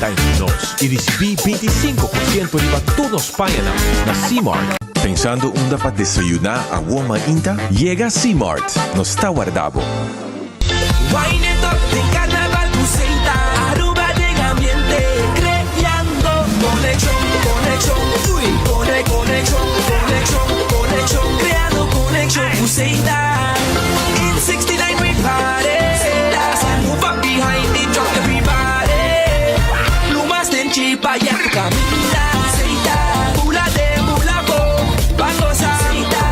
Valentine ku nos i risibí 25% riba tur nos pañanan na Seamart. Pensando unda pa desayuná awor mainta? Yega Seamart, nos ta warda bo. Wine it up den carnaval cu Seita Aruba den ambiente creando conexion conexion uy cone conexion conexion conexion creando conexion cu Seita In 69 we party Seita move up behind the drop everybody Plumas den chipa ya cu caminda Seita bula den bula bo ban goza Seita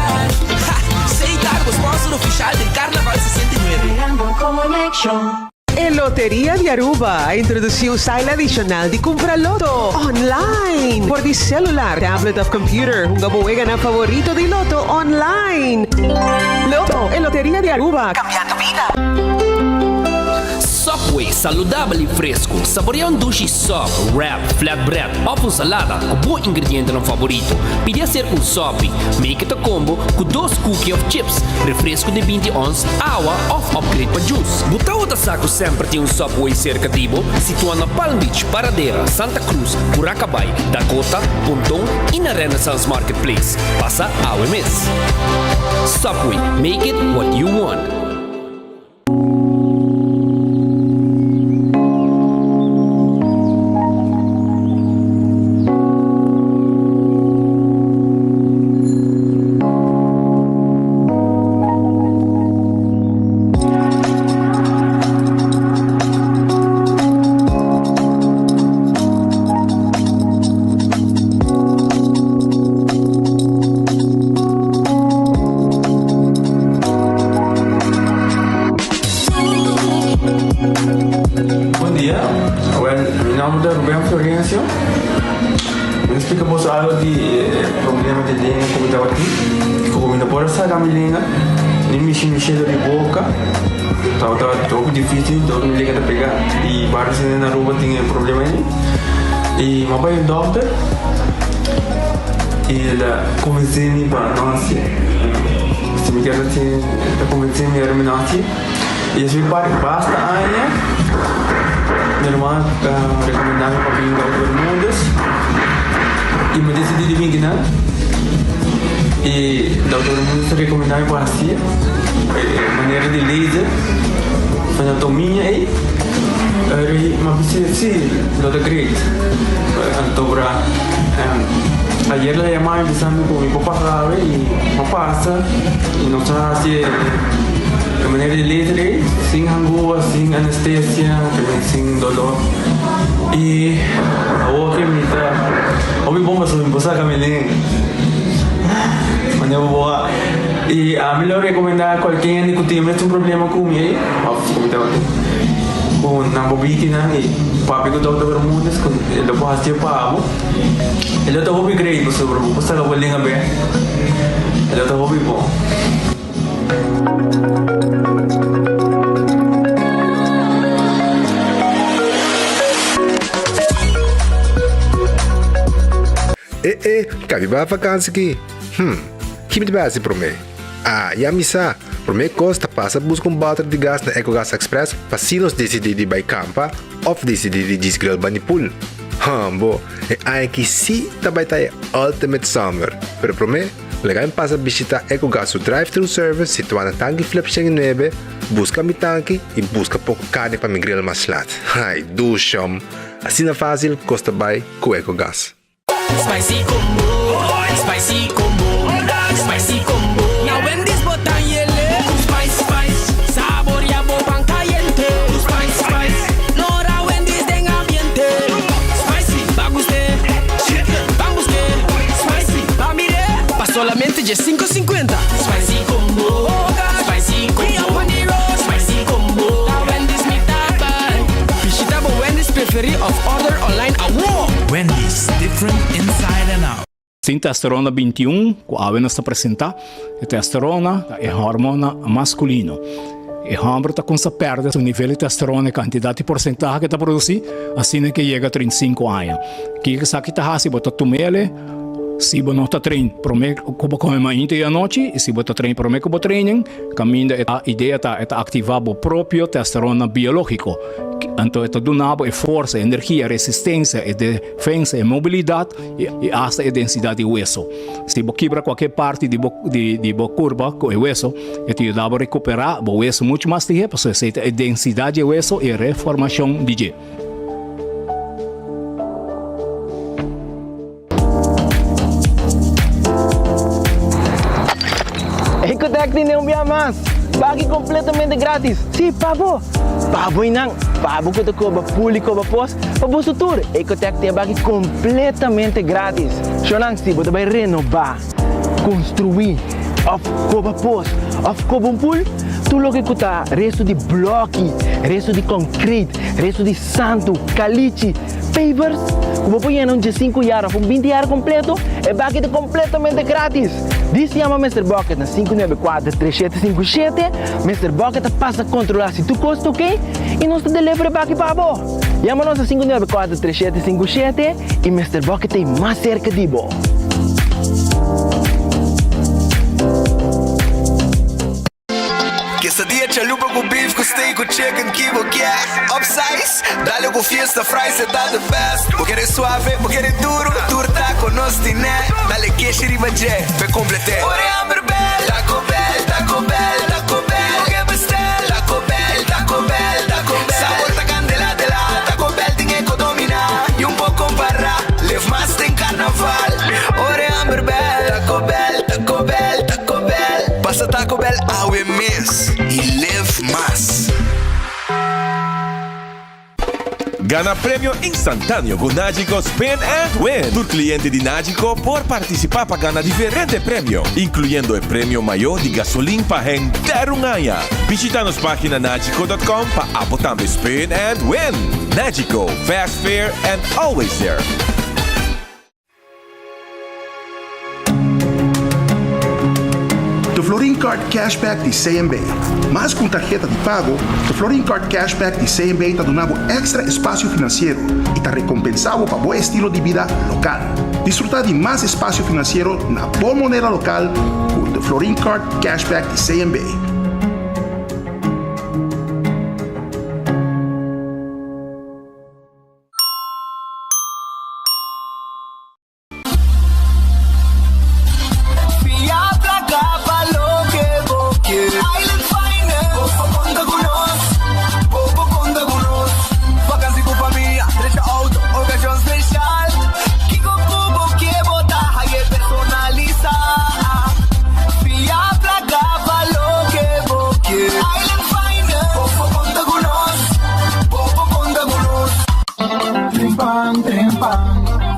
ha Seita bo sponsor oficial den Carnaval 69. E Loteria di Aruba a introduci un style adicional di cumpra loto online por di celular, tablet of computer. Hunga bo weganan favorito di loto online. Loto, e Loteria di Aruba, cambiando bida. Subway, saludabel y fresco. Saborea un dushi sub, wrap, flatbread of un salada cu bo ingredientenan favorito. Pidi acerca un sopi. Make it a combo cu dos cookie of chips, refresco di 20 ons, awa of upgrade pa juice. Bo tawata sa cu semper tin un Subway cerca di bo? Situa na Palm Beach, Paradera, Santa Cruz, Curacabai, Dakota, Ponton y na Renaissance Marketplace. Pasa awe mes. Subway, make it what you want. Bon dia, wel mi nomber ta Ruben Florencio. Mi ta splika boso algo di e problema di lenga ku mi tabatin. Ku mi no por a saka mi lenga, ni mishi mishi dor di boka. Tabata hopi dificil, dor mi lenga ta pega. I varios hende na Aruba tin e problema ei. I mi a bai un dokter i el a konvensé mi pa no hasié. Si mi kier hasié, el a konvensé mi ora mi no hasié. I esei parti basta aña mi ruman a rekomendá mi pa bin Dokter Bermudez i mi a disidí di bin kinan. I Dokter Bermudez a rekomendá mi pa hasié e manera di laser anatomia ei. Mi a bisa si lo ta great. Anto ora ayer el a yama mi bisa mi ku mi por pasa awe i mi a pasa i nos a hasi e manera di laser ei sin hangua, sin anestesia, sin dolor i awor ke mi ta hopi bon pasobra mi por saka mi lenga manera bo a i ami lo rekomenda kualke hende ku tin e mesun problema ku mi ei òf ku mi tabatin ku nan por biki nan i papia ku Dòkter Bermudez ku e lo por hasié pa bo e lo ta hopi great pasobra bo por saka bo lenga bèk e lo ta hopi bon. E e, kabi ba vakansi ki? Hm, ki mi ta bai hasi promé? Ah, ya mi sa! Promé kos ta pasa buska un bòter di gas na Ecogas Express pa si nos disidí di bai kampa òf disidí di djis grill bani pool. Hòmbo, e aña aki sí ta bai ta e ultimate summer! Pero promé, Laga mi pasa bishita Ecogas su drive-thru service situá na Tanki Flip 109, buska mi tanki i buska poko karni pa mi grill mas lat. Ai, dushom! Asina fásil kos ta bai ku Ecogas. Spicy combo, spicy combo, spicy combo. Na Wendy's bo ta yele. Ku spice, spice, saboria bo pan cayente. Ku spice, spice, nora Wendy's den ambiente. Spicy, ba guste, chicken, ban buske. Spicy, ba mire, pa solamente dje cinco cincuenta. Spicy combo, spicy combo, spicy combo. Na Wendy's mi ta bai. Bishita bo Wendy's preferi of order online awo! Wendy's, different inside and out. Sin testosterona 21 ku awe nos ta presentá, e testosterona ta e hormona maskulino. E hòmber ta kumsa pèrdè su nivel di testosterona, e kantidat i porsentahe ku e ta produsí, asina ke yega 35 aña. Kiko esaki ta hasi? Bo ta tum'el si bo no ta train promé ku bo kome mainta i anochi, i si bo ta train promé ku bo training, kaminda e idea ta e ta aktivá bo propio testosterona biológiko. Anto e ta duna bo e forsa, e energia, e resistencia, e defensa, e mobilidad y hasta e densidad di weso. Si bo kibra cualkier parti di bo di bo curpa cu e weso, e ta yuda bo recupera bo weso mucho mas lihe pasobra esey ta e densidad di e weso y e reformacion di dje. Ecotec tin un bia mas! Baki completamente gratis! Sí, pa bo! Pa bo y nan! Pa bo cu ta coba pool y coba pos, pa boso tur! Ecotec tin e baki completamente gratis! Shownan, si bo ta bay renoba, construi, of coba pos, of coba un pool, tur loke cu ta resto di bloki, resto di concrete, resto di santu, calichi, Pavers ku bo por yena un diesinku yar òf un binti yar kompleto, e baki ta kompletamente gratis! Dis yama Mister Bucket na 594 3757, Mister Bucket ta pasa kontrolá si tur kos ta oké i nos ta deliver e baki pa bo! Yama nos na 594 3757 i Mister Bucket ta ei mas serka di bo! Quesadilla chalupa cu beef cu steak cu chicken ki bo kier Upsize, dale cu fiesta fries e ta the best Bo kere suave, bo kere duro, tur taco nos tine Dale keshi riba dje, p'e complete Ora e hamber bel, Taco Bell, Taco Bell, Taco Bell Bo ke bestel, Taco Bell, Taco Bell, Taco Bell Sabor ta candela de la, Taco Bell tin e co domina Y un por compara, live mas den carnaval Ora e hamber bel, Taco Bell, Taco Bell, Taco Bell Pasa Taco Bell awe mes y live mas. Gana premio instantáneo ku Nagico Spin and Win! Tur kliente di Nagico por partisipá pa gana diferente premio, inkluyendo e premio mayó di gasolin pa henter un aña. Bishita nos página nagico dot com pa abo tambe spin and win! Nagico, fast, fair and always there! The Florin Card Cashback di CMB. Mas ku un tarheta di pago, The Florin Card Cashback di CMB ta duna bo èkstra espasio finansiero i ta rekompensá bo pa bo estilo di bida lokal. Disfrutá di mas espasio finansiero na bo moneda lokal ku The Florin Card Cashback di CMB. Fia placa pa loke bo ke. Island Finance, bo por conta cu nos, bo por conta cu nos. Vakantie cu famia, drecha auto, ocasion special. Kico cu bo ke bo ta haye personalisa. Fia placa pa loke bo ke. Island Finance, bo por conta cu nos, bo por conta cu nos. Trempan, trempan,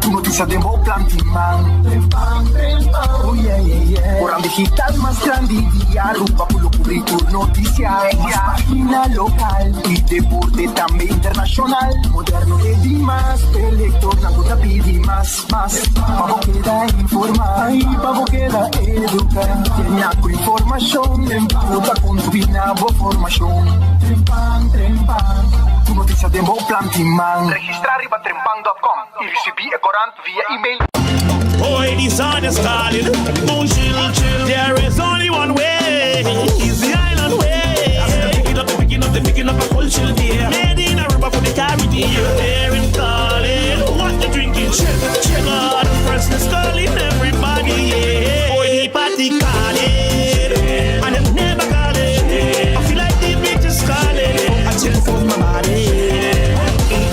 ku notisia den bo plan tin man. Trempan, trempan, oh yeah, yeah, yeah. Koran digital mas grandi di Aruba ku lo kubri tur notisia. Mas pagina lokal i deporte tambe internashonal. Moderno e dimas, p'e lektornan ku ta pidi mas, mas. Pa bo keda informá i pa bo keda eduká. Tenia ku informashon ku ta kontribuí na bo formashon. Trempan, trempan, ku notisia den bo plan tin man. Registrá riba trempan dòt kòm i risibí e korant via email. Hoy di sun is calling, boom chill chill. There is only one way, is the island way. They picking up, they picking up, they picking up a culture there. Made in Aruba for the Caribbean. They're in calling, what you drinking? Chill, chill. God, freshness calling everybody, yeah. Hoy di party calling, and them never calling. I feel like the beach is calling. I chill for my body.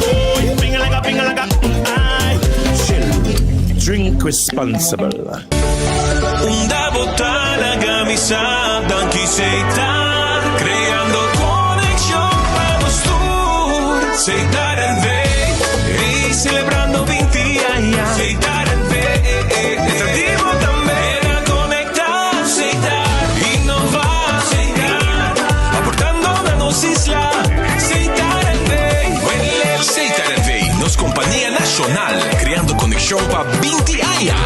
Oh, finger like a finger like a I chill. Drink responsible. Unda bo ta laga mi sa Danki Setar Creando conexion pa nos tur Setar NV Ey celebrando 20 aña Setar NV Ta di bo tambe Na conecta Setar Innova Setar Aportando na nos isla Setar NV Setar NV Nos compania nacional Creando conexion pa 20 aña.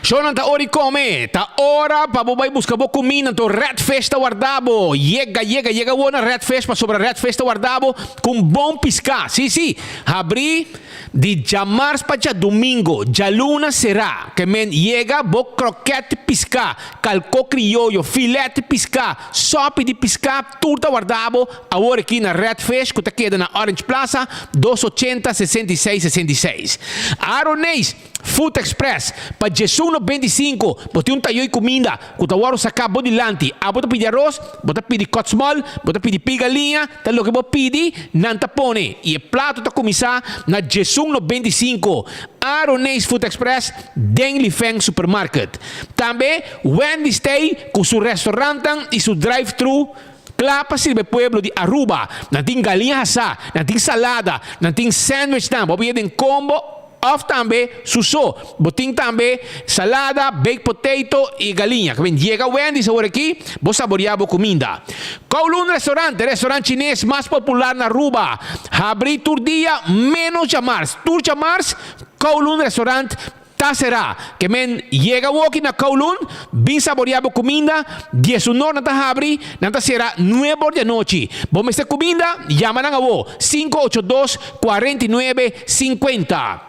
Shownan ta ora di come, ta ora pa bo bai busca bo cuminda, anto Red Fish ta warda bo. Yega, yega, yega awor na Red Fish pasobra Red Fish ta warda bo cu un bon pisca. Si, si, habri di djamars pa djadumingo, djaluna sera. Ke men yega bo kroket pisca, calco crioyo, filet pisca, sopi di pisca, tur ta warda bo awor aki na Red Fish cu ta keda na Orange Plaza, 280 66 66. Aroneis. Food Express, pa djesun 95 bo tin un tayo i kuminda ku ta wòrdu saká bo dilanti. Abo ta pidi aros, bo ta pidi kòtsmòl, bo ta pidi piga liña, ta loke bo pidi, nan ta pone. I e plato ta kuminsá na djesun 95. Aroneis Food Express den Lifeng Supermarket. Tambe Wendy's t'ei ku su restaurantnan i su drive-thru kla pa sirbi e pueblo di Aruba. Nan tin galiña hasá, nan tin salada, nan tin sandwichnan, bo por yega den combo. Of tambe su so. Bo tin tambe salada, baked potato y galiña. Ke ben yega Wendy's awor aki, bo saborea bo cuminda. Kowloon Restaurant, e restaurant chines mas popular na Aruba, habri tur dia menos djamars. Tur djamars, Kowloon Restaurant ta sera. Ke men yega awor aki na Kowloon, bin saborea bo cuminda. Diesunor nan ta habri, nan ta sera nuebe or di anochi. Bo mester cuminda? Yama nan awor, 582 49 50.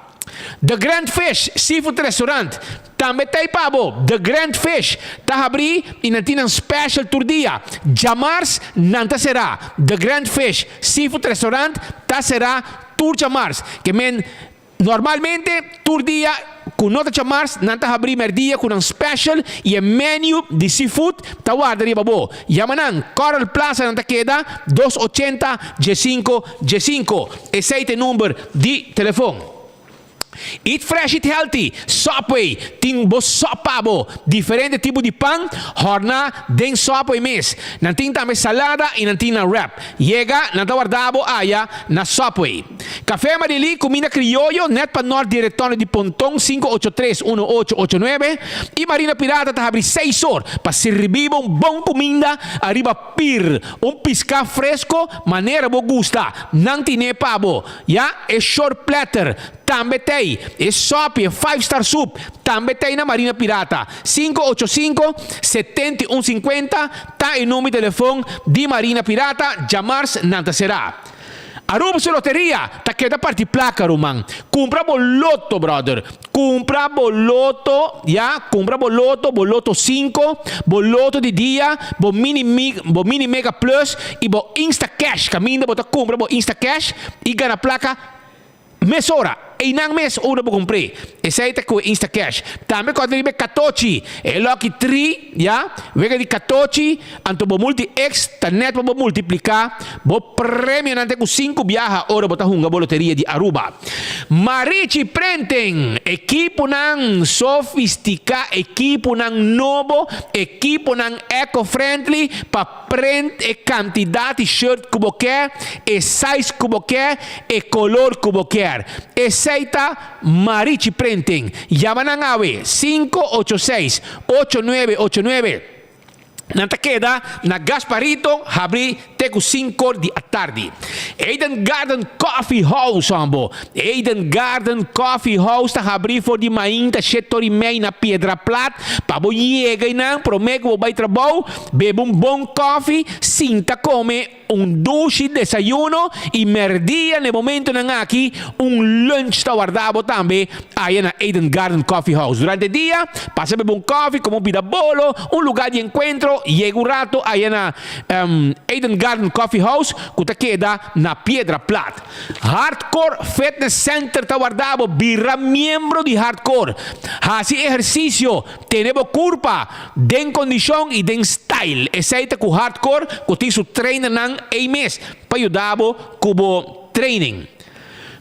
The Grand Fish Seafood Restaurant tambe ta ei pa bo. The Grand Fish ta habrí i nan tin nan special tur dia. Djamars nan ta será. The Grand Fish Seafood Restaurant ta será tur djamars. Ke men Normalmente tur dia ku no ta chamars nan ta habri merdia ku nan special i e menu di seafood ta warda riba bo. Yama nan, Coral Plaza nan ta keda 280 diesinco diesinco. Esei ta e number di telefon. Eat fresh eat healthy, Subway tin bo sop pa bo. Diferente tipo di pan hòrná den Subway mes. Nan tin tambe salada i nan tin nan wrap. Yega, nan ta warda bo aya na Subway. Café Marilí, Cuminda Crioyo, net pa nort di Retorno di Ponton, 583 1889, y Marina Pirata ta habri seis or pa sirbi bo un bon cuminda ariba pir, un pisca fresco manera bo gusta, nan tine pa bo, ya, e short platter tambe t'ey, e sopi, e five star soup tambe t'ey na Marina Pirata, 585 71 50 ta e number di telefon di Marina Pirata, djamars nan ta sera. Aruba su loteria ta keda parti placa ruman. Cumpra bo loto brother. Cumpra bo loto ya, cumpra bo loto, bo loto cinco, bo loto di dia, bo mini bo mini mega plus y bo insta cash caminda bo ta cumpra bo insta cash y gana placa Mesora, einan mes ora bo kumpr'é. Esei ta ku e Instacash. Tambe kòrda riba e katochi, e lucky tri, ya, wega di katochi, anto bo multi X ta nèt pa bo multipliká bo premionan te ku sinku biaha ora bo ta hunga bo loteria di Aruba. Marichi Printing, ekiponan sofistiká, ekiponan nobo, ekiponan eco-friendly pa. Print e kantidat di shirt ku bo ke, e size ku bo ke, e kolor ku bo kier. Esei ta Marichi Printing. Yama nan awe, 586 8989. Nan ta keda na Gasparito, habri te ku sinkor di atardi. Eden Garden Coffee House hombo. Eden Garden Coffee House ta habri for di mainta shetor i mei na Piedra Plat pa bo yega einan prome ku bo bai trabou. Bebe un bon kofi, sinta kome un dushi desayuno i merdia n'e momentonan aki un lunch ta warda bo tambe aya na Eden Garden Coffee House. Durante dia, pasa bebe un kofi, kome un pida bolo, un luga di enkuentro, yega un rato aya na Eden Garden Coffee House ku ta keda na Piedra Plat. Hardcore Fitness Center ta warda bo, bira miembro di Hardcore, hasi ehersisio, Tene bo kurpa den kondishon i den style. Esei ta ku Hardcore ku tin su trainernan ei mes pa yuda bo ku bo training.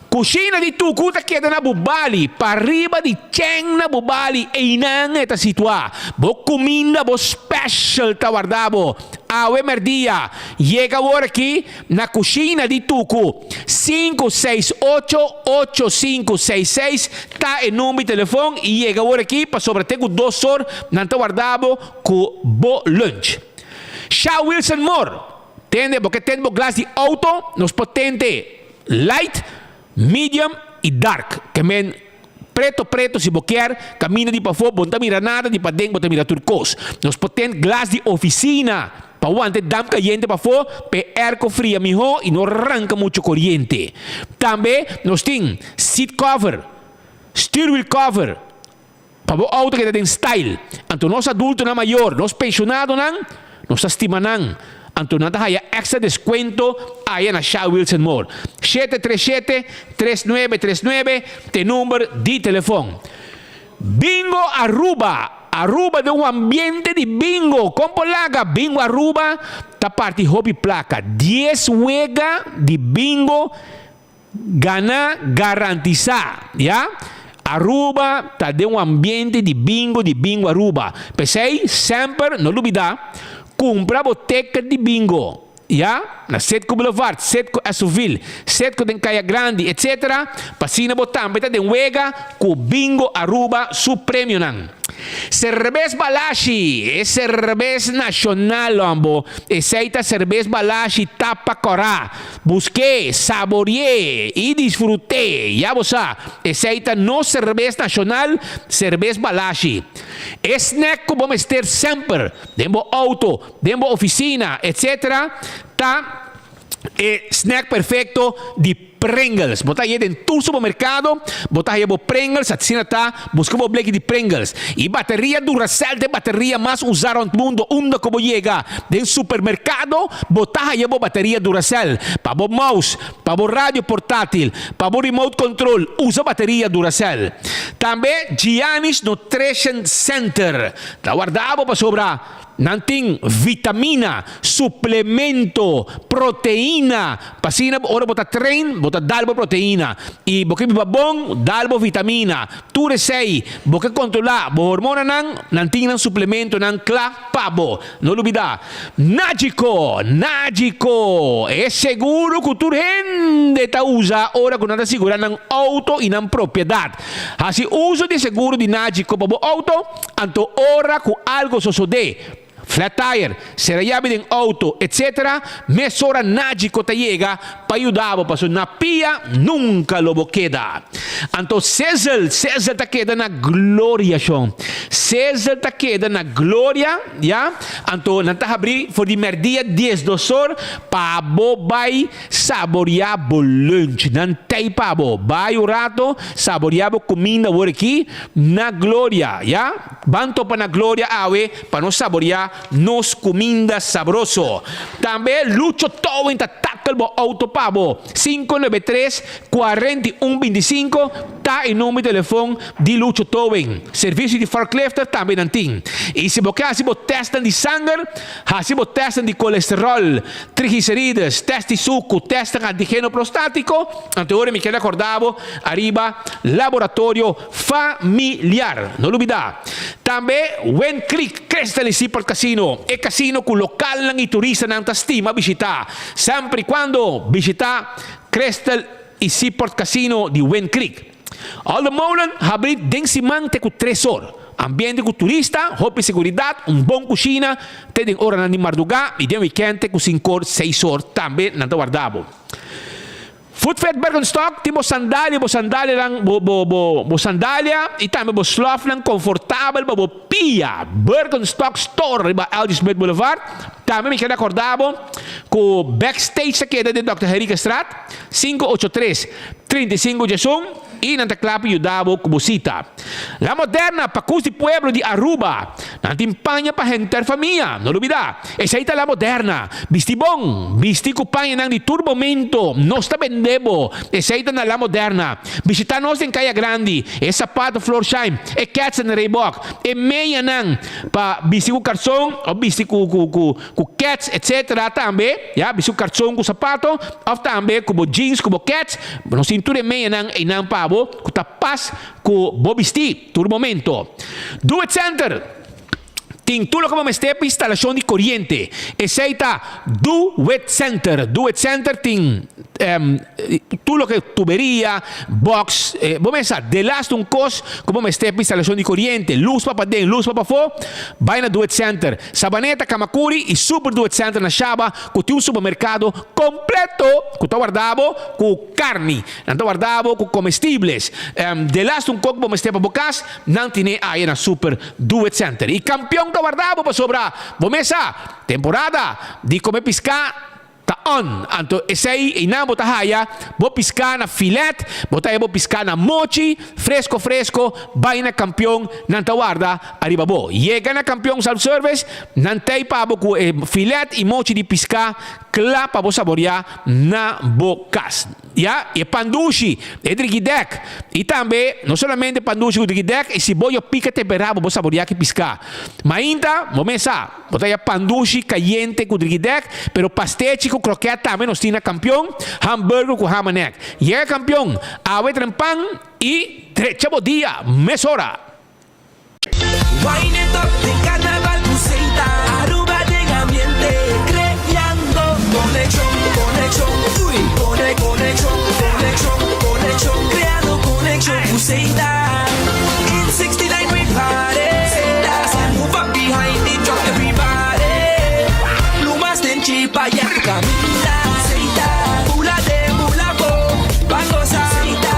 Kushina di Tuku ta keda na Bubali, pariba di Cheng na Bubali, einan e ta situá. Bo kuminda, bo special ta warda bo. Awe merdia, yega awor aki Na kushina di Tuku, 5688566 ta e number di telefon i yega awor aki pasobra te ku dos or nan ta warda bo ku bo lunch. Sha Wilson Moore, Tende, bo ke tende bo glas di auto, nos por tente light, medium i dark. Ke men. Preto preto si bo kier, caminda di pafó bo no ta mira nada, di paden bo ta mira tur cos. Nos por ten glas di oficina pa wanta e damp cayente pafó p'e airco fria mihó y no ranca mucho coriente. Tambe nos tin seat cover, stuurwiel cover pa bo auto keda den style. Anto nos adultonan mayor, nos pensionadonan, nos ta stima nan. Anto nan ta haya extra descuento aya na Shell Wilson Mall. 737 3939 t'e number di telefon. Bingo Aruba! Aruba den un ambiente di bingo! Con por laga? Bingo Aruba ta parti hopi placa. Dies wega di bingo gana garantisa. Ya? Aruba ta den un ambiente di bingo di Bingo Aruba. P'esei semper no lubida cumpra bo ticket di bingo. Ya, na Setco Boulevard, Setco Esoville, Setco den Caya Grandi, etc. Pa asina bo tambe ta den wega cu Bingo Aruba su premionan. Cerbes Balashi, e cerbes nacional hombo, esey ta Cerbes Balashi tapa cora. Busque, saborie y disfrute, ya bo sa, esey ta nos cerbes nacional, Cerbes Balashi. E snack cu bo mester semper den bo auto, Den bo oficina, etc. Ta e snack perfecto di Pringles. Bo ta haye den tur supermercado, bo ta haye bo Pringles, asina ta, busca bo bleki di Pringles. Y bateria Duracell ta e bateria mas usa rond mundo, unda cu bo yega den supermercado, bo ta haye bo bateria Duracell. Pa bo mouse, pa bo radio portatil, pa bo remote control, usa bateria Duracell. Tambe Gianni's Nutrition Center ta warda bo pasobra Nan tin vitamina, suplemento, proteina, pa asina ora bo ta train bo ta dal bo proteina y bo ke biba bon dal bo vitamina. Tur esey bo ke controla bo hormonanan, nan tin nan suplementonan cla pa bo. No lubida, Nagico! Nagico! E seguro cu tur hende ta usa ora cu nan ta sigura nan auto y nan propiedad. Haci uso di e seguro di Nagico pa bo auto. Anto ora ku algo sosodé, flat tire, sera yabi den outo, etc. Mesora Nagico ta yega pa yuda bo pasobra na pia nunka lo bo keda. Anto Sizzle, Sizzle ta keda na gloria shon. Sizzle ta keda na gloria, ya. Anto nan ta habrí for di mèrdia diesdos or pa bo bai Saboreá bo lunch. Nan tei pa bo. Bai un rato, saboreá bo kuminda awor aki na Gloria, ya. Ban topa na Gloria awe pa nos saboreá nos kuminda sabroso. Tambe Lucho Towing ta tackle bo auto pa bo. 593 41 25 ta e number di telefon di Lucho Towing. Servisio di forklifter tambe nan tin. I si bo ke hasi bo testnan di sanger, hasi bo testnan di kolesterol, Triglicerides, test di suku, testnan antigeno prostatiko, anto ora mi keda korda bo ariba Laboratorio Familiar. No lubida. Tambe Wind Creek Crystal y Seaport Casino, e casino ku lokalnan y turistanan ta stima bishita. Semper y cuando bishita Crystal y Seaport Casino di Wind Creek. Alden Molen habri den siman te ku tres or. Ambiente ku turista, hopi seguridat, un bon kushina, te den oranan di mardugá i den wikènt te ku sinkor, seis or tambe nan ta warda bo. Footfed Birkenstock tin bo sandalia, bo sandalianan, bo bo bo bo sandalia i tambe bo slòfnan konfortabel pa bo pia. Birkenstock Store riba LG Smith Boulevard. Tambe mi keda kòrda bo ku Backstage ta keda den Dòkter Henriquestraat, 583. 35 djesun y nan ta kla pa yuda bo ku bo sita. La Moderna, pakus di pueblo di Aruba. Nan tin paña pa henter famia, no lubida. Esei ta La Moderna. Bisti bon, bisti ku pañanan di tur momento. Nos ta bende bo. Esei ta na La Moderna. Bishita nos den Kaya Grandi. E sapato Florsheim, e ketsen Reebok, e meyanan pa bisti ku karson of bisti ku ku ku ku kets etc. Tambe, ya, bisti ku karson ku sapato of tambe ku bo jeans ku bo kets, nos tin tur e meyanan einan pa bo ku ta pas ku bo bisti tur momento. Do It Center tin tur loke bo mester pa instalashon di koriente. Esei ta Do It Center. Do It Center tin. Tur loke tuberia, box, bo mester sa delaste un kos ku bo mester pa instalashon di koriente, lus pa paden, lus pa pafó, bai na Duet Center, Sabaneta, Kamakuri i Super Duet Center na Shaba ku tin un supermerkado kompleto ku ta warda bo ku karni, nan ta warda bo ku komestibles. Delaste un kos ku bo mester pa bo kas, nan tine aya na Super Duet Center. I kampion ta warda bo pasobra bo mester sa temporada di kome piská Ta on. Anto esei einan bo ta haya bo piská na filet, bo ta haya bo piská na mochi, fresko fresko, bai na Kampion, nan ta warda ariba bo. Yega na Kampion Self Service, nan tei pa bo ku e filet i mochi di piská kla pa bo saboriá na bo kas. Ya, i e pan dushi, e drigidèk, i tambe no solamente pan dushi ku drigidèk, e siboyo pika temperá bo bo saboriá ki piská. Mainta, bo mes sa. Bo ta ya pandushi kayente ku drigidèk, pero pastechi ku krokèt tambe nos tin na Kampion, hamburger ku hamanek. Yega Kampion, awe tren pan i drecha bo dia mesora! Wine it up den carnaval cu Seita Aruba den ambiente creando conexion conexion uy cone conexion conexion conexion creando conexion cu Seita In 69 we party Move up behind the truck everybody Lumas den chipa ya cu caminda Seita Bula den bula bo Ban goza Seita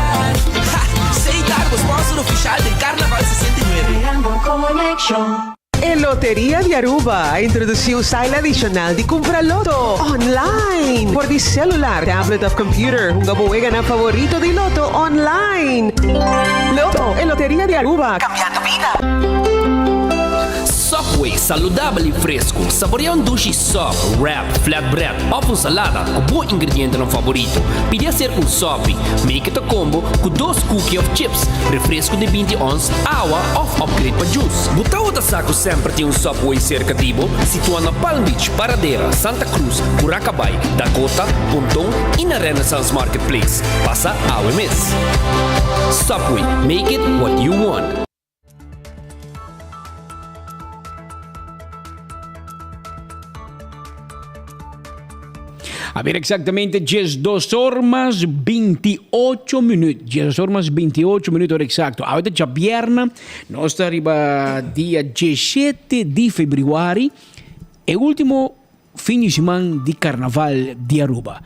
Ha Seita bo sponsor oficial den Carnaval 69. Creando conexion. E Loteria di Aruba a introduci un style adicional di cumpra loto online for di celular, tablet of computer. Hunga bo weganan favorito di loto online. Loto, e Loteria di Aruba, cambiando bida. Subway, saludabel y fresco. Saborea un dushi sub, wrap, flatbread of un salada cu bo ingredientenan favorito. Pidi hacer un sopi. Make it a combo cu dos cookie of chips, refresco di binti ons, awa of upgrade pa juice. Bo tabata sa cu semper tin un Subway cerca di bo? Situa na Palm Beach, Paradera, Santa Cruz, Curacabai, Dakota, Ponton y na Renaissance Marketplace. Pasa awe mes. Subway, make it what you want. A ber exactamente 12 or mas 28 minuut. 12 or mas 28 minuut hora exacto. Awe ta djabierna, nos ta riba dia 17 di februari, e ultimo fin di siman di carnaval di Aruba.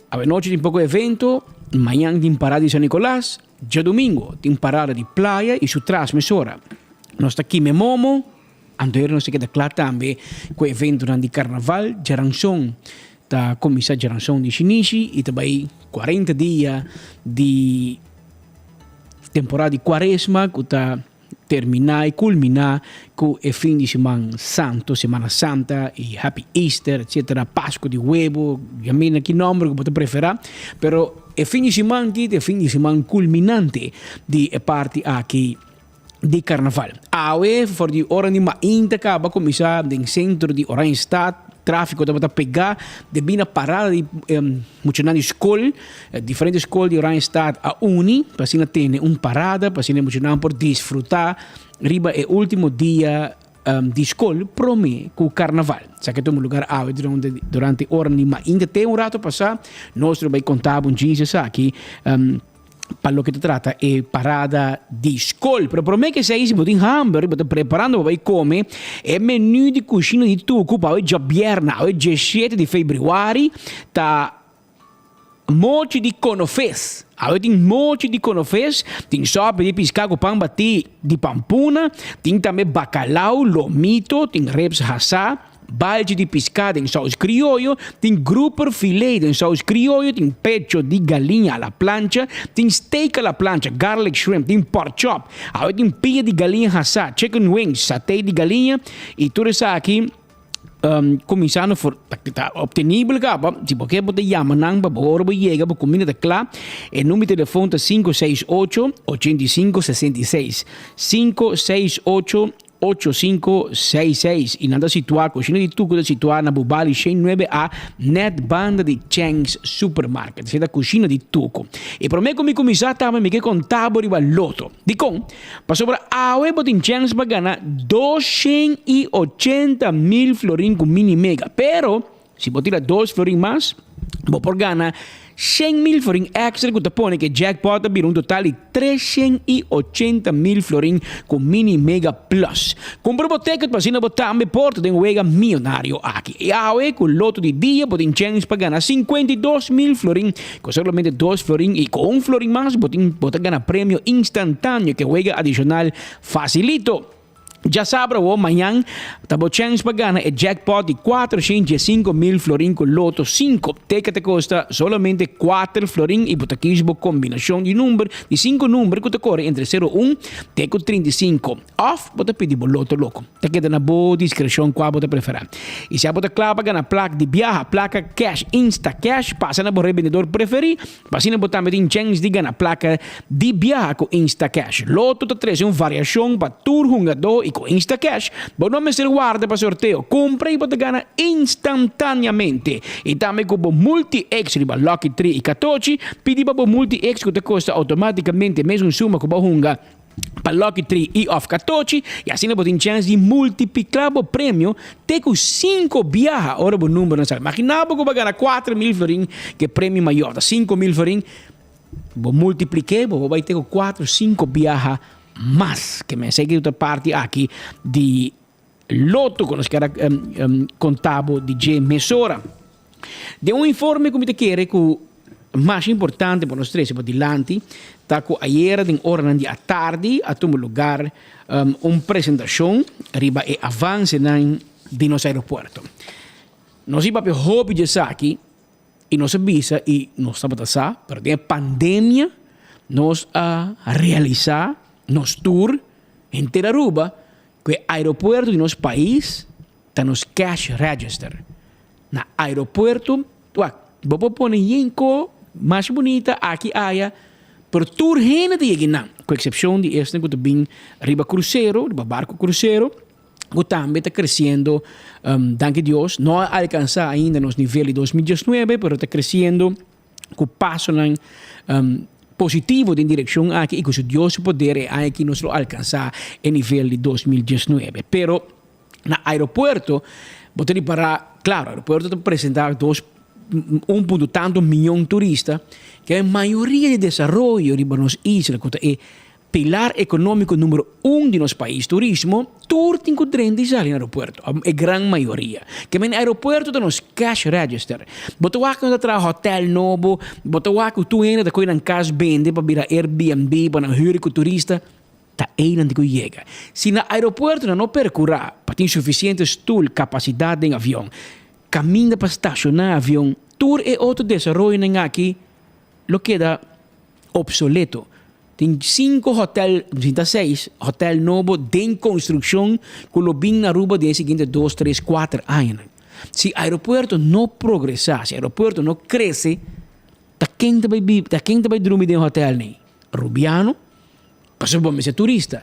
Awe nochi tin poco evento, mañan tin parada di San Nicolas, djadomingo tin parada di playa y su tras mesora. Nos ta kime momo. Anto nos ta keda kla tambe ku eventonan di karnaval. Djaranson ta kuminsá djaranson di shinishi i ta bai kuarenta dia di temporada di kuaresma ku ta terminá i kulminá ku e fin di siman santu, Semana Santa i Happy Easter etsetera, Pasku di Webu, yam'e na ki nòmber ku bo ta preferá. Pero e fin di siman aki ta e fin di siman kulminante di e parti aki. di carnaval. Awe for di ora di mainta caba cuminsa den centro di Oranjestad, trafico tabata pega debi na parada di muchanan di scol, diferente scol di Oranjestad a uni pa asina tene un parada pa asina e muchanan por disfruta riba e ultimo dia di scol prome cu carnaval. Esaki a tuma lugar awe durante ora di mainta te un rato pasa nos lo bay conta bo un djis esaki. Pa loke ta trata e parada di skol. Pero prome ke esei, si bo tin hamber i bo ta preparando pa bai kome, e menu di kushina di Tuku pa awe djabièrnè, awe diesshete di febrüari, ta mochi di konofes. Awe tin mochi di konofes, tin sòpi di piská ku pan batí di pampuna, tin tambe bakalau, lomito, tin ribs hasá. Balchi di piská den saus krioyo, tin grouper filet den saus krioyo, tin pecho di galiña a la plancha, tin steak a la plancha, garlic shrimp, tin pork chop, awe tin pia di galiña hasá, chicken wings, satay di galiña i tur esaki kuminsando for ta obtenibel kaba. Si bo ke bo ta yama nan pa bo ora bo yega bo kuminda ta kla. E number di telefon ta 568 85 66, 568 Ocho sinku seis seis i nan ta situá Kushina di Tuku ta situá na Bubali shen nuebe A nèt banda di Cheng's Supermarket. Esei ta Kushina di Tuku. E promé ku mi kuminsá tambe mi ke konta bo riba loto. Dikon? Pasobra awe bo tin chèns pa gana 280 mil florin ku Mini Mega. Pero si bo tira dos florin mas. Bo por gana 100.000 florin extra ku ta pone ku e jackpot ta bira un total di 380.000 florin ku Mini Mega Plus. Kumpra bo ticket pa asina bo tambe por ta den wega mionario aki. I awe ku loto di dia bo tin chèns pa gana 52.000 florin ku solamente dos florin i ku un florin mas bo tin bo ta gana premio instantaneo ku e wega adishonal fasilito. Djasabra awor mañan ta bo chèns pa gana e jackpot di 405.000 florin ku Loto sinku. Teken ta kosta solamente kuater florin i bo ta kis bo kombinashon di number di sinku number ku ta kore entre sero un te ku 35. Òf bo ta pidi bo Loto Loko. Ta keda na bo diskreshon kua bo ta preferá. I si abo ta kla pa gana plak di biaha, plaka cash, Instacash, pasa na bo rebendedor preferí. Pa asina bo tambe tin chèns di gana plaka di biaha ku Instacash. Loto ta trese un variashon pa tur hungadó i ku Instacash bo no mester warda pa sorteo. Kumpra i bo ta gana instantaneamente. I tambe ku bo Multi-X riba Lucky Tree i Katochi, pidi pa bo Multi-X ku ta kosta outomátikamente mesun suma ku bo hunga. Pa Lucky Tree i òf Katochi i asina bo tin chèns di multipliká bo premio te ku sinku biaha ora bo numbernan sali. Maginá bo ku bo a gana 4000 florin ku e premio mayor ta 5000 florin, bo multiplik'é bo por bai te ku kuater sinku biaha mas. Ke men esei ta parti aki di Loto ku nos kier a konta bo di dje mesora. Den un informe ku mi ta kere ku mas importante pa nos trese pa dilanti ta ku ayera den oranan di atardi a tuma lugar un presentashon riba e avansenan di nos aeropuerto. Nos i papia hopi di esaki i nos a bisa i nos tabata sa pero den e pandemia nos a realisa nos tur henter Aruba ku e aeropuerto di nos pais ta nos cash register. Na aeropuerto, wak, bo por pone yen ko mas bunita aki aya, pero tur hende ta yega einan, ku eksepshon di esnan ku ta bin riba krusero, riba barko krusero, ku tambe ta kresiendo, danki Dios, no a alkansa ainda nos nivel di 2019, pero ta kresiendo ku pasonan positivo den direkshon aki i ku su Dios su poder e aña aki nos lo alkansa e nivel di 2019. Pero Na aeropuerto bo ta ripará, klaro, aeropuerto ta presentá dos un punto tantu mion turista, ke e mayoria di desaroyo riba nos isla ku ta e pilar ekonómiko número un di nos pais, turismo, tur tin ku drenta i sali na aeropuerto, e gran mayoria. Ke men aeropuerto ta nos cash register. Bo ta wak ku nan ta traha hòtèl nobo, bo ta wak ku tur hende ta kohe nan kas bende pa bira Airbnb pa nan hür ku turista. Ta einan di ku yega. Si na aeropuerto nan no perkurá pa tin sufisiente stul, kapasidat den avion, kaminda pa stashoná avion, tur e otro desaroyonan aki lo keda opsoleto. Tin sinku hòtèl, si ta seis, hòtèl nobo den konstrukshon ku lo bin na Aruba den e siguiente dos, tres, kuater añanan. Si aeropuerto no progresá, si aeropuerto no krese, ta ken ta bai biba, ta ken ta bai drumi den hòtèl nei? Rubiano? Pasobra bo mester turista.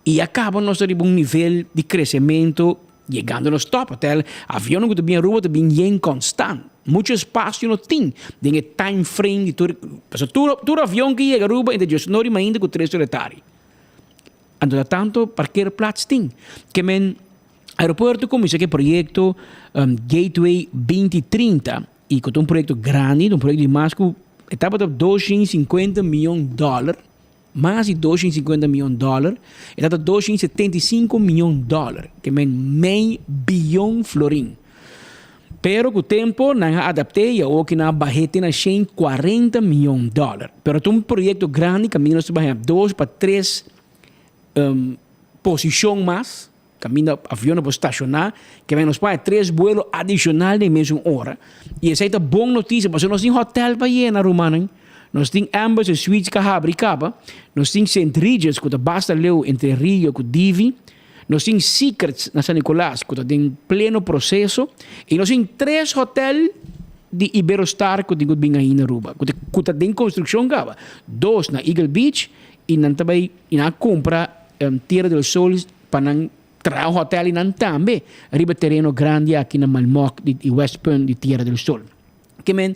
I a kaba nos ta riba un nivel di kresementu yegando nos top hotel. Avionnan ku ta bin Aruba ta bin yen konstant. Muchu espasio no tin den e time frame di tur pasobra tur tur avion ku yega Aruba entre diesnori mainta ku tres ora tardi. Anto ta tantu parkeerplaats tin. Ke men aeropuerto kuminsá ku e proyekto Gateway 2030 i ku ta un proyekto grandi, ta un proyekto di mas ku e tabata 250 mion dòler. Mas di 250 mion dòler, e ta ta 275 mion dòler, ke men mei biyon florin. Pero ku tempo nan a adapt'é i awoki nan a bah'é te na 140 mion dòler. Pero ta un proyekto grandi kaminda nos ta baha dos pa tres posishon mas, kaminda avionnan por stashoná, ke men nos por haña tres buelo adishonal den mesun ora. I esei ta bon notisia pasobra nos tin hòtèl pa yena rumannan. Nos tin Embassy Suites ku a habri kaba, nos tin St. Regis ku ta basta leu entre Rio ku Divi, nos tin Secrets na San Nicolas ku ta den pleno proseso i nos tin tres hòtèl di Iberostar ku tin ku bin ainda Aruba ku ta den konstrukshon kaba, dos na Eagle Beach i nan ta bai i nan a kumpra Tierra del Sol pa nan traha un hòtèl i nan tambe riba tereno grandi aki na Malmok di West Punt di Tierra del Sol. Ke men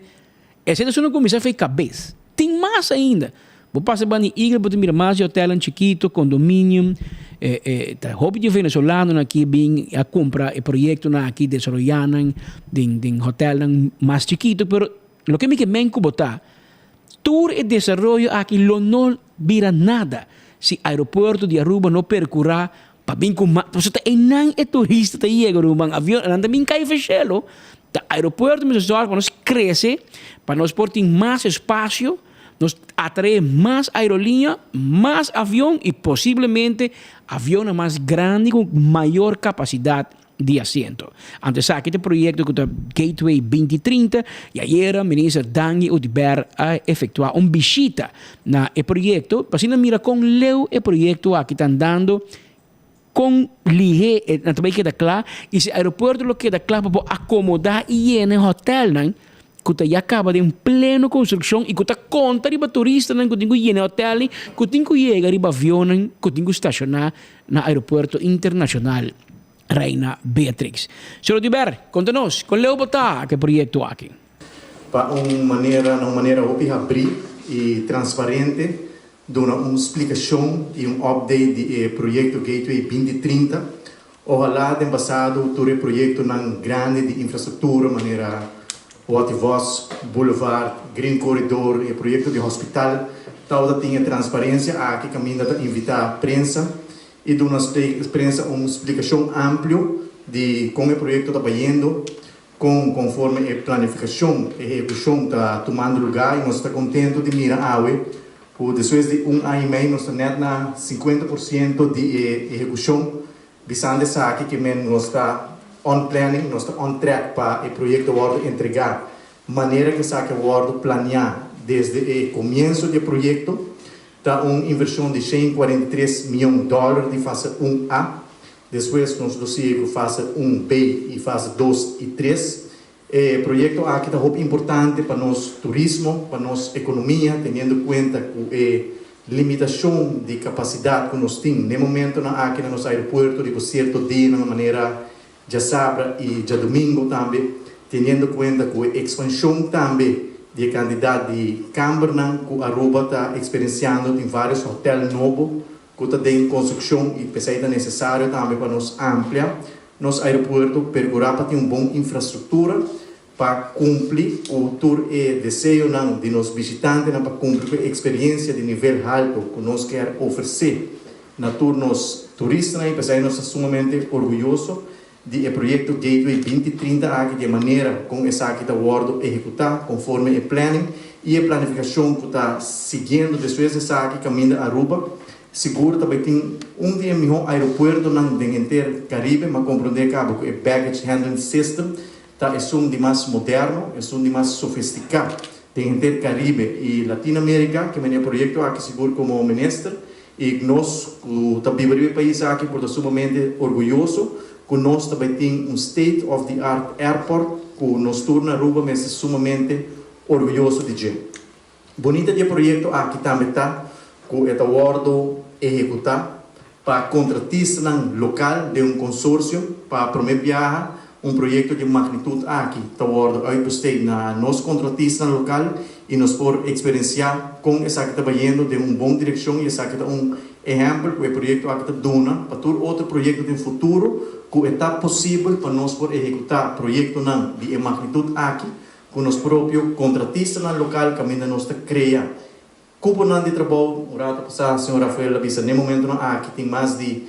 Esei ta solo kuminsá fei kabes. Tin mas ainda. Bo pasa banda di Eagle bo ta mira mas di hotelnan chikito, condominium. Ta hopi di venezolanonan aki bin a kumpra e proyektonan aki, desaroyá nan den den hotelnan mas chikitu, pero loke mi ke men ku bo ta, tur e desaroyo aki lo no bira nada si aeropuerto di Aruba no perkurá pa bin ku mas, pasobra ta einan e turista ta yega ruman, avion nan ta bin kai feshelo, ta aeropuerto mester sòru pa nos krese, pa nos por tin mas espasio. Nos atraé mas aerolínea, mas avion i posiblemente avionnan mas grandi ku mayor kapasidat di asiento. Anto esaki ta e proyekto ku ta Gateway 2030 i ayera Minister Dangui Oduber a efektuá un bishita na e proyekto pa asina mira kon leu e proyekto aki ta andando, kon lihé e nan ta bai keda kla i si aeropuerto lo keda kla pa por akomodá i yena e hòtèlnan ku ta ya kaba den pleno konstrukshon i ku ta konta riba turistanan ku tin ku yena e hòtèlnan ku tin ku yega riba avionnan ku tin ku stashoná na aeropuerto internashonal Reina Beatrix. Señor Oduber, konta nos, kon leu bo ta ku e proyekto aki? Pa un manera, na un manera hopi habrí i transparente Duna un splikashon i un update di e proyekto Gateway 2030. Ohalá den pasado tur e proyektonan grandi di infrastruktura manera Watty Vos Boulevard, Green Corridor, e proyekto di hospital tabata tin e transparensia aki kaminda ta invitá prensa i duna prensa un splikashon amplio di kon e proyekto ta bayendo. Kon konforme e planifikashon, e ehekushon ta tumando lugá i nos ta kontentu di mira awe ku despues di un aña i mei nos ta nèt na 50% di e ehekushon. Bisando esaki ke men nos ta on planning, nos ta on track pa e proyekto wòrdu entregá manera ku esaki a wòrdu planiá desde e komienso di e proyekto. Ta un invershon di 143 mion dòler di fase un A. Despues nos lo sigui ku fase un B i fase dos i tres. E proyekto aki ta hopi importante pa nos turismo, pa nos ekonomia, teniendo kuenta ku e limitashon di kapasidat ku nos tin n'e momentonan aki na nos aeropuerto riba sierto dianan manera djasabra i djadumingo tambe, teniendo kuenta ku e ekspanshon tambe di e kantidat di kambernan ku Aruba ta eksperensiando, tin vários hotèl nobo ku ta den konstrukshon i p'esei ta nesesario tambe pa nos amplia nos aeropuerto, perkurá pa tin un bon infrastruktura pa kumpli ku tur e deseonan di nos bishitantenan, pa kumpli ku e eksperiensia di nivel haltu ku nos kier ofresé na tur nos turistanan i p'esei nos ta sumamente orguyoso di e proyekto Gateway 2030 aki, di e manera kon esaki ta wòrdu ehekutá konforme e planning i e planifikashon ku ta siguiendo despues di esaki kaminda Aruba sigur ta bai tin un di e mihó aeropuertonan den henter Karibe. M'a komprondé kaba ku e baggage handling system ta esun di mas moderno, esun di mas sofistiká den henter Karibe i Latino Amerika. Ke mene e proyekto aki sigur komo minister I nos ku ta biba riba e pais aki por ta sumamente orguyoso ku nos ta bai tin un state of the art airport ku nos tur na Aruba mester sumamente orguyoso di dje. Bunita di e proyekto aki tambe ta ku e ta wòrdu ehekutá pa kontratistanan lokal den un konsorsio. Pa promé biaha un proyekto di e magnitut aki ta wòrdu uitbesteed na nos kontratistanan lokal i nos por eksperensiá kon esaki ta bayendo den un bon direkshon i esaki ta un ehèmpel ku e proyekto aki ta duna pa tur otro proyekto den futuro ku e ta posibel pa nos por ehekutá proyektonan di e magnitut aki ku nos propio kontratistanan lokal kaminda nos ta krea Kuponan di trabou, Un rato pasá señor Rafael a bisa n'e momentonan aki tin mas di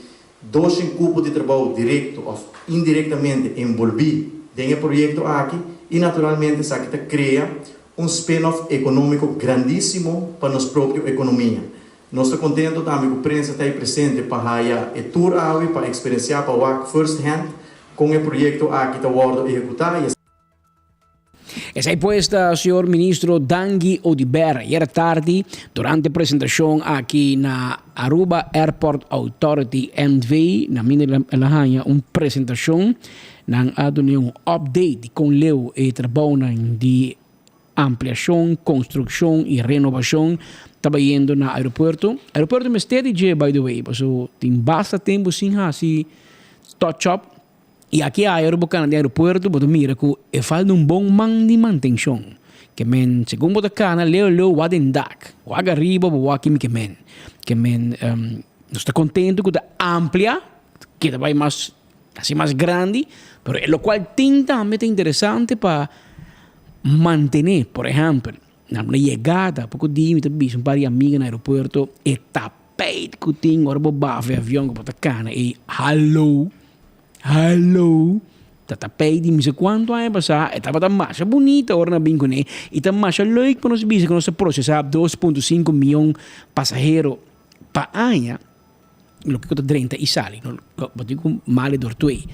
doshen kupo di trabou direkto òf indirektamente enbolbí den e proyekto aki i naturalmente esaki ta krea un spin-off ekonómiko grandísimo pa nos propio ekonomia. Nos ta kontento tambe ku prensa ta ei presente pa haya e tour awe pa eksperensiá pa wak first hand kon e proyekto aki ta wòrdu ehekutá i. Esei pues ta señor Ministro Dangui Oduber ayer tardi durante presentacion aki na Aruba Airport Authority NV na minda el a haña un presentacion. Nan a dun'é un update di con leu e trabounan di ampliacion, construccion y renovacion ta bayendo na aeropuerto. Aeropuerto mester di dje by the way paso tin basta tempo sin haci touch up. I aki ayer bo kana den aeropuerto bo ta mira ku e falta un bon man di mantenshon. Ke men segun bo ta kana leu leu wak den dak, wak ariba bo wak kimi ke men. Ke men. Nos ta contento cu ta amplia, keda bay mas hasi mas grandi, pero e locual tin tambe ta interesante pa mantene. Por ehempel, na na yegada poco dia mi ta bisa un par di amiga na aeropuerto e tapijt cu tin ora bo baha e avion cu bo ta cana ey hallo, hallo, ta tapijt di mi sa cuanto aña pasa e tabata masha bunita ora nan a bin cune y ta masha leuk pa nos bisa cu nos ta procesa 2.5 miyon pasahero pa aña. Loke ku ta drenta i sali no bo tin ku male dor tuei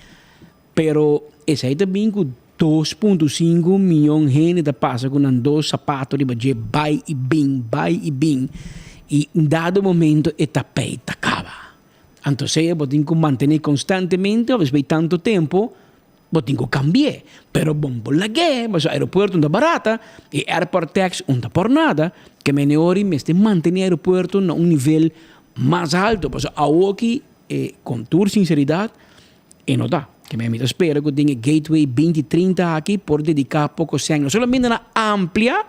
pero esei ta bin ku 2.5 miyon hende ta pasa ku nan dos sapato riba dje bai i bin bai i bin i un dado momento e tapeit ta kaba anto sea bo tin ku mantene konstantemente of despues di tanto tempo Bo tin ku kambi'é, pero bon bo lag'é, pasobra aeropuerto no ta barata i airport tax un ta por nada, ke meneori mester mantené aeropuerto na un nivel mas alto, pasobra awoki e kon tur sinseridat e no ta. Ke men mi ta spera ku den e Gateway 2030 aki por dediká poko sèn no solamente na amplia,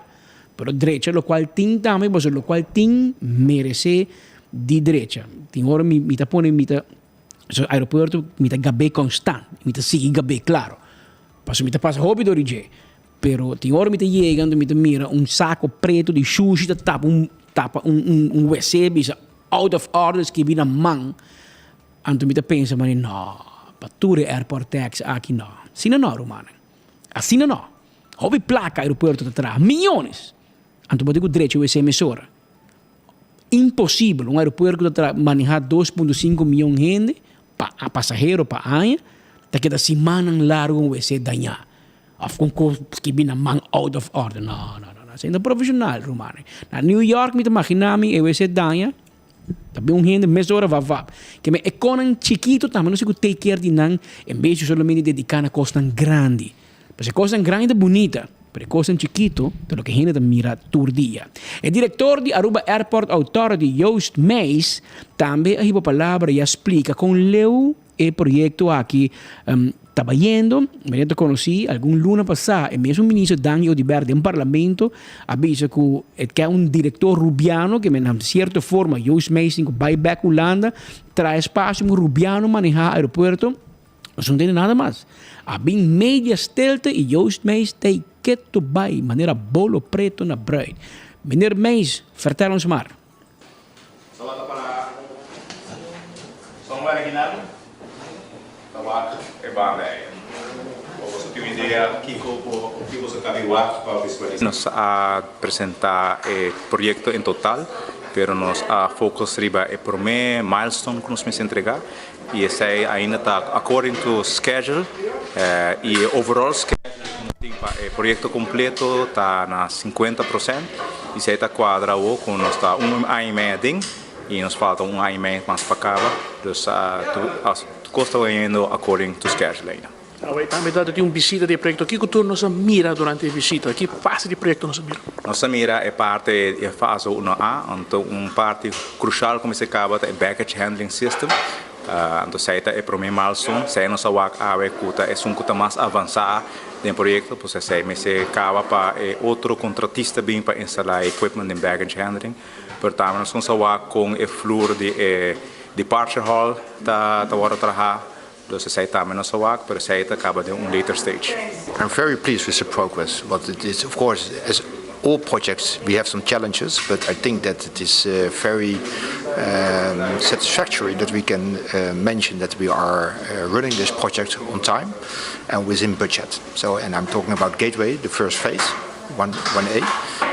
pero drecha lokual tin tambe, pasobra lokual tin meresé di drecha. Tin ora mi mi ta pone mi ta. So aeropuerto mi ta gab'é constant, mi ta sigui gab'é claro. Pasobra mi ta pasa hopi dor di dje. Pero tin ora mi ta yega anto mi ta mira un saco preto di shushi ta tapa un tapa un un un wc bisa out of order skibi na man. Anto mi ta pensa mane no, pa tur e airport tax aki no. Asina no rumannan. Asina no. Hopi placa aeropuerto ta traha, miyones. Anto bo tin cu drecha wc mesora. Imposibel, un aeropuerto ku ta maneha 2.5 miyon hende pa pasahero pa aña ta keda simannan largu un wc dañá òf ku un kos skibi na man out of order. No, no, no, no, esei no profeshonal rumannan. Na New York mi ta maginá mi e wc daña ta bin un hende mesora vap vap. Ke men e konan chikito tambe nos tin ku take care di nan en bes di solamente dediká na kosnan grandi. Pues e kosnan grandi ta bunita, pero e kosnan chikito ta loke hende ta mira tur dia. E direktor di Aruba Airport Authority, Joost Meijs, tambe a hiba palabra i a splika kon leu e proyekto aki ta bayendo. Manera ta konosí, algun luna pasá e mesun minister Dangui Oduber den parlamento a bisa ku e ke un direktor rubiano ke men na sierto forma Joost Meijs tin ku bai bèk Hulanda traha espasio pa un rubiano manehá aeropuerto. Nos no tende nada mas. A bin media stilte y Joost Meijs tei keto bay manera bolo preto na bruid. Meneer Meijs, vertel ons maar. Tabata para somewhere akinan ta wak e banda ei. Bo boso tin un idea kiko bo ki boso ta bin wak pa visualisa? Nos a presenta e proyecto en total, pero nos a focus riba e prome milestone cu nos mester entrega Y esey ainda ta according to schedule y e overall schedule cu nos tin pa e proyecto completo ta na 50% y esey ta cuadra awo cu nos ta un aña y media den y nos falta un aña y media mas pa caba dus tur cos ta bayendo according to schedule ainda. Awe tambe ta tin un bisita di e proyecto. Kico tur nos a mira durante e bisita? Ki fase di proyecto nos a mira? Nos a mira e parte di e fase uno A, anto un parti crucial cu mester caba ta e baggage handling system. Anto esey ta e prome milestone. Esey nos a wak awe cu ta esun cu ta mas avansa den e proyecto, pues esey mester caba pa e otro contratista bin pa instala e equipment den baggage handling. Pero tambe nos a wak con e floor di e departure hall ta wordo traha. Dus esey tambe nos a wak, pero esey ta caba den un later stage. I'm very pleased with the progress, but it is of course as all projects we have some challenges, but I think that it is uh, very um, satisfactory that we can uh, mention that we are uh, running this project on time and within budget. So, and I'm talking about Gateway, the first phase. 1, 1A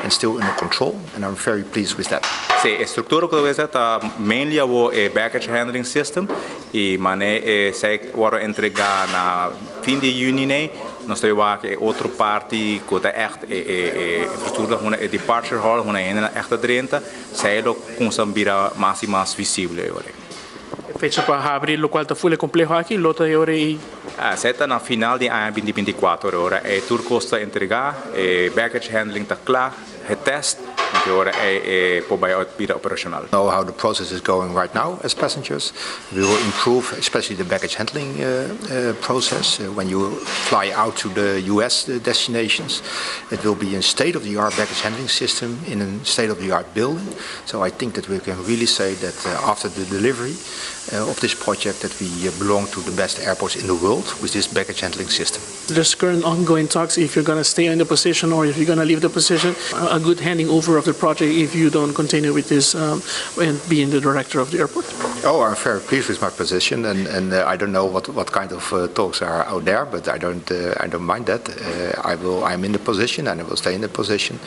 and still under control and I'm very pleased with that. Sí, e structura cu ta ta mainly awo e baggage handling system y mane esey wordo entrega na fin di juni ne, nos ta wak e otro parti cu ta echt e e infrastructura huna e departure hall huna hendenan echt ta drenta, esey lo cuminsa bira mas y mas visible e ora. E fecha pa habri locual ta full e compleho aki lo ta e ora ei? Esei ta na final di aña binti 24 ora e tur cos ta entrega, e baggage handling ta cla, getest. Anto e ora ei e por bai bira operashonal. Know how the process is going right now as passengers. We will improve especially the baggage handling process when you fly out to the US destinations. It will be a state of the art baggage handling system in a state of the art building. So I think that we can really say that after the delivery of this project that we belong to the best airports in the world with this baggage handling system. There's current ongoing talks if you're going to stay in the position or if you're going to leave the position. A good handing over of the project if you don't continue with this um, and being the director of the airport. Oh, I'm very pleased with my position, and, and uh, I don't know what, what kind of uh, talks are out there, but I don't uh, I don't mind that. Uh, I will I'm in the position and I will stay in the position.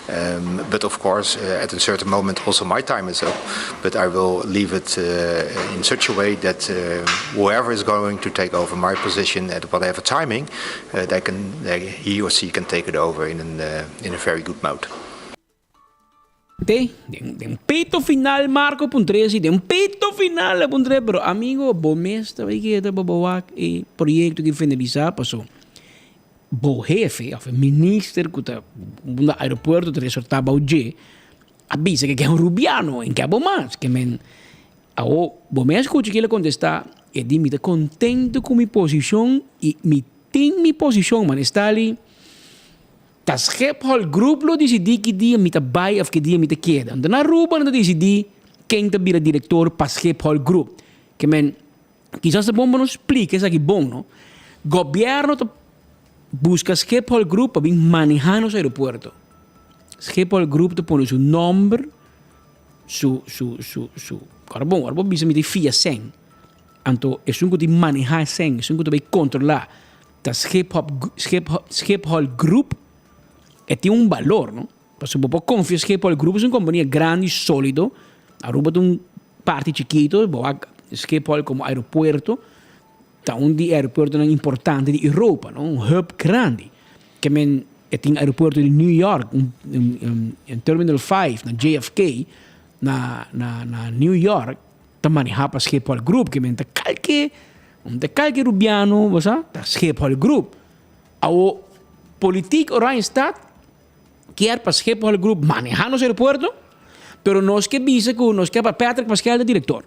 Um, but of course, uh, at a certain moment, also my time is up. But I will leave it uh, in such a way that uh, whoever is going to take over my position at whatever timing, uh, they can they, he or she can take it over in an, uh, in a very good mode. Te, den, den peto final Marco puntr'é si, den peto final a puntr'é, pero amigo, bo mes ta bay keda pa bo wak e proyecto ki finalisa paso bo hefe of e minister ku ta na aeropuerto ta resorta bou dje a bisa ke ke un rubiano en ke abo mas ke men awo bo mes skucha kila kontesta e di mi ta kontento ku mi posishon i mi tin mi posishon man Stanley Ta Schiphol Group lo disidí ki dia mi ta bai òf ki dia mi ta keda. Anto na Aruba nan ta disidí ken ta bira direktor pa Schiphol Group. Ke men, kisas ta bon pa nos splika esaki bon, no? Gobièrnu ta buska Schiphol Group pa bin manehá nos aeropuerto. Schiphol Group ta pone su nòmber, su, su, su, su, ora bon, ora bo bisa mi ta fia sèn, anto esun ku tin manehá e sèn, esun ku ta bai kontrolá Ta Schiphol Group e tin un balor, no? Pasobra bo por confia Schiphol Group es un compania grandi, solido. Aruba ta un parti chikito, bo wak Schiphol como aeropuerto ta un di e aeropuertonan importante di Europa, no? Un hub grandi. Ke men e tin aeropuerto di New York, un Terminal 5 na JFK na na New York. Ta maneha pa Schiphol Group ke men ta kalke un ta kalke rubiano bo sa ta Schiphol Group. Awo politiek Oranjestad kier pa Schiphol Group maneha nos aeropuerto pero nos ke bisa ku nos ke pa Patrick Paskel ta direktor.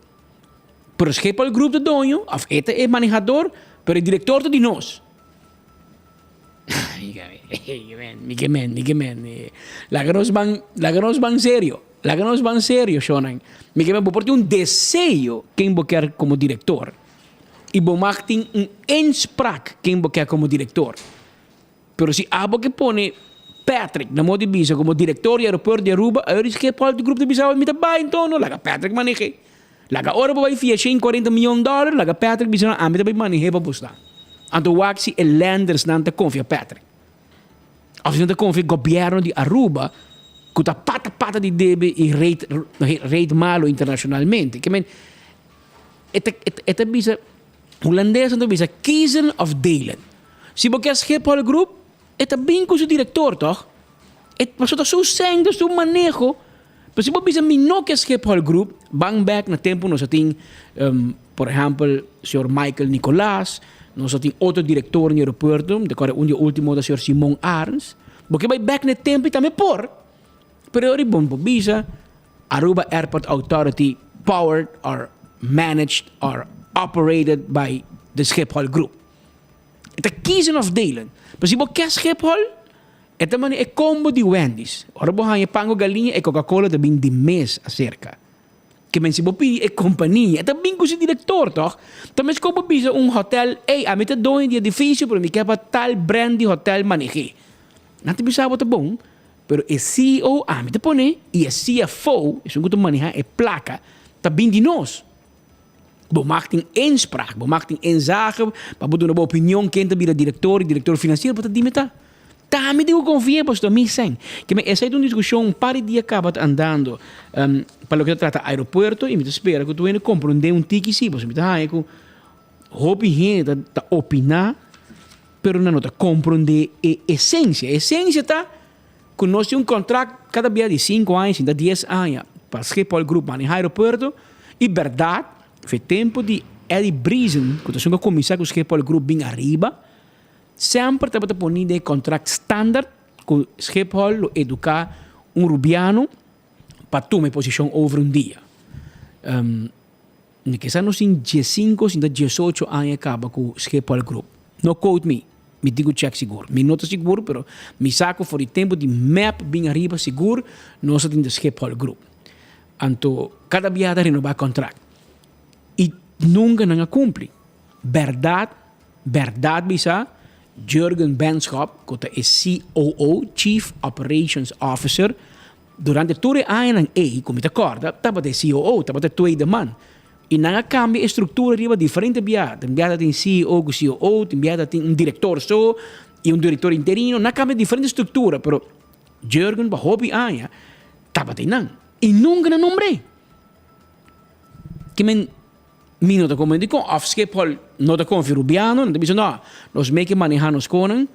Pero Schiphol Group ta doño of e ta e manehador pero e direktor ta di nos. Mi ke men, mi ke men. Laga nos ban, laga nos ban serio. Laga nos ban serio, shownan. Mi ke men, bo por tin un deseo ken bo kier komo direktor. I bo mag tin un inspraak ken bo kier komo direktor. Pero si abo ke pone Patrick na modo di bisa komo direktor di aeropuerto di Aruba, ayo di Schiphol di grup ta bisa, mi ta bai anto no, laga Patrick maneh'é. Laga ora bo bai fia 140 miyon dòler, laga Patrick bisa nan, ami ta bai maneh'é pa bosnan. Anto wak si e lendersnan ta konfia Patrick. Òf si nan ta konfia gobièrnu di Aruba ku ta pata pata di debe i rate rate malu internashonalmente. Ke men e ta e ta bisa hulandesnan ta bisa kiezen òf delen. Si bo ke Schiphol Group e ta bin ku su direktor tòg? E pasobra ta su sèn ta su maneho. Pero si bo bisa mi no ke Schiphol Group, ban bek na tempu nos a tin por ehèmpel señor Michael Nicolaas, nos a tin otro direktor na aeropuerto, mi ta kòrda un di e ultimo ta señor Simon Arns. Bo ke bai bek na e tempu i tambe por, pero e ora bon bo bisa Aruba Airport Authority powered or managed or operated by the Schiphol Group. E ta kiezen of delen. Pero si bo ke Schiphol, E ta manda e combo di Wendy's. Ora bo haña pan ku galiña e Coca-Cola ta bin di mes aserka. Ke men si bo pidi e kompania e ta bin ku su direktor tòg? Ta mes kon bo bisa un hotèl, ey ami ta doño di edifisio pero mi ke pa tal brand di hotèl maneh'é. Nan ta bisa bo ta bon, pero e ceo ami ta pone i e CFO, esun ku ta manehá e plaka, ta bin di nos. Bo mag tin inspraak, bo mag tin inzage pa bo duna bo opinion ken ta bira direktor i direktor finansiero, bo ta dime ta. Ta mi tin ku konfia pasobra mi sèn. Ke men esei ta un diskushon un par di dia kaba ta andando pa loke ta trata aeropuerto i mi ta spera ku tur hende komprondé un tiki si pasobra mi ta haña ku hopi hende ta opiná pero nan no ta komprondé e esensia. E esensia ta ku nos tin un kontrakt kada bia di sinku aña sinta dies aña pa Schiphol Group maneha aeropuerto. I bèrdat, fe tempu di Eddie Briesen, ku ta esun ku a kuminsá ku Schiphol Group bin ariba, semper tabata poni den e kontrakt standaard ku Schiphol lo eduká un Rubiano pa tuma e posishon over un dia. Mi ke sa nos tin diesinco sinta diesocho aña kaba ku Schiphol Group. No quote me, mi tin ku check sigur. Mi no ta sigur pero mi sa ku for di tempu di mep bin ariba sigur nos a tin di Schiphol Group. Anto kada bia ta renobá kontrakt i nunka nan a kumpli. Bèrdat, bèrdat bisa Jurgen Benschop ku ta e COO, Chief Operations Officer, Durante tur e añanan ei ku mi ta kòrda, tabata e COO, tabata e tweede man. I nan a kambia e struktura riba diferente bia. Tin bia ta tin CEO ku COO, tin bia ta tin un direktor so i un direktor interino. Nan a kambia diferente struktura, pero Jurgen pa hopi aña tabata einan i nunka nan nombr'é. Ke men mi no ta komprende dikon òf Schiphol no ta konfia Rubiano, nan ta bisa no, nos meke maneha nos konan.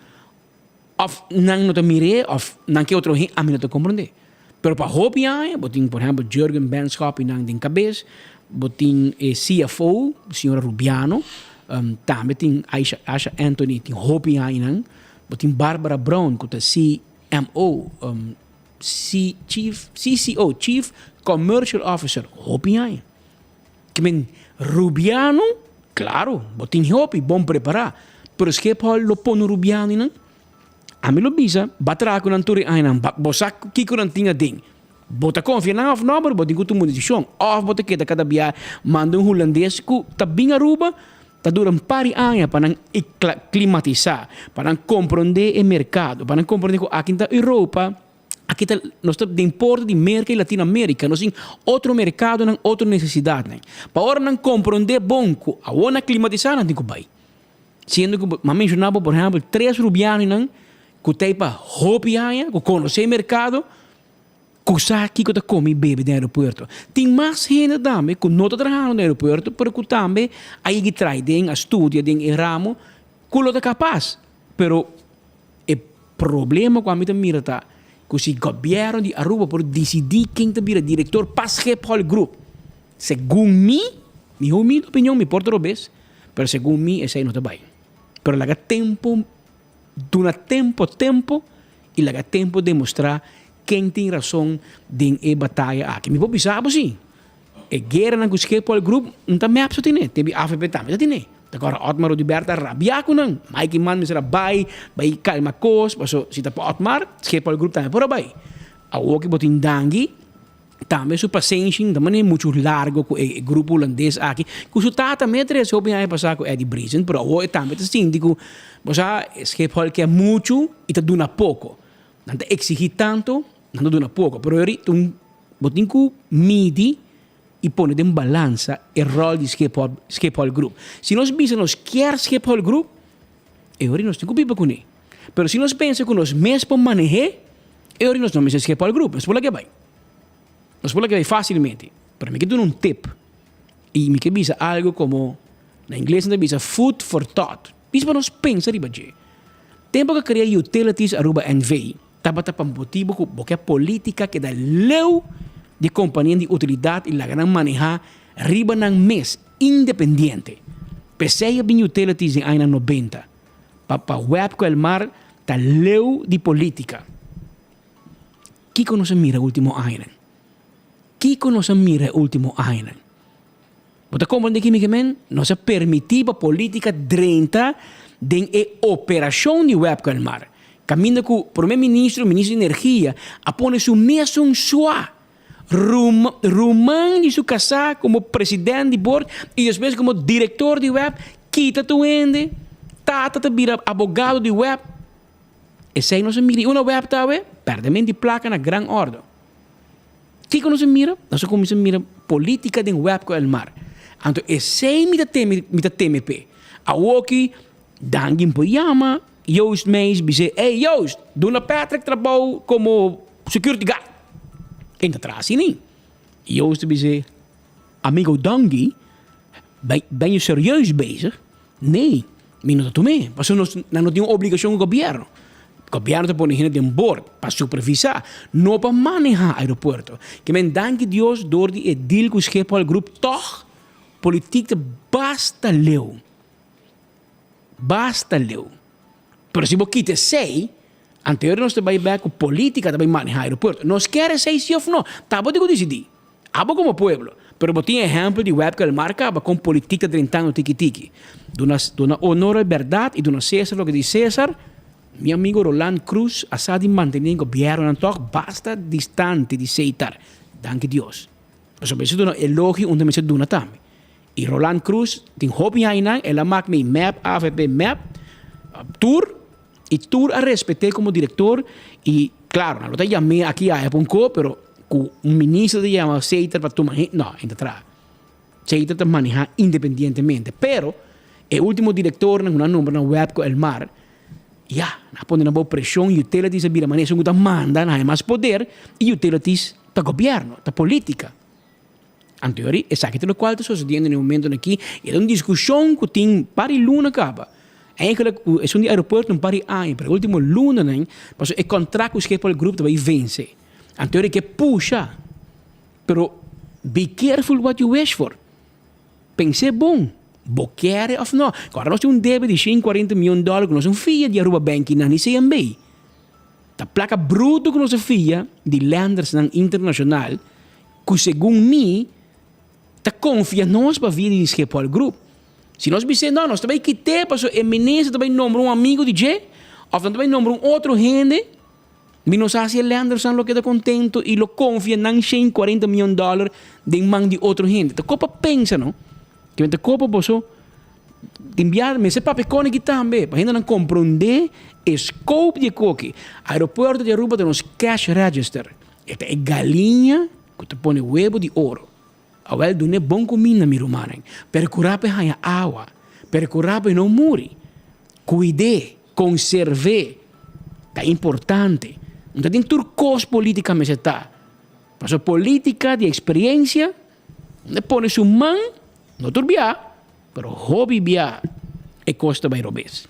Of nan no ta mir'é of nan ke otro hende, ami no ta komprondé. Pero pa hopi aña bo tin por ehèmpel Jurgen Benschop i nan den kabes, bo tin e CFO, señora Rubiano, tambe tin Aisha Asha Anthony tin hopi aña nan, bo tin Barbara Brown ku ta CMO, C Chief CCO, Chief Commercial Officer, hopi aña. Ke men Rubiano, klaro, bo tin hopi bon prepará, pero Schiphol lo pone Rubianonan? Ami lo bisa, ba traha ku nan tur e añanan, bo sa kiko nan tin aden. Bo ta konfia nan òf nò, pero bo tin ku tuma un desishon. Òf bo ta keda kada bia manda un hulandes ku ta bin Aruba, ta dura un par di aña pa nan klimatisá, pa nan komprondé e merkado, pa nan komprondé ku aki ta Europa. Aki ta, nos ta den porta di Merka i Latinoamérika, nos tin otro merkadonan, otro nesesidatnan. Pa ora nan komprondé bon ku awor nan klimatisá, nan tin ku bai. Siendo ku m'a menshoná bo, por ehèmpel, tres rubianonan ku ta ei pa hopi aña, ku konosé e merkado, ku sa kiko ta kome i bebe den aeropuerto. Tin mas hende tambe ku no ta trahando den aeropuerto, pero ku tambe a yega trai den, a studia den e ramo, ku lo ta kapas. Pero E problema cu ami ta mira ta cu si gobierno di Aruba por dicidi ken ta bira director pa Schiphol Group, segun mi, mi humilde opinion, mi por ta robes, pero segun mi esey no ta bay. Pero laga tempo duna tempo tempo y laga tempo demostra ken tin razon den e bataya aki. Mi por bisa bo si. E gueranan ku Schiphol Group no ta mep so tine, te bi avp tambe ta tine. Ta kòrda Otmar Oduber ta rabia ku nan. Mike Eman mester a bai, bai kalma kos, paso si ta pa Otmar, Schiphol Group tambe por a bai. Awor ki bo tin Dangui, tambe su pasenshi no ta manera muchu largo ku e grupo hulandes aki, ku su tata me trese hopi aña pasá ku Eddie Briesen, pero awor e tambe ta sinti ku, bo sa, Schiphol ke muchu i ta duna poko. Nan ta eksigí tantu, nan ta duna poko. Pero yori ta un Bo tin ku midi i pone den balansa e ròl di Schiphol, Schiphol Group. Si nos bisa nos kier Schiphol Group, e ora nos tin ku biba kuné. Pero si nos pensa ku nos mes por maneh'é, e ora nos no mester Schiphol Group. Nos por laga bai. Nos por laga bai fásilmente. Pero mi ke duna un tip i mi ke bisa algu komo, na ingles nan ta bisa food for thought. Bisa pa nos pensa riba dje. Tempu ku a krea Utilities Aruba NV. Tabata pa motibu ku bo ke politika keda leu di kompania di utilidat i laga nan manehá riba nan mes, independiente. P'esei a bin utilities den añanan nobenta, pa pa web ku Elmar ta leu di politika. Kiko nos a mira ultimo añanan? Kiko nos a mira e ultimo añanan? Bo ta komprendé ki mi ke men? Nos a permití pa polítika drenta den e operashon di web ku Elmar. Kaminda ku Promé Ministro, Ministro di Energia, a pone su mesun sua rum ruman di su kasá komo president di bord i despues komo direktor di web, kita tur hende, tata ta bira abogado di web. Esei nos a mira i unda web ta awe? Pèrdemento di plaka na gran òrde. Kiko nos a mira? Nos a kuminsá mira polítika den web ku Elmar. Anto esei mi ta teme, mi ta teme p'e. Awoki Dangin por yama Joost Meijs bis'é, Ey Joost, duna Patrick trabou komo security guard. E no ta traha asina. Joost ta bis'é, Amigo Dangui, ben, ben je serieus bezig? Nee, mi no ta tum'é, pasobra nos nan no tin un obligashon ku gobièrnu. Gobièrnu ta pone hende den bord pa supervisá, no pa manehá aeropuerto. Ke men danki Dios dor di e deal ku Schiphol Group tòg politik ta basta leu. Basta leu. Pero si bo kita esei. Anterior nos ta bai bek ku politica ta bai maneha aeropuerto. Nos kier esei si of no? Ta bo tin ku disidí. Abo komo pueblo. Pero bo tin ehempel di Webke Elmar kaba kon politik ta drentando tiki tiki. Duna duna honor al bèrdat i duna Cesar loke di Cesar. Mi amigo Roland Croes a sa di mantené gobiernonan tòg basta distante di Seitar. Danki Dios. Pasobra mester duna elogio unda mester duna tambe. I Roland Croes tin hopi añanan el a mak mi mep, avp, mep, tur. I tur a respet'é komo direktor i klaro nan lo ta yam'é aki aya pa un ko pero ku un minister ta yama Seiter pa tuma hende no hende ta traha. Seiter ta manehá independientemente pero e ultimo direktornan ku nan nombra na Webco Elmar ya nan a pone nan bou preshon utilities a bira manera esun ku ta manda nan haña mas poder i utilities ta gobièrnu ta politika. Anto esaki ta lokual ta sosediendo na e momentonan aki i e ta un diskushon ku tin par di luna kaba. Eigenlijk ku esun di aeropuerto un par di aña, pero e ultimo lunanan pasobra e kontrakt ku Schiphol Group ta bai vense. Anto e ke pusha, pero be careful what you wish for. Pens'é bon, bo kere òf no. Kòrda nos tin un debe di 140 mion dòler ku nos un fia di Aruba Bank i nan di CMB. Ta plaka bruto ku nos a fia di lendersnan internashonal. Ku segun mi ta konfia nos pa via di Schiphol Group. Si nos bis'é no, nos ta bai kit'é pasobra e minister ta bai nombra un amigo di dje òf nan ta bai nombra un otro hende, mi no sa si e lendersnan lo keda kontento i lo konfia nan 140 mion dòler den man di otro hende. Ta kopa pensa no. Kimen ta kopa boso tin bia mester papia kòne aki tambe pa hendenan komprondé e scope di e koki. Aeropuerto di Aruba ta nos cash register. E ta e galiña ku ta pone webo di oro. Awel dun'é bon kuminda, mi rumannan. Perkurá pa e haña awa. Perkurá pa e no muri. Kuid'é, konserv'é. Ta importante. No ta den tur kos polítika mester ta. Pasobra polítika di eksperensia, unda e pone su man, no tur bia, Pero hopi bia e kos ta bai robes.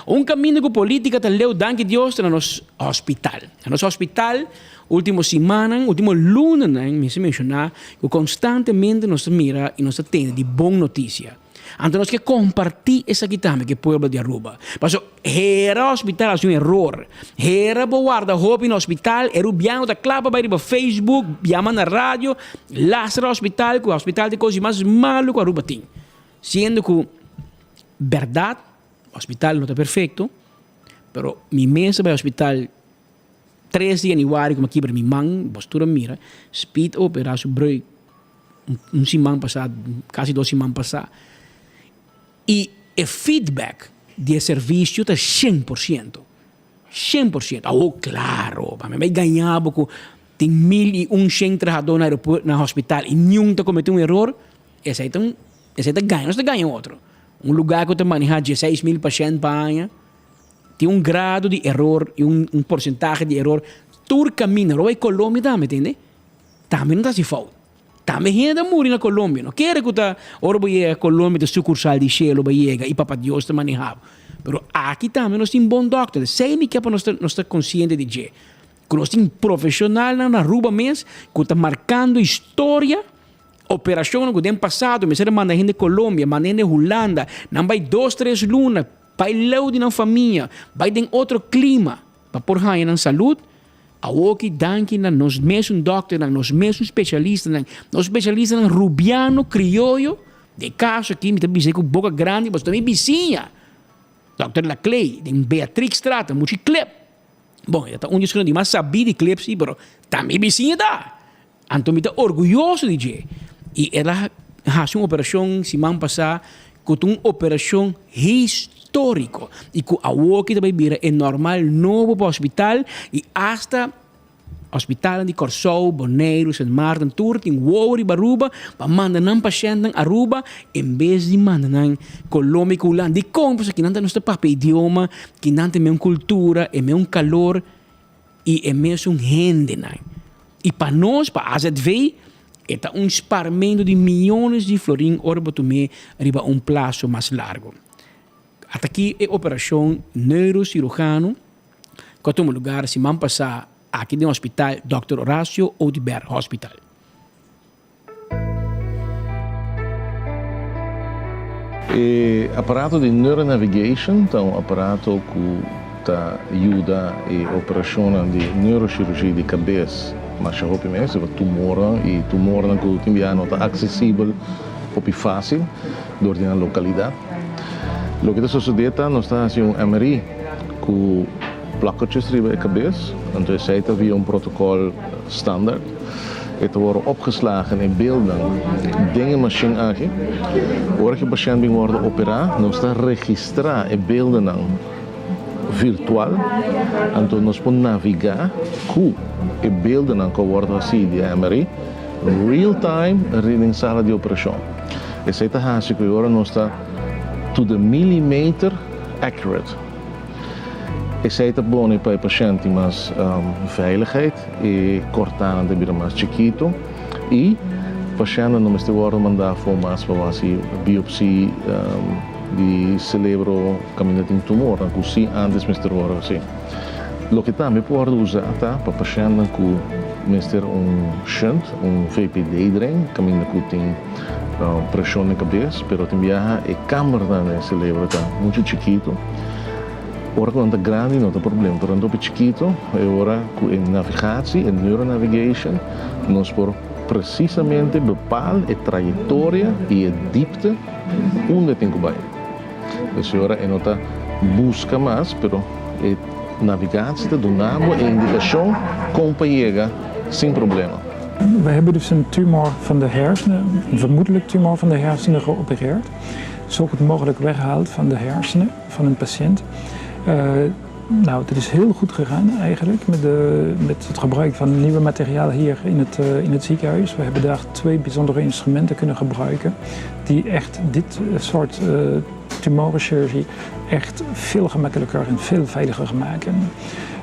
Un kaminda ku politika ta leu danki Dios ta na nos hospital. Na nos hospital ultimo simannan, ultimo lunanan mi a menshoná ku konstantemente nos ta mira i nos ta tende di bon notisia. Anto nos ke kompartí esaki tambe ku e pueblo di Aruba. Pasobra hera hospital a hasi un eror. Hera bo warda hopi na hospital, e rubiano ta kla pa bai riba Facebook, yama na radio, lastra hospital ku hospital ta e kos di mas malu ku Aruba tin. Siendo ku bèrdat hospital no ta perfekto, pero mi mes a bai hospital tres di yanüari ku mi a kibra mi man, bos tur a mira, speed opera su breuk un siman pasá, kasi dos siman pasá. I e feedback di e servisio ta 100%. 100%. Awor klaro, pa mi bai gaña bo ku tin 1100 trahadó na aeropuerto, na hospital i niun ta kometé un eror, esei ta un, esei ta gaña, nos ta gaña otro. Un lugá ku ta manehá 16.000 pashènt pa aña, tin un grado di eror i un un porsentahe di eror tur kaminda. Ora bo bai Colombia tambe, tende, tambe no ta hasi fout. Tambe hende ta muri na Colombia. No kere ku ta ora bo yega Colombia ta sucursal di shelu bo yega i Papa Dios ta maneha bo. Pero aki tambe nos tin bon dokter. Esei mi ke pa nos ta nos ta konsiente di dje. Ku nos tin profeshonalnan na Aruba mes ku ta markando historia, operashonnan ku den pasado mester a manda hende Colombia, manda hende Hulanda, nan bai dos tres luna, bai leu di nan famia, bai den otro klima pa por haña nan salud. Awoki danki na nos mesun dokternan, nos mesun specialistanan, nos specialistanan rubiano, crioyo, den caso aki mi ta bisa cu boca grandi pasobra ta mi bisiña, Dokter Laclay, den Beatrixstraat, muchi klep. Bon, e ta un di esnan di mas sabí di klep si, pero ta mi bisiña ta. Anto mi ta orguyoso di dje. I el a hasi un operashon siman pasá ku ta un operashon históriko i ku awoki ta bai bira e normal nobo pa hospital i asta hospitalnan di Kòrsou, Boneiru, Sint Maarten tur tin wowo riba Aruba pa manda nan pashèntnan Aruba en bes di manda nan Colombia ku Hulanda. Dikon? Pasobra kinan ta nos ta papia idioma, kinan ta e mesun kultura, e mesun kalor. I e mesun hendenan. I pa nos, pa AZV, e ta un sparmento di miyones di florin ora bo tum'é riba un plaso mas largo. Ata aki e operashon neurocirujano ku a tuma lugar siman pasá aki den hospital Dòkter Horacio Oduber Hospital. E aparato di neuronavigation ta un aparato ku. ta yuda e operashonnan di neurochirurgia di kabes masha hopi mes, riba tumornan i tumornan ku tin biaha no ta aksesibel hopi fásil dor di nan lokalidat. Loke ta sosodé ta nos ta hasi un MRI ku plakkertjes riba e kabes, anto esei ta via un protokòl standaard. E ta wòrdu opgeslagen e beeldnan den e mashin aki. Ora ku e pashènt bin wòrdu operá, nos ta registrá e beeldennan virtual, anto nos por navigá ku e beeldennan ku a wòrdu hasí di e MRI real time riba den sala di operashon. Esei ta hasi ku e ora nos ta to the millimeter accurate. Esei ta boni pa e pashènt tin mas veiligheid, e kòrtánan ta bira mas chikitu i pashèntnan no mester wòrdu mandá afó mas pa hasi biopsi di selebro kaminda tin tumornan ku si ántes mester wòrdu hasi. Loke tambe por wòrdu usá ta pa pashèntnan ku mester un shunt, un VPD drain kaminda ku tin preshon den kabes, pero tin biaha e kambernan den e selebro ta muchu chikitu. Ora ku nan ta grandi no ta problema, pero nan ta hopi chikitu, e ora ku e navigatie, e neuronavigation, nos por presisamente bepaal e trayektoria i e diepte unda e tin ku bai. Dus e ora e no ta buska mas, pero e navigatie ta duna bo e indikashon kon pa yega sin problema. We hebben dus een tumor van de hersenen, een vermoedelijk tumor van de hersenen geopereerd. Zo goed mogelijk weggehaald van de hersenen van een patiënt. Uh, nou, dat is heel goed gegaan eigenlijk met, de, met het gebruik van nieuwe materiaal hier in het, uh, in het ziekenhuis. We hebben daar twee bijzondere instrumenten kunnen gebruiken die echt dit soort uh, tumorenchirurgie echt veel gemakkelijker en veel veiliger maken.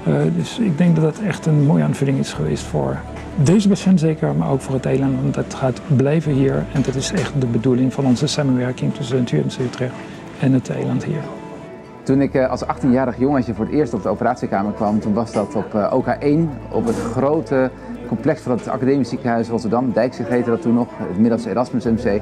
Uh, dus ik denk dat dat echt een mooie aanvulling is geweest voor deze patiënt zeker, maar ook voor het eiland. Want dat gaat blijven hier en dat is echt de bedoeling van onze samenwerking tussen het UMC Utrecht en het eiland hier. Toen ik eh, als 18-jarig jongetje voor het eerst op de operatiekamer kwam, toen was dat op eh, OK1, op het grote complex van het Academisch Ziekenhuis Rotterdam. Dijkzicht heette dat toen nog, het Erasmus MC.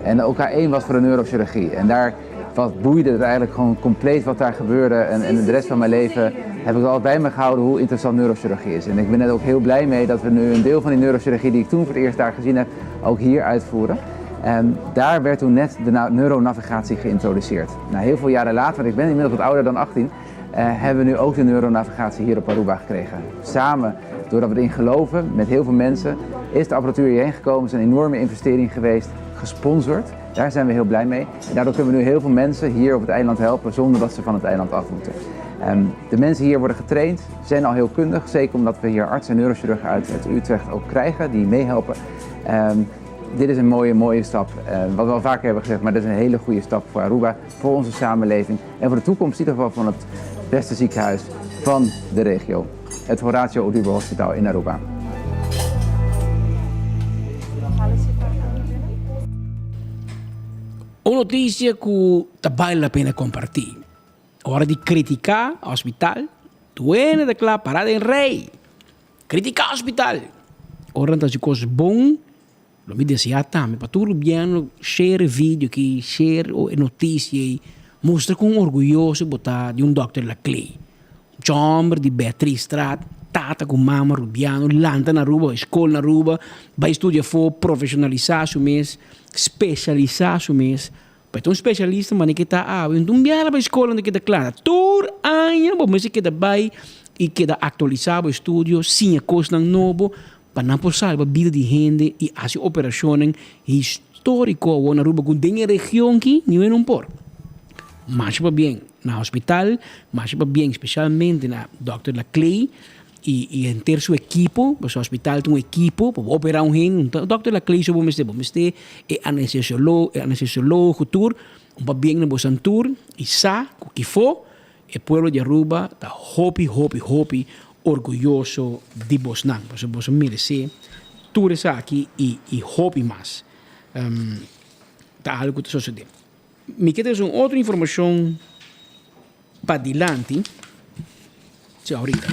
En de OK1 was voor de neurochirurgie. En daar wat boeide het eigenlijk gewoon compleet wat daar gebeurde. En, en de rest van mijn leven heb ik het altijd bij me gehouden hoe interessant neurochirurgie is. En ik ben er ook heel blij mee dat we nu een deel van die neurochirurgie die ik toen voor het eerst daar gezien heb, ook hier uitvoeren. En daar werd toen net de neuronavigatie geïntroduceerd. Nou, heel veel jaren later, want ik ben inmiddels wat ouder dan 18, eh, hebben we nu ook de neuronavigatie hier op Aruba gekregen. Samen, doordat we erin geloven, met heel veel mensen, is de apparatuur hierheen gekomen. Het is een enorme investering geweest, gesponsord. Daar zijn we heel blij mee. En daardoor kunnen we nu heel veel mensen hier op het eiland helpen zonder dat ze van het eiland af moeten. Ehm, de mensen hier worden getraind, zijn al heel kundig. Zeker omdat we hier artsen en neurochirurgen uit, uit Utrecht ook krijgen die meehelpen. Um, dit is een mooie, mooie stap. Uh, wat we al vaker hebben gezegd, maar dit is een hele goede stap voor Aruba, voor onze samenleving en voor de toekomst in ieder geval van het beste ziekenhuis van de regio. Het Horatio Oduber Hospitaal in Aruba. Un noticia cu ta bale la pena comparti. Ora di critica hospital, duene ta cla para den rey. Critica hospital! Ora nan ta haci cos bon, lo mi desea tambe pa tur gobierno share e video aki, share e noticia ei, mustra con orguyoso bo ta di un Dòkter Laclay. Un chòmber di Beatricestraat, tata cu mama Rubiano, lanta na Aruba, bai scol na Aruba, bai studia afo, profesionalisa su mes, specialisa su mes, Pa e ta un specialista manera ke ta awe, un biaha bai skol unda keda kla. Tur aña bo mester keda bai i keda aktualisá bo estudio, siña kosnan nobo pa nan por salba bida di hende i hasi operashonnan históriko awor na Aruba ku den e region aki niun no por. Masha pabien na hospital, masha pabien spesialmente na dòkter Laclay I i henter su ekipo, pasobra hospital ta un ekipo, pa bo operá un hende, no ta dòkter Laclay so bo mester, bo mester e anestesiolo e anestesiologo tur, un pabien na bosan tur i sa ku kifó e pueblo di Aruba ta hopi hopi hopi orguyoso di bosnan, pasobra boso meresé tur esaki i i hopi mas. Ta algu ku ta sosodé. Mi ke trese un otro informashon. Padilanti, si ahorita,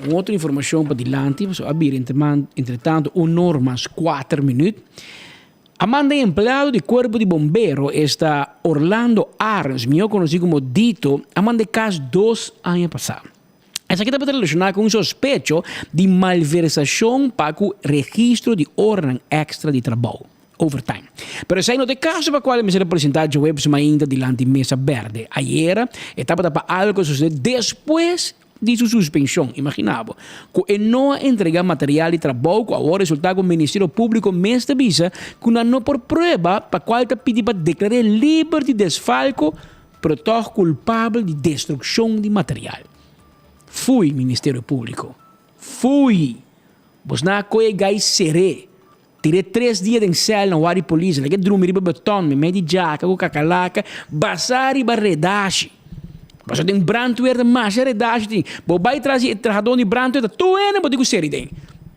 un otro informacion padilanti, pasobra a bira entretanto un or mas cuater minuut. A manda e empleado di Cuerpo di Bombero, esta Orlando Arends, mihó conocí como Dito, a manda e cas dos aña pasá. Esaki tabata relacioná cu un sospecho di malversacion pa cu registro di oranan extra di trabou, overtime. Pero esei no ta e caso pa cual e mester a presenta djaweps mainta dilanti mesa berde. Ayera e tabata pa algo cu a sucede despues di su suspenshon. Imagina bo ku e no a entrega material di trabou ku awor resulta ku Ministerio Públiko mes ta bisa ku nan no por prueba pa kual ta pidi pa deklar'é liber di desfalko pero tòg kulpabel di destrukshon di material. Fui Ministerio Públiko. Fui! Bosnan a kohe e gai ser'é. Tir'é tres dia den sèl na wari polis, lag'é drumi riba beton meimei di djaka ku kakalaka, basá riba redashi. Pasobra den brandweer ta masha redashi tin. Bo bai tras di e trahadó di brandweer ta tur hende bo tin ku seri den.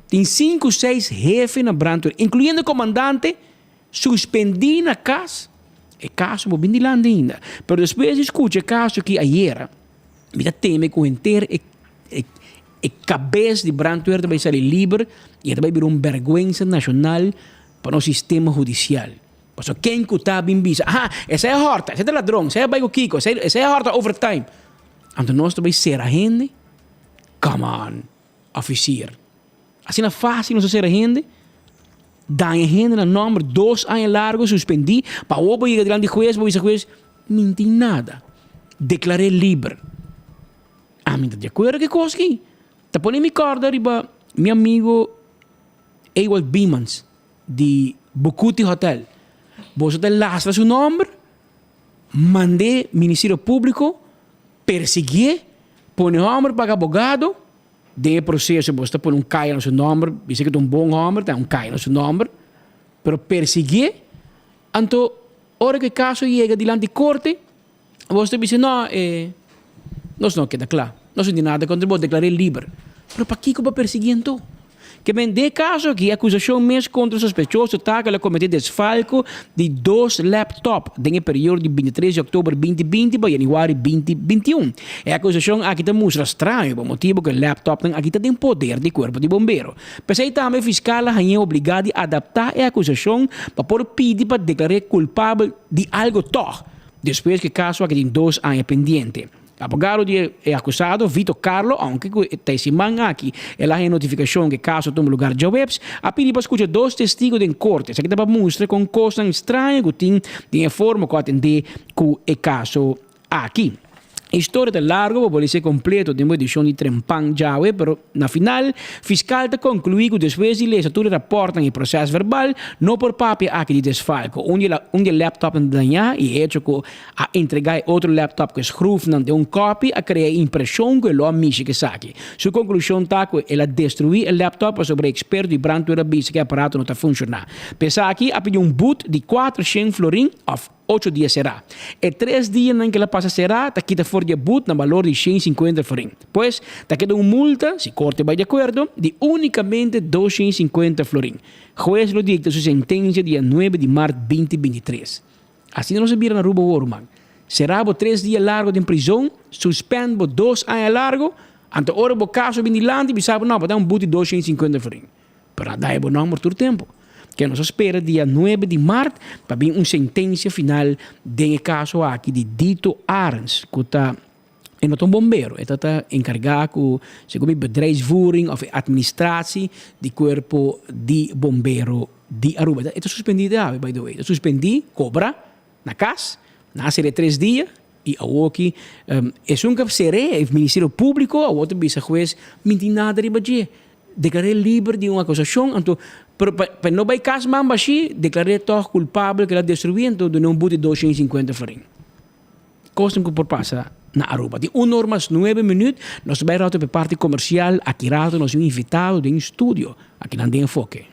Tin sinku seis hefe na brandweer, inkluyendo e komandante, suspendí na kas. E kaso bo bin dilanti ainda. Pero despues di skucha e kaso aki ayera, mi ta teme ku henter e E kabes di brandweer ta bai sali liber y e ta bai bira un berguensa nacional pa nos sistema hudicial. Pasobra ken cu ta bin bisa, aha, esey a horta, esey ta ladron, esey a bai cu kico, esey esey a horta overtime. Anto nos ta bai cera hende? Come on, officier. Asina facil nos ta cera hende? Daña hende nan nomber dos aña largo suspendi pa awor bo yega dilanti huez bo bisa huez, mi no tin nada. Declar'e liber. Ami ta di akuerdo ku e kos aki. Ta pone mi kòrda riba mi amigo Ewald Biemans di Bucuti Hotel. Boso ta lastra su nòmber, mand'é Ministerio Públiko, persiguié, pone hòmber paga abogado. Den e proseso boso ta pone un kaya na su nòmber, bisa ku ta un bon hòmber, ta un kaya na su nòmber, pero persiguié. Anto ora ku e kaso yega dilanti korte, Boso ta bisa, No, e nos no keda kla. Nos no tin nada kontra bo, deklar'é liber. Pero pakiko bo a persiguí anto? Ke men den e kaso aki, e akusashon mes kontra e sospechoso ta ku el a kometé desfalko di dos laptop den e periodo di bintitres di òktober 2020 pa yanüari 2021. E akusashon aki ta mustra straño pa motibu ku e laptopnan aki ta den poder di kuerpo di bombero. P'esei tambe e fiskal a hañ'é obligá di adaptá e akusashon pa por pidi pa deklar'é kulpabel di algo tòg. Despues ku e kaso aki tin dos aña pendiente. Abogado di e akusado, Vito Carlo, ounke ku ta e siman aki el a haña notifikashon ku e kaso a tuma lugar djaweps, a pidi pa skucha dos testigo den korte. Esaki ta pa mustra kon kosnan straño ku tin den e forma ku a atendé ku e kaso aki. E historia ta largo pa por lese kompleto den bo edishon di Trempan djawe, pero na final fiskal ta konkluí ku despues di lesa tur e rapòrtnan i proses verbal, no por papia aki di desfalko. Un di un di e lèptòpnan ta dañá i e echo ku a entregá e otro lèptòp ku e skrufnan den un kòpi a krea e impreshon ku e lo a mishi ku esaki. Su konklushon ta ku el a destruí e lèptòp pasobra e eksperto di brandweer a bisa ku e aparato no ta funshoná. P'esaki a pidi un but di 400 florin òf. Ocho dia será. E tres dianan ku el a pasa será ta kita for di e but na balor di 150 florin. Pues, ta keda un multa, si korte bai di akuerdo, di únikamente 250 florin. Hues lo dikta su sentensia dia nuebe di mart 2023. Asina nos a bira na Aruba awor, ruman. Será bo tres dia largo den prizon, suspend bo dos aña largo, anto ora bo kaso bin dilanti bisa bo, no, bo ta un but di 250 florin. Pero a dai bo nomber tur tempo. Ke nos a spera dia nuebe di mart pa bin un sentencia final den e caso aki di Dito Arends cu ta e no ta un bombero, e ta ta encarga cu segun mi bedrijfsvoering of e administratie di cuerpo di bombero di Aruba. E ta suspendi te awe by the way, e ta suspendi, cobra na cas, nan a sera e tres dia y awoki esun cu a sere e Ministerio Publico awor ta bisa huez mi tin nada riba dje. Deklar'é liber di un akusashon, anto pero pa pa e no bai kas man bashí, deklar'é tòg kulpabel ku el a destruí, anto dun'é un but di 250 florin. Kosnan ku por pasa na Aruba. Tin un or mas nuebe minüt, nos ta bai ròt op e parti komersial, aki rato nos tin un invitado den studio, akinan den Enfoke.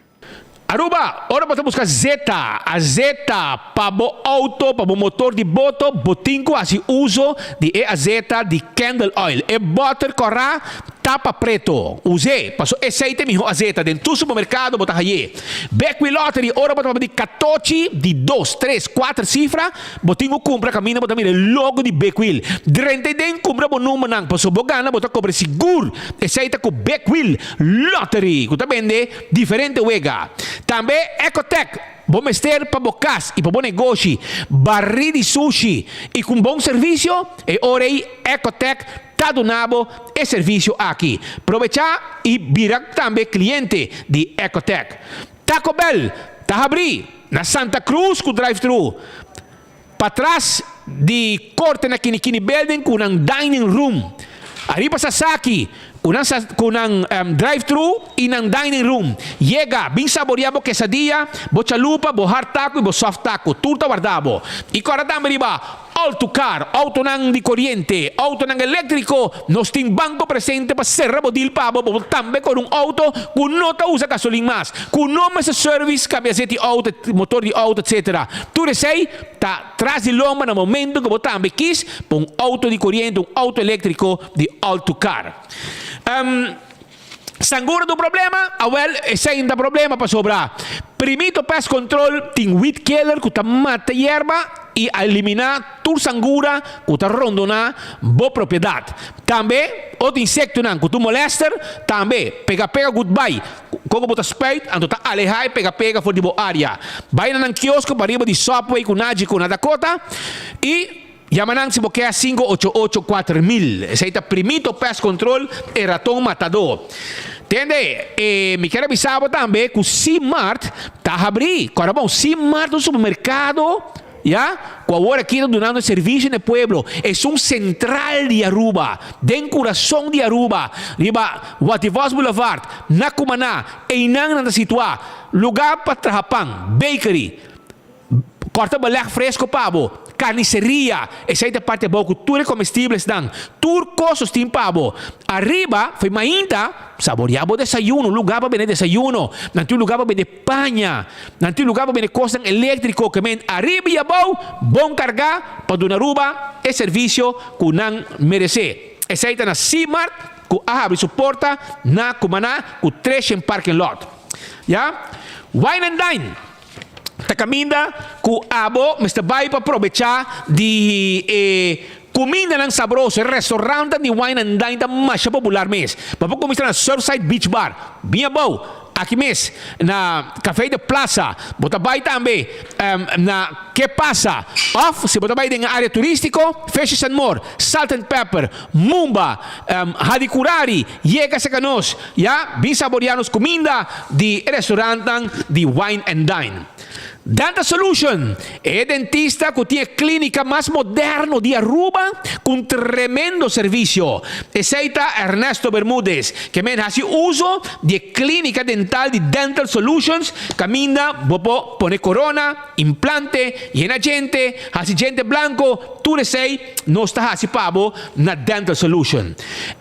Aruba, ora bo ta buska zeta, azeta, pa bo auto, pa bo motor di boto, bo tin ku hasi uso di e azeta di Candle Oil. E bòter kòrá tapa preto. Us'é, paso esei ta e mihó azeta. Den tur supermerkado bo ta hay'é. Bek wi Lottery, ora bo ta papia di katochi, di dos, tres, kuater sifra, Bo tin ku kumpra kaminda bo ta mira e logo di Big Wheel. Drenta ei den kumpra bo numbernan pasobra bo gana bo ta kobra sigur. Esei ta ku Big Wheel Lottery ku ta bende diferente wega. Tambe Ecotec. Bo mester pa bo kas i pa bo negoshi barí di sushi i ku un bon servisio? E ora ei Ecotech ta duna bo e servisio aki. Probechá i bira tambe kliente di Ecotech. Taco Bell ta habrí na Santa Cruz ku drive-thru patras di korte na Kinikini Building ku nan dining room. Ariba Sasaki ku nan ku nan drive-thru i nan dining room. Yega, bin saboria bo quesadilla, bo chalupa, bo hard taco i bo soft taco. Tur ta warda bo. I kòrda tambe riba Autocar, autonan di koriente, autonan eléktriko, nos tin banko presente pa sera bo deal pa bo, bo por tambe kore un auto ku no ta usa gasolin mas, ku no mester service, kambia zet di auto, motor di auto etc. Tur esei ta tras di lomba na momento ku bo tambe kis pa un auto di koriente, un auto eléktriko di Autocar. Sangura ta un problema? Awel, esei no ta problema pasobra Primito Pest Control tin weed killer ku ta mata yerba i a eliminá tur sangura ku ta rondoná bo propiedat. Tambe otro insektonan ku ta molester tambe pega pega goodbye. Kon ku bo ta spuit anto ta alehá e pega pega for di bo área. Bai na nan kiosko pariba di Subway ku Nagico na Dakota i. Yama nan si bo ke 588 4000. Esei ta Primito Pest Control, e raton matadó. Tende, e mi kier a bisa bo tambe ku C-Mart ta habrí. Kòrda bon, C-Mart ta un supermerkado, ya, ku awor aki ta dunando servisio na e pueblo. Esun sentral di Aruba, den kurason di Aruba, riba Wativos Boulevard, na Cumaná. Einan nan ta situá. Lugá pa traha pan, bakery. Kòrta beleg fresko pa bo. Karniseria, esei ta parti abou ku tur e komestiblesnan. Tur kos nos tin pa bo. Ariba, fo'i mainta, saboriá bo desayuno, un lugá pa bende desayuno. Nan tin un lugá pa bende paña. Nan tin un lugá pa bende kosnan eléktriko. Ke men ariba i abou, bon kargá pa duna Aruba e servisio ku nan meresé. Esei ta na Simart ku a habri su porta na Cumaná ku Treshen Parking Lot. Ya. Wine and Dine. Ta kaminda ku abo mester bai pa probechá di e kumindanan sabroso. E restaurantnan di wine and dine ta masha popular mes. Bo por kuminsá na Surfside Beach Bar, bin abou, aki mes na Café de Plaza. Bo ta bai tambe na Ke Pasa? Òf si bo ta bai den e área turístiko, Fishes and More, Salt and Pepper, Mumba, Hadicurari, yega serka nos, ya, bin saboreá nos kuminda di e restaurantnan di Wine and Dine. Dental Solution, e dentista ku tin e klínika mas moderno di Aruba ku un tremendo servisio. Esei ta Ernesto Bermudez, ke men hasi uso di e klínika dental di Dental Solutions kaminda bo por pone korona, implante, yena djente, hasi djente blanko, Tur esei nos ta hasi pa bo na Dental Solution.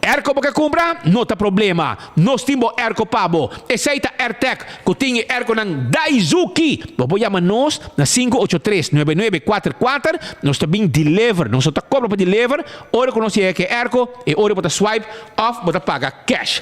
Airco bo ke kumpra? No ta problema. Nos tin bo airco pa bo. Esei ta Airtec ku tin e airconan Daizuki. Bo por yama nos na 583 9944. Nos ta bin deliver. Nos no ta kobra pa deliver. Ora ku nos yega ku e airco, e ora bo ta swipe òf bo ta paga cash.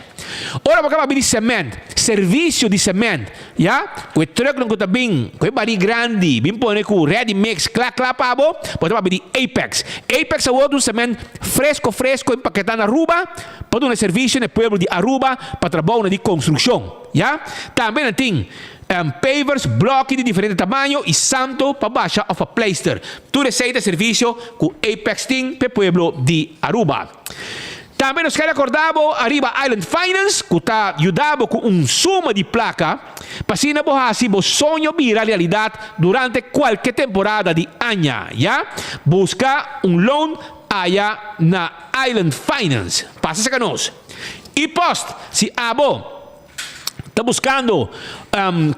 Ora bo kaba bini cement, servicio di cement, ya, cu e trucknan cu ta bin cu e bari grandi bin pone cu ready mix cla cla pa bo, bo ta papia di Apex. Apex awor ta un cement fresco fresco empaketa na Aruba pa duna servicio na e pueblo di Aruba pa trabounan di construccion, ya. Tambe nan tin pavers, bloki di diferente tamaño y santo pa basha of pa pleister. Tur esey ta servicio cu Apex tin pa e pueblo di Aruba. Tambe nos ker akorda bo ariba Island Finance ku ta yuda bo ku un suma di plaka pa asina bo hasi bo soño bira realidat durante kualke temporada di aña. Ya buska un loan aya na Island Finance. Pasa saka nos. I post si abo ta buskando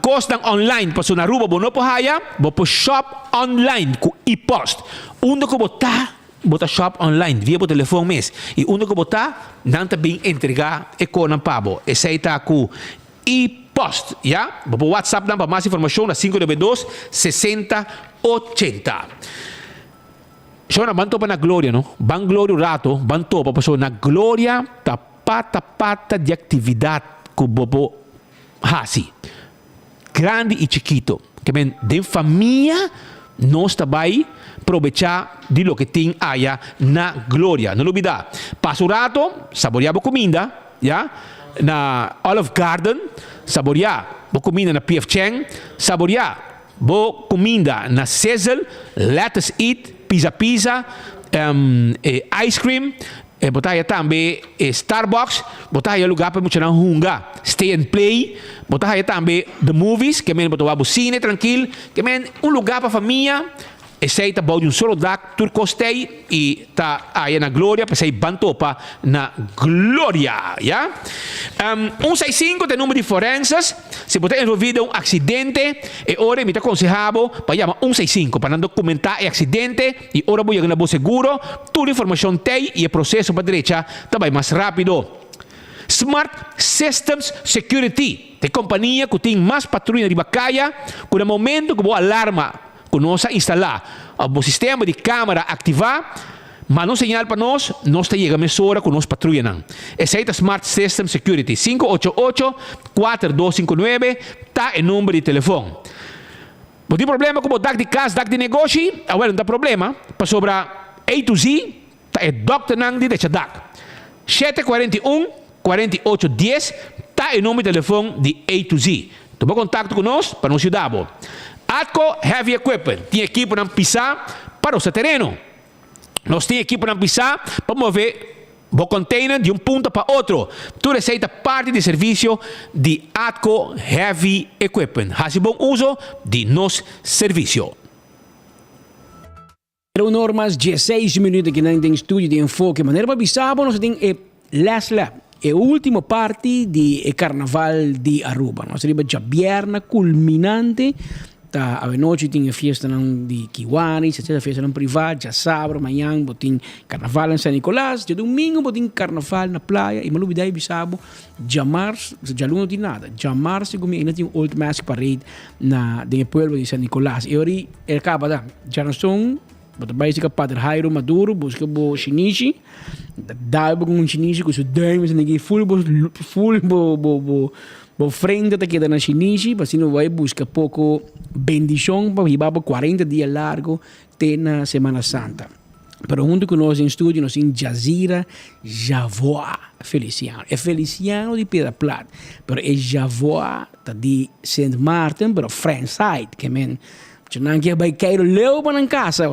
kosnan online pasobra na Aruba bo no por haya, bo por shop online ku i-post. Unda ku bo ta Bo ta shop online via bo telefon mes y unda cu bo ta, nan ta bin entrega e conan pa bo. Esey ta cu e-post, ya. Bo por whatsapp nan pa mas informacion na 592 60 80. Shona, ban topa na Gloria no. Ban Gloria un rato, ban topa pasobra na Gloria ta pata pata di actividad cu bo por haci. Grandi y chikito. Ke men den famia nos ta bay probecha di loke tin aya na Gloria. No lubida, pasa un rato, saboria bo cuminda, ya, na Olive Garden, saboria bo cuminda na PF Chang, saboria. Bo kuminda na Sizzle, Lettuce Eat, Pizza Pizza, ice cream, bo ta haya tambe Starbucks, bo ta haya lugar pa e muchanan hunga, stay and play, bo ta haya tambe the movies, ke men bo ta wak bo cine trankil, ke men un lugar pa famia. Esei ta bou di un solo dak, tur kos t'ei i ta aya na Gloria, p'esei ban topa na Gloria, ya. Un sei sinku ta e number di forenses, si bo ta envolví den un aksidente, e ora mi ta konsehá bo pa yama un sei sinku pa nan dokumentá e aksidente i ora bo yega na bo seguro, tur informashon t'ei i e proseso pa drecha ta bai mas rápido. Smart Systems Security ta e kompania ku tin mas patruya riba kaya ku na momento ku bo alarma ku nos a instalá òf bo sistema di kámara aktivá, manda un señal pa nos, nos ta yega mesora ku nos patruyanan. Esei ta Smart System Security, 588 4259 ta e number di telefon. Bo tin problema ku bo dak di kas, dak di negoshi? Awel no ta problema, pasobra A to Z ta e dòkternan di decha dak. 7 41 48 10 ta e number di telefon di A to Z. Tuma kontakto ku nos pa nos yuda bo. Atco Heavy Equipment tin ekiponan pisá pa rosa tereno. Nos tin ekiponan pisá pa move bo container di un punto pa otro. Tur esei ta parti di servisio di Atco Heavy Equipment. Hasi bon uso di nos servisio. Un or mas dieseis minuut aki nan den studio di Enfoke. Manera pa bisa bo nos tin e last lap, e ultimo parti di e carnaval di Aruba. Nos riba djabierna culminante ta awenochi tin e fiestanan di Kiwanis, etcetera, fiestanan priva. Djasabra mañan bo tin carnaval na San Nicolas, djadomingo bo tin carnaval na playa y mi a lubida di bisa bo djamars, djaluna no tin nada, djamars segun mi ainda tin un Old Mask Parade na den e pueblo di San Nicolas. E ora E kaba ta, djarason bo ta bai sika Pader Jairo Maduro buska bo shinishi, ta dal bo ku un shinishi ku su duim esei niki ful bo ful bo bo bo bo frente ta keda na shinishi pa asina bo bai buska poko bendishon pa hiba bo kuarenta dia largo te na Semana Santa. Pero hunto ku nos den studio nos tin Jazira Javois Feliciano. E Feliciano di Piedra Plat, pero e Javois ta di Sint Maarten, pero French side, ke men nan ke bai Cairo leu pa nan kasa,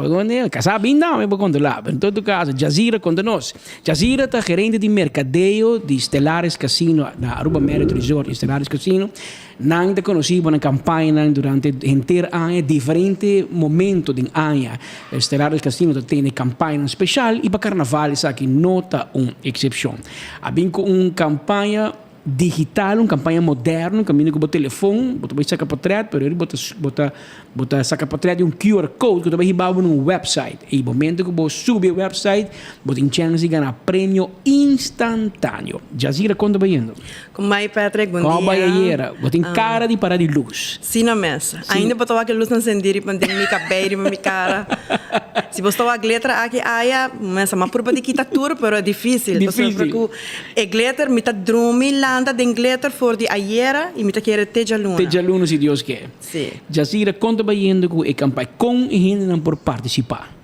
kasa bin dame pa kontrola, pero en todo caso Jazira konta nos. Jazira ta gerente di merkadeo di Stellaris Casino na Aruba Marriott Resort y Stellaris Casino. Nan ta konosí pa nan kampañanan durante henter aña, diferente momento den aña. Stellaris Casino ta tene kampañanan speshal i pa karnaval esaki no ta un eksepshon. A bin ku un kampaña digital, un kampaña moderno, kaminda ku bo telefon bo ta bai saka potrèt, pero bo ta bo ta bo ta saka potrèt di un QR code ku ta bai hiba bo na un website. I momento ku bo subi e website bo tin chèns di gana premio instantaneo. Jazira, kon ta bayendo? Kon bai Patrick, bon dia. Kon bai ayera? Bo tin kara di para di lus. Si no mes. Ainda bo ta wak e lusnan sendí riba den mi kabei, riba mi kara. Si bo sta wak letra aki aya, mester mas purba di kita tur, pero e difisil. Difisil. Pasobra ku e glitter, mi ta drumi lanta den glitter for di ayera i mi ta kere te djaluna. Te djaluna si Dios ke. Si. Jazira, kon ta bayendo ku e kampaña? Kon e hendenan por partisipá?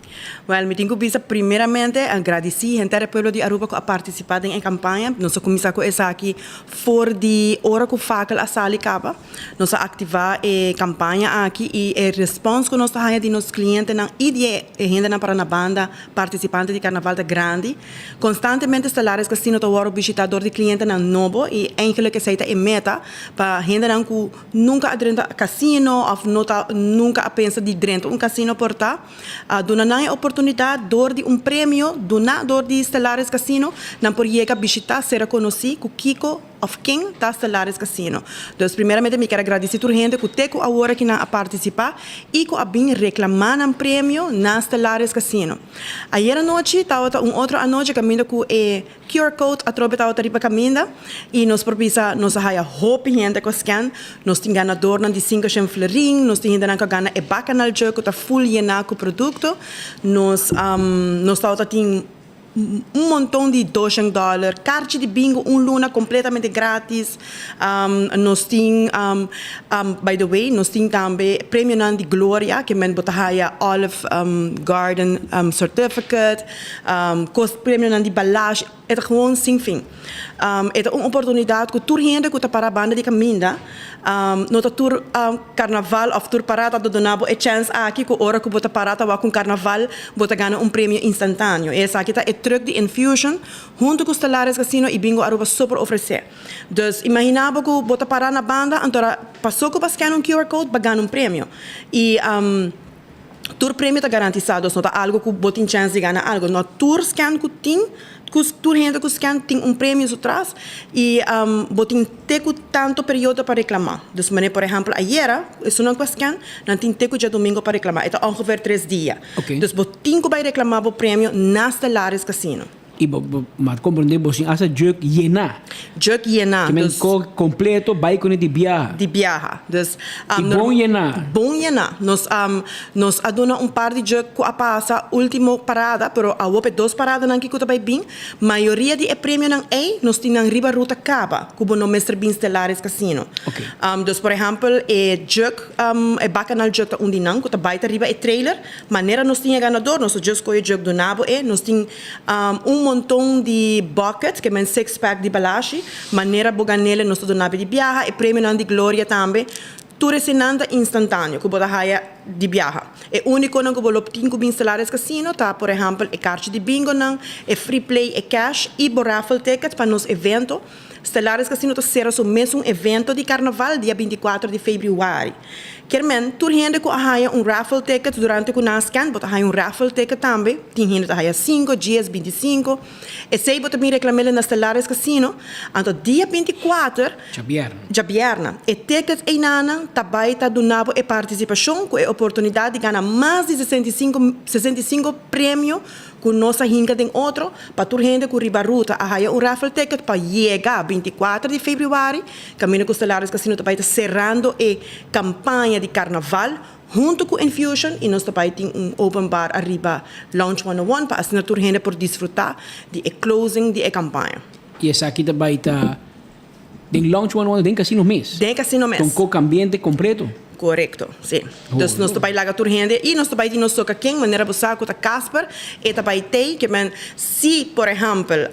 Wel, mi tin cu bisa primeramente agradeci henter e pueblo di Aruba cu a participa den e campaña. Nos a cuminsa cu esaki for di ora cu Fakel a sali caba. Nos a activa e campaña aki y e respons cu nos ta haya di nos clientenan y di e hendenan para na banda participante di Carnaval ta grandi. Constantemente Stellaris Casino ta worde bishita dor di clientenan nobo y eigenlijk esey ta e meta pa hendenan cu nunca a drenta casino of no ta nunca a pensa di drenta un casino por ta. A duna nan e oportunidat dor di un premio duná dor di Stellaris Casino, nan por yega bishitá sera konosí ku kiko òf ken ta Stellaris Casino. Dus primeramente mi kier a gradisí tur hende ku te ku awor aki nan a partisipá i ku a bin reklamá nan premio na Stellaris Casino. Ayer anochi tabata un otro anochi kaminda ku e QR code atrobe tabata riba caminda y nos por bisa nos a haya hopi hende cu a scan. Nos tin ganadornan di cinco shen florin, nos tin hendenan cu a gana e bacchanal jug cu ta full yena cu producto. Nos nos tabata tin un monton di doshen dollar, carchi di bingo un luna completamente gratis. Nos tin by the way nos tin tambe premionan di Gloria ke men bo ta haya Olive Garden certificate. Kos premionan di balash. E ta gewoon sin fin. E ta un oportunidat ku tur hende ku ta para banda di kaminda, no ta tur karnaval òf tur parada ta duna bo e chèns aki ku ora ku bo ta para ta wak un karnaval bo ta gana un premio instantaneo. E esaki ta e trùk di Infusion huntu ku Stellaris Casino i Bingo Aruba so por ofresé. Dus imaginá bo ku bo ta para na banda anto ora pasó ku bo a scan un QR code bo a gana un premio. I. Tur premio ta garantisá, dus no ta algu ku bo tin chèns di gana algu. No, tur scan ku tin, ku tur hende ku scan tin un premio su tras i bo tin te ku tantu periodo pa reklamá. Dus manera por ehèmpel ayera, esunnan ku a scan, nan tin te ku djadumingu pa reklamá. E ta ongeveer tres dia. Dus bo tin ku bai reklamá bo premio na Stellaris Casino. I bo bo ma comprende bo sin hasta juk yená. Juk yená. Ke men ko completo bai kuné di biaha. Di biaha. Dus I bon yená. Bon yená. Nos nos a duna un par di juk ku a pasa ultimo parada, pero awor p'e dos paradanan ki ku ta bai bin, mayoria di e premionan ei nos tin nan riba ruta kaba ku bo no mester bin Stellaris Casino. Dus por ehèmpel e juk e Bacchanal juk ta un di nan ku ta bai ta riba e trailer. Manera nos tin e ganador nos ta just kohe juk duna bo e. Nos tin Un monton di bucket, ke men six pack di balashi, manera bo ganele nos ta duna di biaha, e premionan di Gloria tambe, tur esenan ta instantaneo ku bo ta haya di biaha. E unikonan ku bo lo tin ku bin Stellaris Casino ta por ehèmpel e karchi di bingonan, e free play, e cash i bo raffle ticket pa nos evento. Stellaris Casino ta sera su mesun evento di karnaval dia 24 di febrüari. Kier men, tur hende ku a haña un raffle ticket durante ku nan a scan, bo ta haña un raffle ticket tambe. Tin hende ta haña sinku, dies, bintisinko. Esei bo ta bin reklam'el na Stellaris Casino. Anto dia 24, Djabièrna. Djabièrna, e tickets einanan ta bai ta duna bo e partisipashon ku e oportunidat di gana mas di 65, 65 premio ku nos a hinka den otro pa tur hende ku riba ruta a haya un raffle ticket pa yega 24 di febrüari kaminda ku Stellaris Casino ta bai ta serando e kampaña di karnaval huntu ku Infusion i nos ta bai tin un open bar ariba Lounge 101 pa asina tur hende por disfruta di e closing di e kampaña. I esaki ta bai ta Den Lounge 101 den casino mes. Den casino mes. Con coca ambiente completo. Corecto, si. Dus nos ta bay laga tur hende y nos ta bay di nos toca ken, manera bo sa cu ta Casper, e ta bay tey, ke men si por ehempel,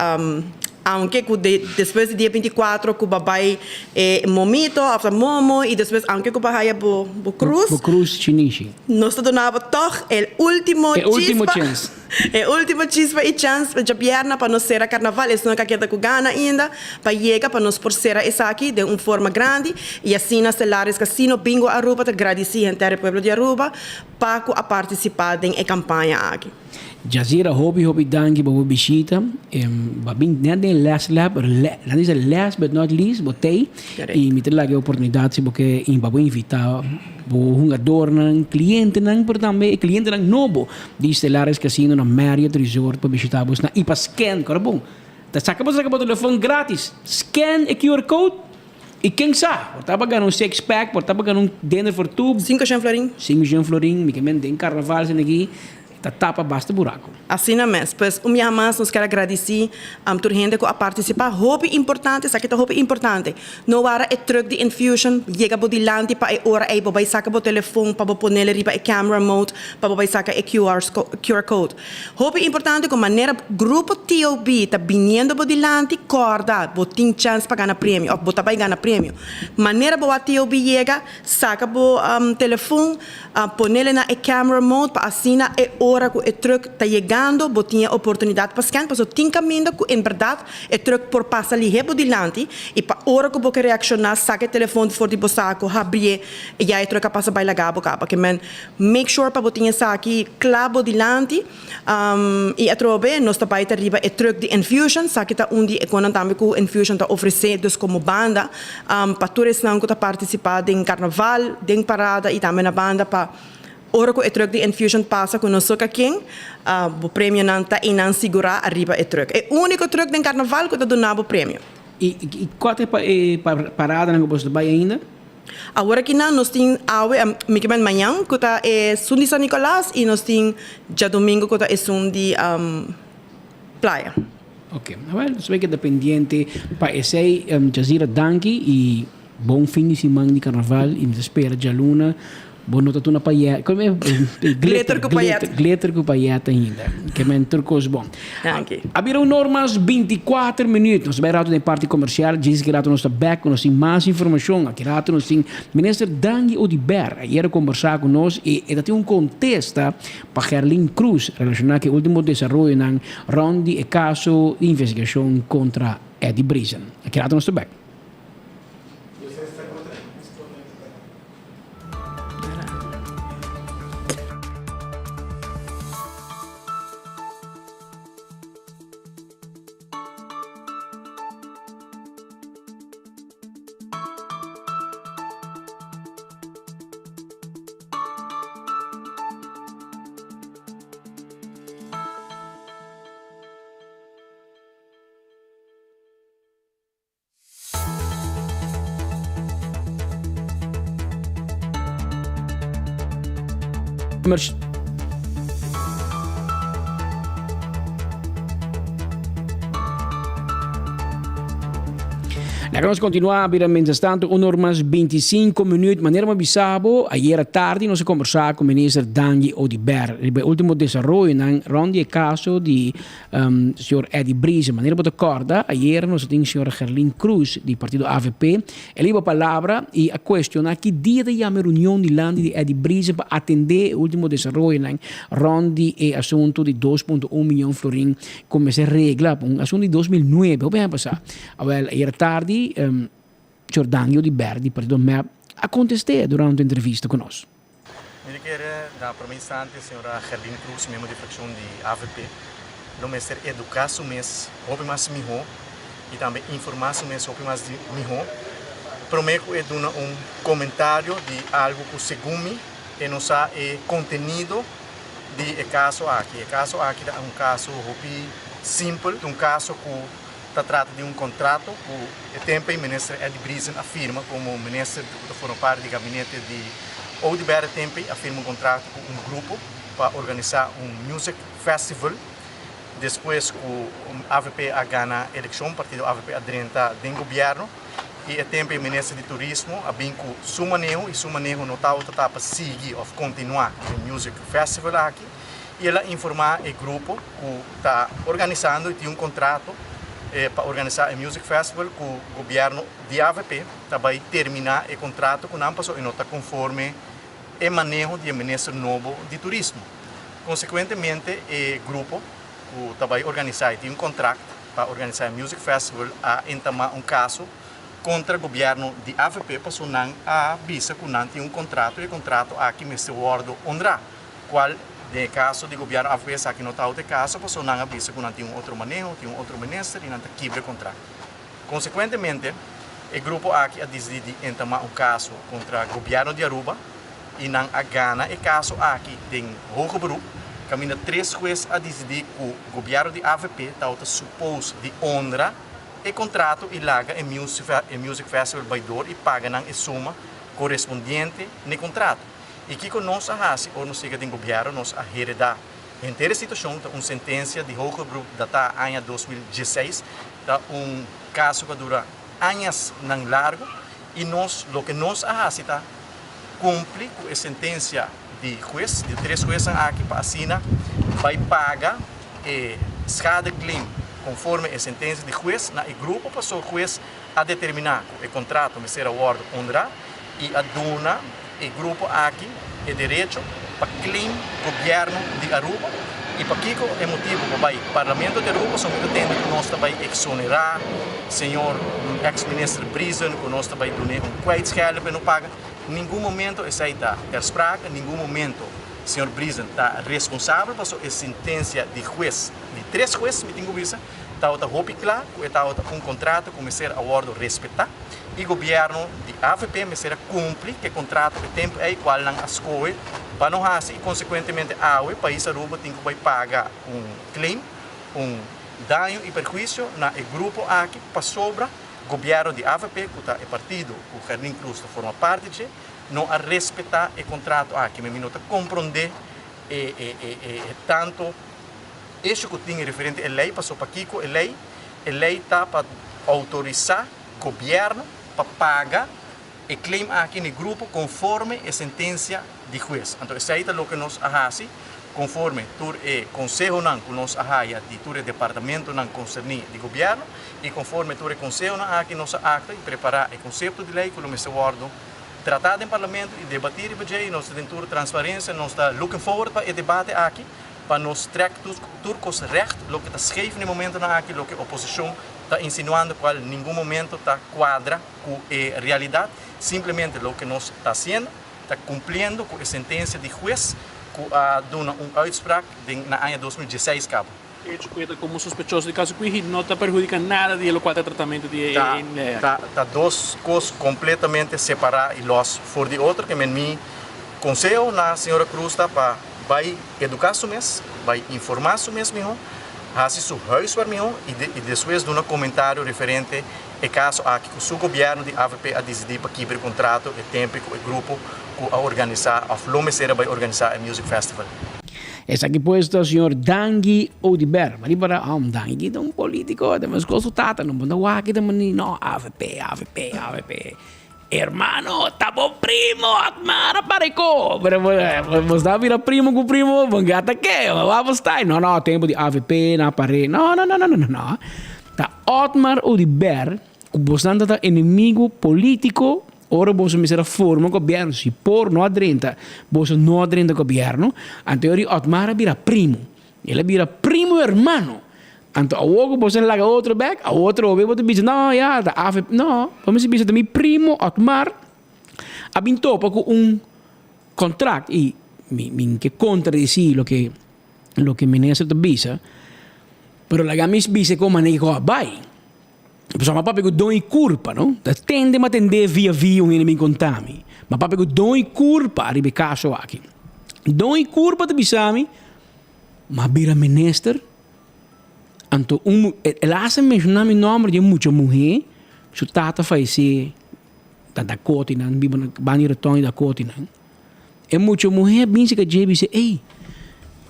aunke cu de despues di dia 24 cu bo a bay e momito of ta momo y despues aunke cu bo a haya bo bo cruz. Bo cruz chinishi. Nos ta duna bo toch el ultimo E ultimo chispa. chens. E ultimo chispa y chans pa djabierna pa nos cera carnaval, esnan ka keda cu gana ainda, pa yega pa nos por cera esaki den un forma grandi y asina Stellaris Casino Bingo Aruba ta gradici henter e pueblo di Aruba pa cu a participa den e campaña aki. Jazira hopi hopi danki pa bo bishita, bo a bin net den e last lap, nan dice last but not least, bo tey y mi ta laga e oportunidad si bo ke pa bo invita bo hungadornan, clientenan pero tambe e clientenan nobo Di Stellaris Casino na Marriott Resort pa bishita bos na y pa scan, kora bon, ta saca bo saca bo telefon gratis, scan e QR code y ken sa, por ta pa gana un six pack, por ta pa gana un dinner for two. Cinco shen florin. Cinco shen florin, mi ke men den carnaval esaki aki ta tapa basta buraco. Asina mes, pues un biaha mas nos kier a gradici tur hende cu a participa, hopi importante, esaki ta hopi importante, No wara e truck di Infusion yega bo dilanti pa e ora ei bo bai saka bo telefon pa bo ponele riba e camera mode pa bo bai saka e QR QR code. Hopi importante ku manera grupo TOB ta biniendo bo dilanti kòrda bo tin chèns pa gana premio òf bo ta bai gana premio. Manera bo wak TOB yega saka bo telefon ponele na e camera mode pa asina e ora ku e truck ta yegando bo tin e oportunidat pa scan pasobra tin kaminda ku en bèrdat E truck por pasa lihé bo dilanti i pa ora ku bo ke reakshoná saka e telefon for di bo saku, habrié i ya e truck a pasa bai laga bo kaba. Ke men make sure pa bo tin esaki kla bo dilanti i atrobe nos ta bai ta riba e truck di Enfusion, esaki ta un di e konan tambe ku Enfusion ta ofresé dus komo banda pa tur esnan ku ta partisipá den karnaval, den parada i tambe na banda pa Ora ku e trùk di Enfusion pasa ku nos soka ken, bo premionan ta einan sigurá ariba e trùk. E úniko trùk den karnaval ku ta duna bo premio. I kua ta e paradanan ku boso ta bai ainda? Awor akinan nos tin awe, mi ke men mañan, ku ta esun di San Nicolas i nos tin djadumingu ku ta esun di Playa. Oke, awel nos bai keda pendiente pa esei. Jazira danki i bon fin di siman di karnaval i mi ta spera djaluna. Bo no ta tuna payet, como e Glitter cu payet. Glitter cu payet ainda. Ke men tur cos bon. Danki. A bira un or mas 24 minuut. Nos ta bay rato den parti comercial. Djis ki rato nos ta back cu nos tin mas informacion. Aki rato nos tin Minister Dangui Oduber. Ayer a combersa cu nos y e ta tin un contesta pa Gerlin Cruz relaciona cu e ultimo desaroyonan rond di e caso di investigacion contra Eddie Briesen. Aki rato nos ta back. Laga nos continua bira mientras tanto un or mas 25 minuut. Manera mi bisa bo, ayera tardi nos a conversa cu minister Dangui Oduber riba e ultimo desaroyonan rond di e caso di Señor Eddie Briesen, manera bo ta corda, ayer nos a tin señora Gerlin Cruz di partido avp. El a hiba palabra y a cuestiona ki dia ta yama e reunion dilanti di Eddie Briesen pa atende e ultimo desaroyonan rond di e asunto di dos punto un miyon florin cu mester regla pa un asunto di 2009, hopi aña pasa. Awel, ayer tardi señor Dangio di Ber di partido mep a conteste durante un entrevista cu nos. Mi ta kere na prome instante señora Gerlin Cruz, miembro di fraccion di avp, lo mester educa su mes hopi mas miho y tambe informa su mes hopi mas miho prome cu e duna un comentario di algo cu segun mi e no sa e contenido di e caso aki. E caso aki ta un caso hopi simpel, un caso cu ta trata di un contrato cu e tempo ey minister Eddie Briesen a firma como minister cu ta forma parti di gabinete di Oduber. E tempo ey a firma un contrato cu un grupo pa organisa un music festival. Despues cu avp a gana eleccion, partido avp a drenta den gobierno y e tempo ey minister di turismo a bin cu su maneho y su maneho no tabata ta pa sigui of continua e music festival aki. y el a informa e grupo cu ta organisando y tin un contrato pa organisa e Music Festival cu gobierno di avp ta bay termina e contrato cu nan pasobra e no ta conforme e maneho di e minister nobo di turismo. Consecuentemente e grupo cu ta bay organisa y tin un contract pa organisa e Music Festival a entama un caso contra gobierno di avp pasobra nan a bisa cu nan tin un contrato y e contrato aki mester wordo honra. Cual den e caso di gobierno avp esaki no ta ota e caso pasobra nan a bisa cu nan tin un otro maneho, tin un otro minister y nan ta kibra e contract. Consecuentemente e grupo aki a dicidi di entama un caso contra gobierno di Aruba y nan a gana e caso aki den hoger beroep caminda tres huez a dicidi cu gobierno di avp ta ota suppose di honra e contrato y laga e music festival bay door y paga nan e suma corespondiente n'e contrato. I kiko nos a hasi ora nos yega den gobièrnu? Nos a heredá henter e situashon. Ta un sentensia di Hoger Beroep datá aña 2016. Ta un kaso ku a dura añasnan largu i nos loke nos a hasi ta kumpli ku e sentensia di hues, di e tres huesnan aki pa asina bai paga e schadeclaim konforme e sentensia di hues na e grupo pasobra hues a determiná ku e kontrato mester a wòrdu honrá i a duna e grupo aki e derecho pa claim gobierno di Aruba y pakico e motibo pa bay Parlamento di Aruba so mi ta tende cu nos ta bay exonera señor ex minister Briesen cu nos ta bay dune un kwijtschelding pa e no paga. Ningun momento esey ta ter sprake, ningun momento señor Briesen ta responsabel paso e sentencia di huez, di tres huez mi tin cu bisa, tabata hopi cla cu e tabata un contrato cu mester a wordo respeta. y gobierno di avp mester a cumpli cu e contrato e tempo ey cual nan a scohe pa no haci y consecuentemente awe pais Aruba tin cu bay paga un claim, un daño y perhuicio na e grupo aki pasobra gobierno di avp cu ta e partido cu Gerlin Cruz ta forma parti dje no a respeta e contrato aki. Mi no ta compronde e e tanto hecho cu tin referente e ley pasobra pakico e ley? E ley ta pa autorisa. Gobierno pa paga e claim aki na e grupo conforme e sentencia di hues. Anto esey ta loke nos a haci conforme tur e consehonan cu nos a haya di tur e departamentonan concerni di gobierno y conforme tur e consehonan aki nos a acta y prepara e concepto di ley cu lo mester wordo trata den Parlamento y debati riba dje y nos ta den tur transparencia, nos ta looking forward pa e debate aki pa nos trek tur cos recht loke ta scheef na e momentonan aki, loke oposicion ta insinuando cual ningun momento ta cuadra cu e realidad, simplemente loke nos ta haciendo ta cumpliendo cu e sentencia di hues cu a duna un uitspraak den na aña 2016 cabo. Hecho cu e ta como sospechoso di caso Quihi no ta perhudica nada di e locual ta tratamento di e Ta ley aki. ta ta dos cos completamente separa y los for di otro ke men mi conseho na señora Cruz ta pa bay educa su mes, bay informa su mes miho, haci su huiswerk miho y de y despues duna comentario referente e caso aki cu su gobierno di avp a dicidi pa kibra e contrato e tempo cu e grupo cu a organisa of lo mester a bay organisa e music festival. Esaki pues ta señor Dangui Oduber. Ma riba ra, oh, Dangui ta un politico, ta mescos su tata, no bo wak ta mani, no, avp, avp, avp. Hermano, ta bo primo, Otmar apareco. Pero bo sta bira primo cu primo, bo gata ke, bo bo sta. No, no, tempo di avp na pare. No, no, no, no, no, no. Ta Otmar Oduber cu bosnan ta ta enemigo politico Ora boso mester a forma gobierno, si por no a drenta, boso no a drenta gobierno, anto e ora Otmar a bira primo. El a bira primo hermano. Anto awor ku boso a laga otro bek, awor atrobe bo ta bisa, no ya, ta avp, no, bo mester bisa ta mi primo Otmar a bin topa ku un contract i mi mi ke contradeci loke loke minister ta bisa, pero laga mi bisa kon manera ku a bai. Pasobra mi a papia ku don i kurpa, no? Ta tende mi a tendé via via un hende bin konta mi. Mi a papia ku don i kurpa riba e kaso aki. Don i kurpa ta bisa mi, mi a bira minister, anto un el a hasta menshoná mi nòmber di e mucha muhé, su tata fayesé na Dakotinan, biba na banda di Raton di Dakotinan. E mucha muhé a bin serka dje i bisa, ey,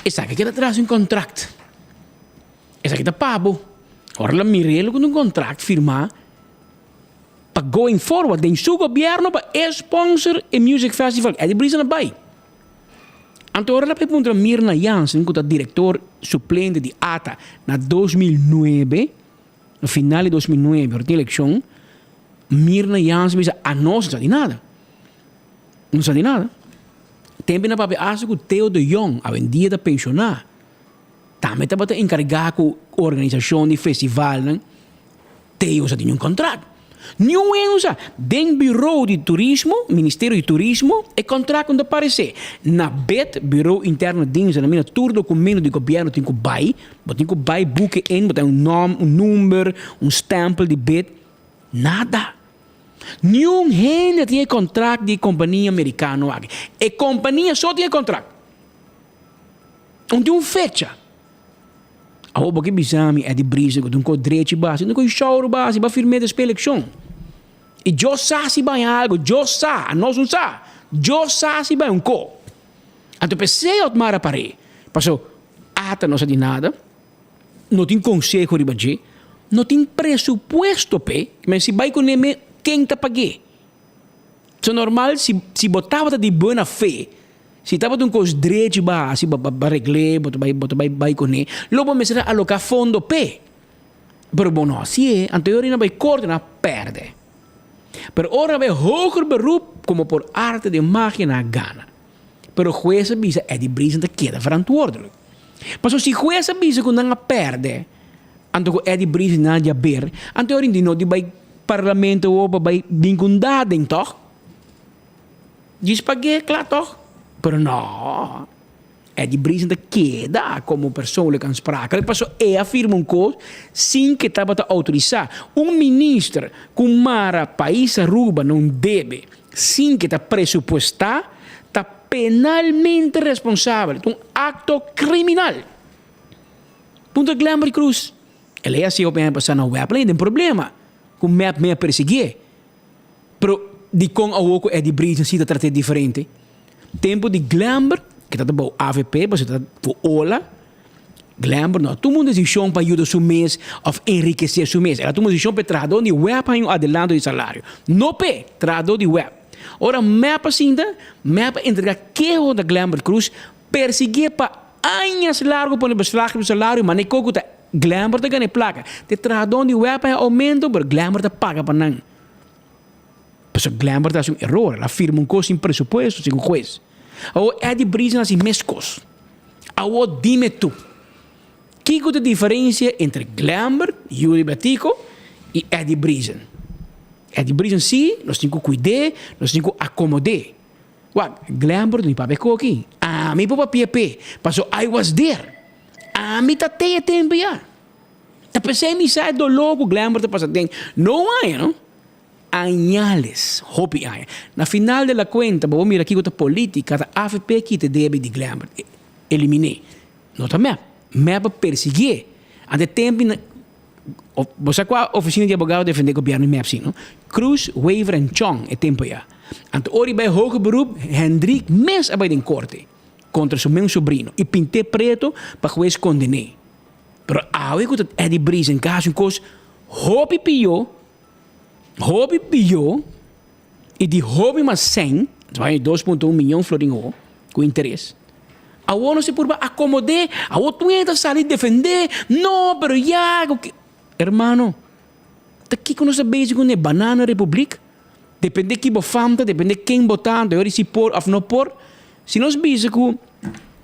esaki keda tras un kontrakt. Esaki ta pa bo. Ora lo mir'é ku un kontrakt firmá pa going forward den su gobièrnu pa e sponsor e music festival. Eddie Briesen a bai. Anto ora lo bai puntra Mirna Jansen ku ta direktor suplente di ata na 2009, na final di 2009 ora tin elekshon, Mirna Jansen bisa anos no sa di nada. No sa di nada. Tempu nan papia asta ku Theo de Jong awendia ta penshoná. Tambe tabata enkargá ku organisashon di festivalnan. Teo sa tin un kontrakt. Niun hende sa. Den Buro di Turismo, Ministerio di Turismo, e kontrakt no ta paresé. Na bed, Buro Interno Diensten, na mina tur dokumento di gobièrnu tin ku bai. Bo tin ku bai buke in, bo ta un nòm, un number, un stèmpel di bed. Nada. Niun hende tin e kontrakt di e kompania merikano aki. E kompania so tin e kontrakt. Un tin un fecha. Awor bo ke bisa mi Eddie Briesen ku ta un kos drechi basi, un kos shouru basi, bo a firm'é despues elekshon. I Dios sa si baña algu, Dios sa, anos no sa. Dios sa si baña un ko. Anto p'esei Otmar a par'é. Paso ata no sa di nada, no tin konseho riba dje, no tin presupuesto p'e, men si bai kuné me ken ta pag'é? So normal si si bo tabata di buena fe, si tabata un kos drechi bo a hasi, bo a regl'é, bo ta bai bo ta bai bai kuné, lo bo mester a aloká fondo p'e. Pero bo no hasié, anto e ora nan bai korte nan a pèrdè. Pero ora nan bai hoger beroep, komo por arte de magia nan a gana. Pero hues a bisa Eddie Briesen ta keda verantwoordelijk. Pasobra si hues a bisa ku nan a pèrdè, Anto ku Eddie Briesen na djaber, anto e ora di no di bai parlamento awor pa bai bin ku un dading tòg? Djis pag'é kla tòg? Pero no, Eddie Briesen ta keda komo persoonlijk aansprakelijk pasobra e a firma un kos sin ke tabata outorisá. Un minister ku mara pais Aruba na un debe sin ke ta presupuestá ta penalmente responsabel, ta un akto kriminal. Punto Glenbury Cruz. El a hasi hopi aña pasá na web lei den problema ku mep mei a persiguié. Pero dikon awor ku Eddie Briesen si ta trat'é diferente? Tempu di Glenber, ke ta ta bou avp, pasobra ta ku ola, Glenbert no a tuma un desishon pa yuda su mes òf enrikesé su mes. El a tuma un desishon pa e trahadó di web haña un adelanto di salario. No p'e trahadó di web. Ora mep a sinta, mep a entregá keho na Glenbert Croes, persiguié pa añas largo pone beslag riba su salario, ma n'e koko ta Glenbert ta gana e plaka. Ta e trahadó di web haña oumento, pero Glenbert ta paga pa nan. Pasobra Glenbert a hasi un eror, el a firma un kos sin presupuesto, segun hues. Awor Eddie Briesen a hasi meskos. Awor dime tu, kiko ta e diferensia entre Glenbert, Yuri Betico i Eddie Briesen? Eddie Briesen si, nos tin ku kuid'é, nos tin ku akomod'é. Wak, Glenbert no papia koki, ami por papia p'e, pasobra I was there. Ami ta te e tempu ya. Ta p'esei mi sa e doló ku Glenbert ta pasa den. No un aña no. Añales, hopi aña. Na final de la cuenta, bo por mira kico ta politica, ta avp kita e debe di Glenbert, eliminé. No ta mep. Mep a persiguié. Ante tempo na, bo sa cua oficina di abogado a defende gobierno di mep si, no? Croes, Wever en Chong e tempo ya. Anto ora i bai hoger beroep, Hendrik mes a bai den corte contra su mes sobrino i pinté preto pa huez condené. Pero awe cu ta Eddie Briesen ca haci un cos hopi pio, Hopi pió i di hopi mas sèn, ta bai 2.1 miyon florin ho, ku interes. Awor no se purba akomod'é, awor tur hende ta sali defend'é, no, pero ya, ku ke. Hermano, ta kiko nos ta bezig kuné? Banana Republiek? Dependé ki bo fam ta, dependé ken bo ta, anto si por òf no por. Si nos bisa ku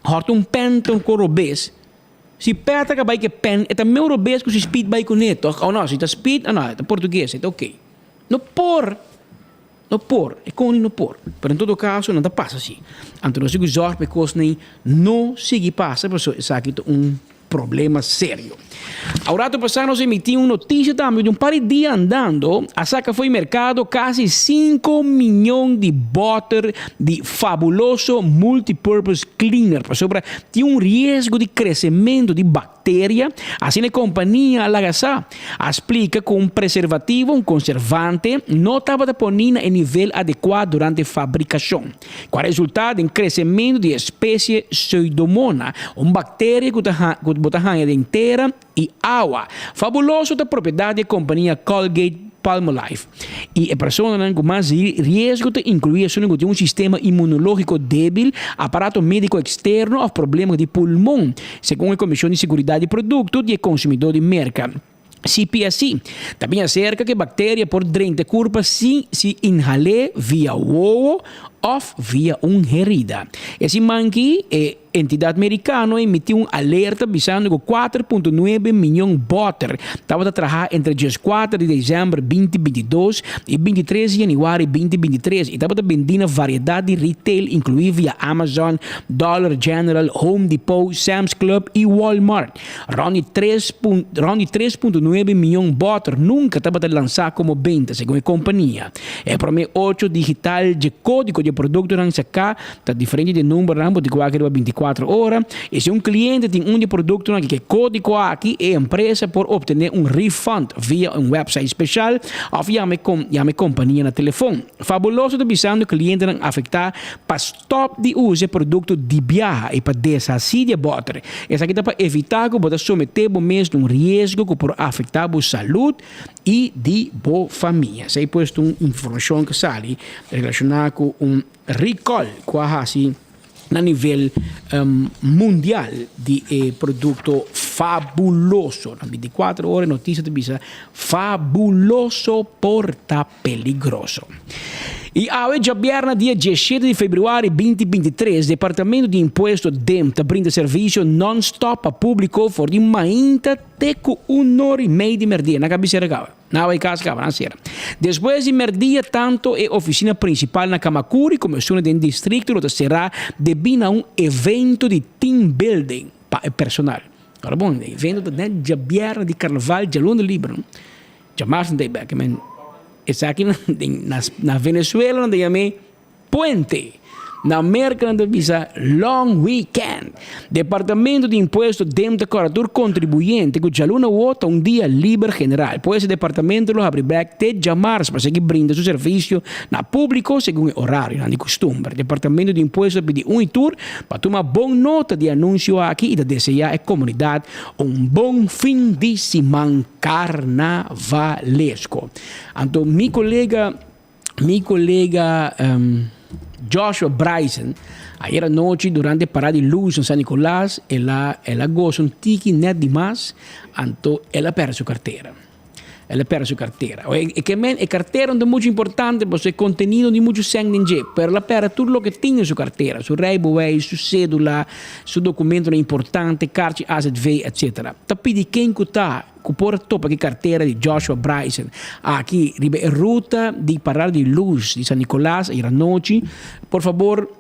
hòrta un pèn ta un kos robes, Si Petra ka bai ku e pen, e ta meu robes ku si Speed bai kuné, tòg? Oh no, si ta Speed, ah no, e ta portugues, e ta oké. No por! No por, e koning no por. Pero en todo kaso nan ta pasa así. Anto nos tin ku zòrg pa e kosnan ei no sigui pasa pasobra esaki ta un problema serio. Aurato pasá nos emití un notisia tambe di un par di dia andando a saka fo'i merkado kasi sinku miñon di bòter di Fabuloso Multipurpose Cleaner pasobra Tin un riesgo di kresementu di bakteria, asina e kompania a laga sa. A splika ku un preservativo, un konservante, no tabata poní na e nivel adekuá durante fabrikashon, ku a resultá den kresementu di e espesie Pseudomona, un bakteria ku ta ku bo ta haña den tera i awa. Fabuloso ta propiedat di e kompania Colgate Palmolive. I e personanan ku mas riesgo ta inkluí esunnan ku tin un sistema inmunológiko débil, aparato médiko eksterno òf problema di pulmon, segun e Komishon di Seguridat di Produkto di e Konsumidó di Merka, CPSC. Ta bin aserka ku e bakteria por drenta e kurpa si si inhal'é via wowo òf via un herida. E siman aki e. Entidat merikano a emití un alerta bisando ku 4.9 miyon bòter tabata trahá entre 14 di desèmber 2022 i 23 di yanüari 2023 i tabata bendí na variedat di retail inkluí via Amazon, Dollar General, Home Depot, Sam's Club i Walmart. Rònt di tres rònt di 3.9 miyon bòter nunka tabata lansá komo benta, segun e kompania. E promé ocho digital dje kódigo dje produktonan saká Ta diferente di e numbernan bo tin ku wak riba 24 ora. I si un kliente tin un di e produktonan ku e kódigo aki, e empresa por optené un refund via un website speshal òf yama e yama e kompania na telefon. Fabuloso ta bisando klientenan afektá pa stòp di usa e produkto di biaha i pa deshasí di e bòter. Esaki ta pa evitá ku bo ta someté bo mes na un riesgo ku por afektá bo salud i di bo famia. Esei pues ta un informashon ku sali relashoná ku un. Recall cu a haci na nivel mundial di e producto Fabuloso. Na 24 ora e noticia ta bisa Fabuloso por ta peligroso. Y awe djabièrnè dia 17 di februari 2023 Departamento di Impuesto DIM ta brinda servicio non-stop pa publico for di mainta te cu un ora y mei di merdia. Nan ka bisa e caba. Nan a bai kas kaba, nan sera. Despues di merdia tanto e ofisina prinsipal na Kamakuri komo esuna den distrikto lo ta será debí na un evento di team building pa e personal. Ora bon, e evento ta net djabièrnè di karnaval, djaluna liber, no? Djamars nan ta e bèk. Men esaki na Venezuela nan ta yam'é puente. Na Merka nan ta bisa long weekend. Departamento di Impuesto dem ta kòrda tur kontribuyente ku djaluna awor ta un dia liber general. Pues e departamento lo habri bèk te djamars pa sigui brinda su servisio na públiko segun e orarionan di kustumber. Departamento di Impuesto ta pidi un i tur pa tuma bon nota di e anunsio aki i ta deseá e komunidat un bon fin di siman karnavalesko. Anto mi kolega Mi kolega Joshua Bryson ayer anochi durante e parada di luz na San Nicolas el a el a gosa un tiki net di mas anto el a perde su cartera. El a perde su cartera. E ke men e cartera no ta mucho importante pasobra e contenido no tin mucho sèn den dje pero el a perde tur loke tin den su cartera, su rijbewijs, su cedula, su documentonan importante, karchi AZV etcetera. Ta pidi ken ku ta Ku por topa ki kartera di Joshua Bryson aki riba e ruta di Parada di Luz di San Nicolas ayer anochi, por fabor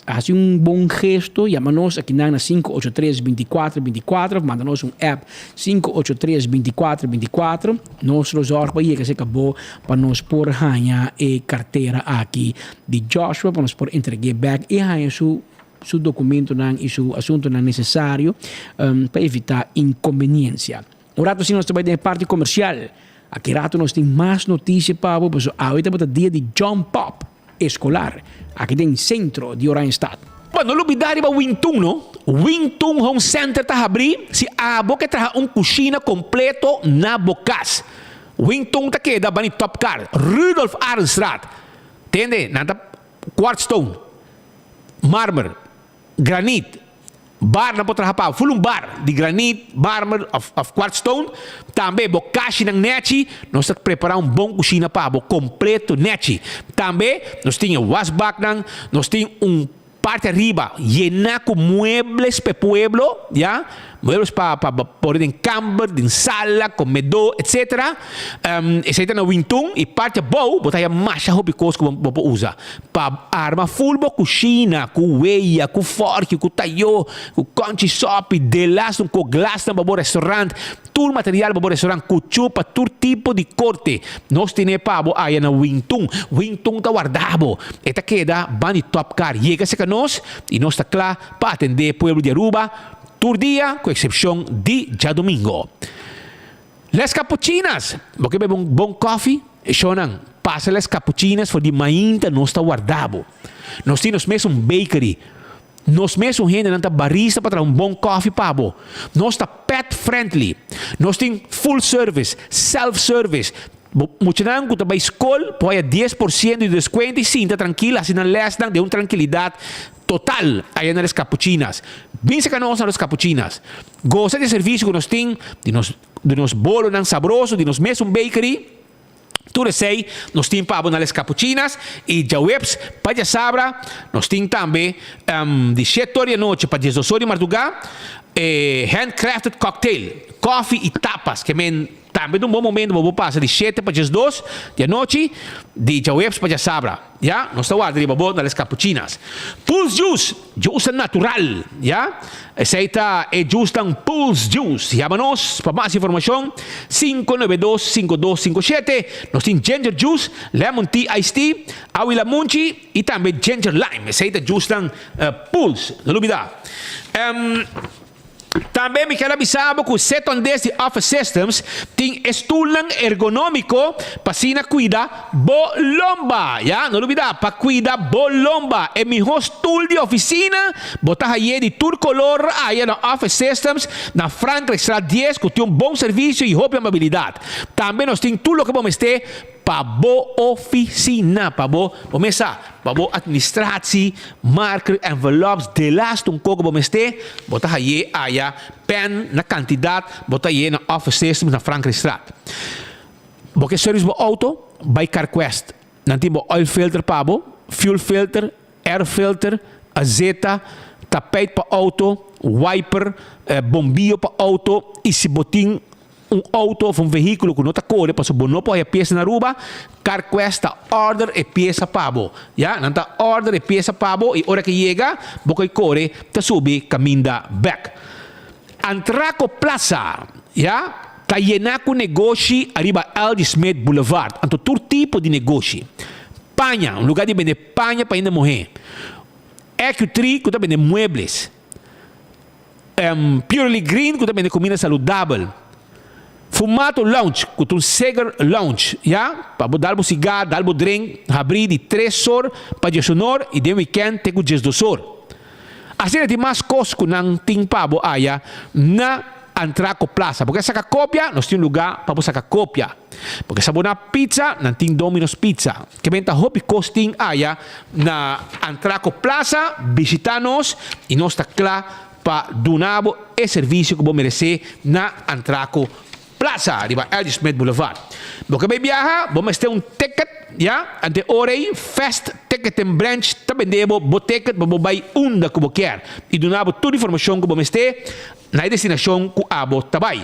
hasi un bon gesto, yama nos akinan na 583 24 24 of manda nos un app 583 24 24. Nos lo zorg pa yega serka bo pa nos por haña e kartera aki di Joshua pa nos por entreg'é bek i haña su su documentonan y su asuntonan necesario pa evita inconveniencia. Un rato asina nos ta bay den e parti comercial. Aki rato nos tin mas noticia pa bo pasobra awe tabata dia di Jump Up escolar aki den centro di Oranjestad. Bo no lubida riba Wingtun no. Wingtun Home Center ta habri si abo ke traha un cushina completo na bo cas. Wingtun ta keda bani Top Car, Rudolf Arendstraat. Tende, nan ta Quartz stone, marmer, granit, bar nan por traha pa ful un bar di granit, marmer of of quartz stone. Tambe bo kashinan nechi, nos ta prepara un bon kushina pa bo kompleto nechi. Tambe nos tin e wasbaknan, nos tin un parti ariba yena ku muebles pa e pueblo, ya. Muebles pa pa pone den kamber, den sala, komedó, etcetera. Esei ta na Wintun i parti abou bo ta haya masha hopi kos ku bo por usa pa arma ful bo kushina ku weya, ku fòrki, ku tayó, ku kònchi sòpi, delas un kok glasnan pa bo restaurant, tur material pa bo restaurant, kuchú pa tur tipo di korte. Nos tene pa bo aya na Wintun. Wintun ta warda bo. E ta keda ban di Top Car. Yega serka nos i nos ta kla pa atendé pueblo di Aruba Tur dia ku eksepshon di djadumingo. Les Capuchinas! Bo ke bebe un bon kòfi? Shownan, pasa Les Capuchinas for di mainta nos ta warda bo. Nos tin nos mes un bakery. Nos mes un hendenan ta barista pa traha un bon kòfi pa bo. Nos ta pet friendly. Nos tin full service, self service. Bo muchanan ku ta bai skol por haya 10% di deskuento i sinta trankil hasi nan lèsnan den un trankilidat total aya na Les Capuchinas. Bin saka nos na Los Capuchinas. Gosa di e servisio ku nos tin, di nos di nos bolonan sabroso, di nos mesun bakery. Tur esei nos tin pa bo na Les Capuchinas i djaweps pa djasabra nos tin tambe di shete or di anochi pa diesdos or di marduga e handcrafted cocktail, kofi i tapas ke men Tambe ta un bon momento pa bo pasa di shete pa diesdos di anochi, di djaweps pa djasabra. Ya, nos ta warda riba bo na Les Capuchinas. Pulse Juice, juice natural, ya. Esei ta e juicenan Pulse Juice. Yama nos pa mas informacion, 592 5257. Nos tin ginger juice, lemon tea iced tea, awi lamunchi y tambe ginger lime. Esei ta juicenan Pulse. No lubida. Tambe mi ker a bisa bo ku Setondes di Office Systems tin e stulnan ergonómiko pa asina kuida bo lomba. Ya, no lubidá, pa kuida bo lomba. E mihó stul di ofisina bo ta haye di tur kolor aya na Office Systems na Frankrijkstraat dies ku tin un bon servisio i hopi amabilidat. Tambe nos tin tur loke bo mester Pa bo oficina, pa bo, bo mesa, pa bo administratie, marker, envelops, delaste un koko bo mester, bo ta haye aya pen na cantidad, bo ta haye na Office Systems na Frankrijkstraat. Bo ke service bo auto, bay Carquest. Nan tin bo oil filter pa bo, fuel filter, air filter, azeta, tapijt pa auto, wiper, bombillo pa auto y si bo tin Un auto of un vehiculo cu no ta core pasobra bo no por haya pieza na Aruba, Carquest ta order e pieza pa bo. Ya, nan ta order e pieza pa bo y ora ke yega, bo coy core ta subi caminda bek. Antraco Plaza, ya, ta yena cu negoshi ariba LD. Smith Boulevard. Anto tur tipo di negoshi. Paña, un lugar di bende paña pa hende muhe. EQ3 ku ta bende muebles. Purely Green ku ta bende kuminda saludabel. Fumato Lounge ku ta un cigar lounge, ya, pa bo dal bo sigar, dal bo drink, habrí di tres or pa diesunor i den wikènt te ku diesdos or. Asina tin mas kos ku nan tin pa bo aya na Antraco Plaza. Bo ke saka kopia? Nos tin un lugá pa bo saka kopia. Bo ke sabona pizza? Nan tin Domino's Pizza. Ke benta hopi kos tin aya na Antraco Plaza. Bishita nos i nos ta kla pa duna bo e servisio ku bo meresé na Antraco Plaza riba L. G. Smith Boulevard. Bo ke bai biaha? Bo mester un ticket, ya? Ante ora ei Fast Ticketing Branch ta bende bo bo ticket pa bo bai unda ku bo kier i duna bo tur informashon ku bo mester na e destinashon ku abo ta bai.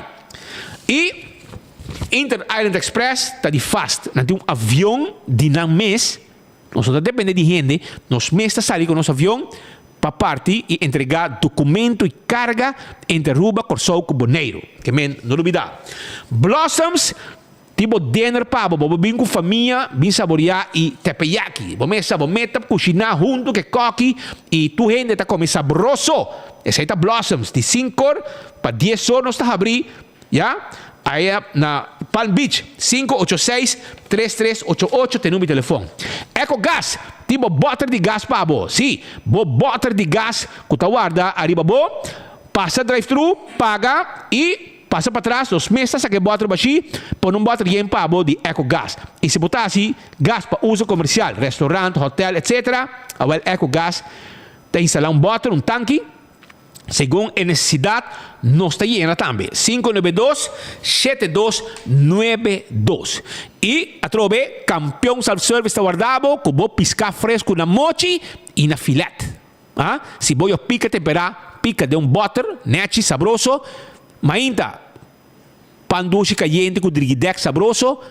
I Inter Island Express ta di fast. Nan tin un avion di nan mes. Nos no ta depende di hende. Nos mes ta sali ku nos avion pa parti i entregá dokumento i karga entre Aruba, Kòrsou ku Boneiru. Ke men no lubidá. Blossoms tin bo dinner pa bo. Bo por bin ku famia bin saboriá i teppeyaki. Bo mesa bo meta kushiná huntu ku e kòki i tur hende ta kome sabroso. Esei ta Blossoms. Di sinkor pa dies or nos ta habrí. Ya, aya na Palm Beach, 586 3388 te number di telefon. Eco Gas tin bo boter di gas pa bo. Sí, bo boter di gas cu ta warda ariba bo. Pasa drive-thru, paga y pasa patras, nos mes ta saca e boter bashi, pone un boter yen pa bo di Eco Gas. Y si bo ta haci gas pa uso comercial, restaurant, hotel, etc. Awel Eco Gas ta instala un boter, un tanki. Segun e nesesidat nos ta yena tambe. 592 7292. I atrobe Kampion Self Service ta warda bo ku bo piská fresku na mochi i na filet. A Si bo yo pika temperá, pika den un bòter, nèchi, sabroso. Mainta, pan dushi kayente ku drigidèk sabroso.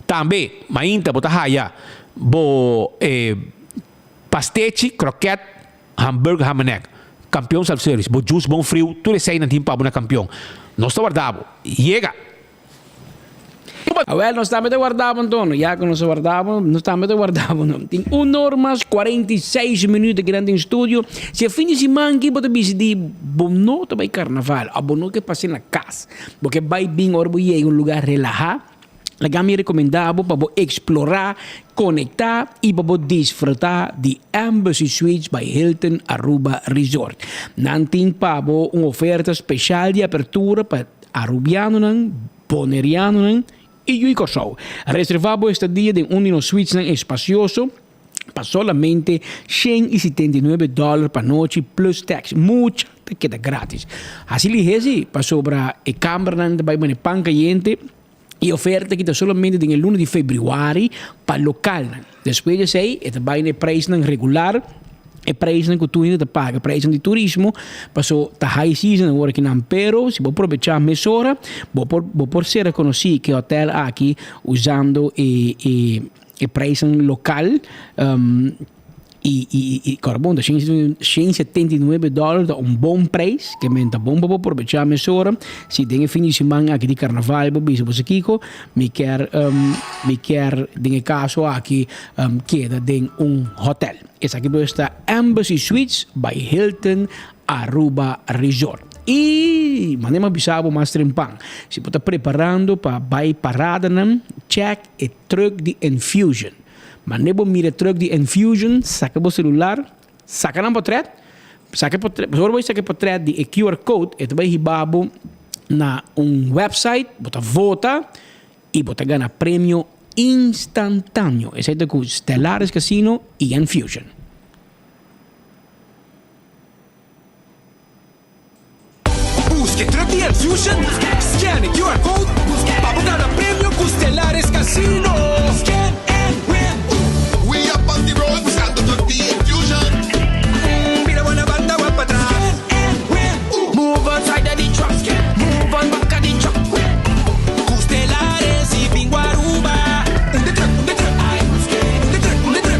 Tambe mainta bo ta haya bo e pastechi, krokèt. Hamburger Hamenek, Kampion Self Service, bo juice bon friu, tur esei nan tin pa bo na Kampion. Nos ta warda bo. Yega! Awel, nos tambe ta warda bo anto. Ya ku nos ta warda bo, nos tambe ta warda bo. Tin un or mas 46 minuut aki nan den studio. Si e fin di siman aki bo ta bisa di bo no ta bai karnaval òf bo no ke pasa na kas, bo ke bai bin ora bo yega un lugar relahá, Laga mi rekomendá bo pa bo eksplorá, konektá i pa bo disfrutá di Embassy Suites by Hilton Aruba Resort. Nan tin pa bo un oferta speshal di apertura pa Arubianonan, Bonerianonan i yu di Kòrsou. Reservá bo estadia den un di nos suitesnan espasioso pa solamente 179 dòler pa nochi plus tax. Mucha ta keda gratis. Hasi lihé si, pasobra e kambernan ta bai mane pan kayente i oferta aki ta solamente den e luna di febrüari pa lokalnan. Despues di esei e ta bai na e preisnan regular, e preisnan ku tur hende ta paga, preisnan di turismo, paso ta high season awor akinan. Pero si bo probechá mesora bo por bo por sera konosí ku e hotel aki usando e e E prijsnan lokal i kòrda bon ta 179 dòler ta un bon prijs ke men ta bon pa bo probechá mesora si den e fin di siman aki di karnaval bo bisa bo sa kiko mi kier mi kier den e kaso aki keda den un hotèl esaki pues ta Embassy Suites by Hilton Aruba Resort. I mane mi a bisa bo mas trempan si bo ta preparando pa bai paradanan check e Truck di Enfusion. Mane bo mira e truck di Enfusion, saka bo celular, saka nan potret, saka e potret, ora bo saka e potret di e QR code, e ta bai hiba bo na un website, bo ta vota y bo ta gana premio instantaneo. Esei ta cu Stellaris Casino y Enfusion. Busca e truck di Enfusion, scan e QR code pa bo gana premio cu Stellaris Casino. Scan and win! We up on the road buscando truck di Enfusion. Bira bo na banda wak patras. Scan and win! Move on side of the truck, move on back of the truck. Cu Stellaris y bingo Aruba. Un de truck, un de truck. Un de truck, un de truck.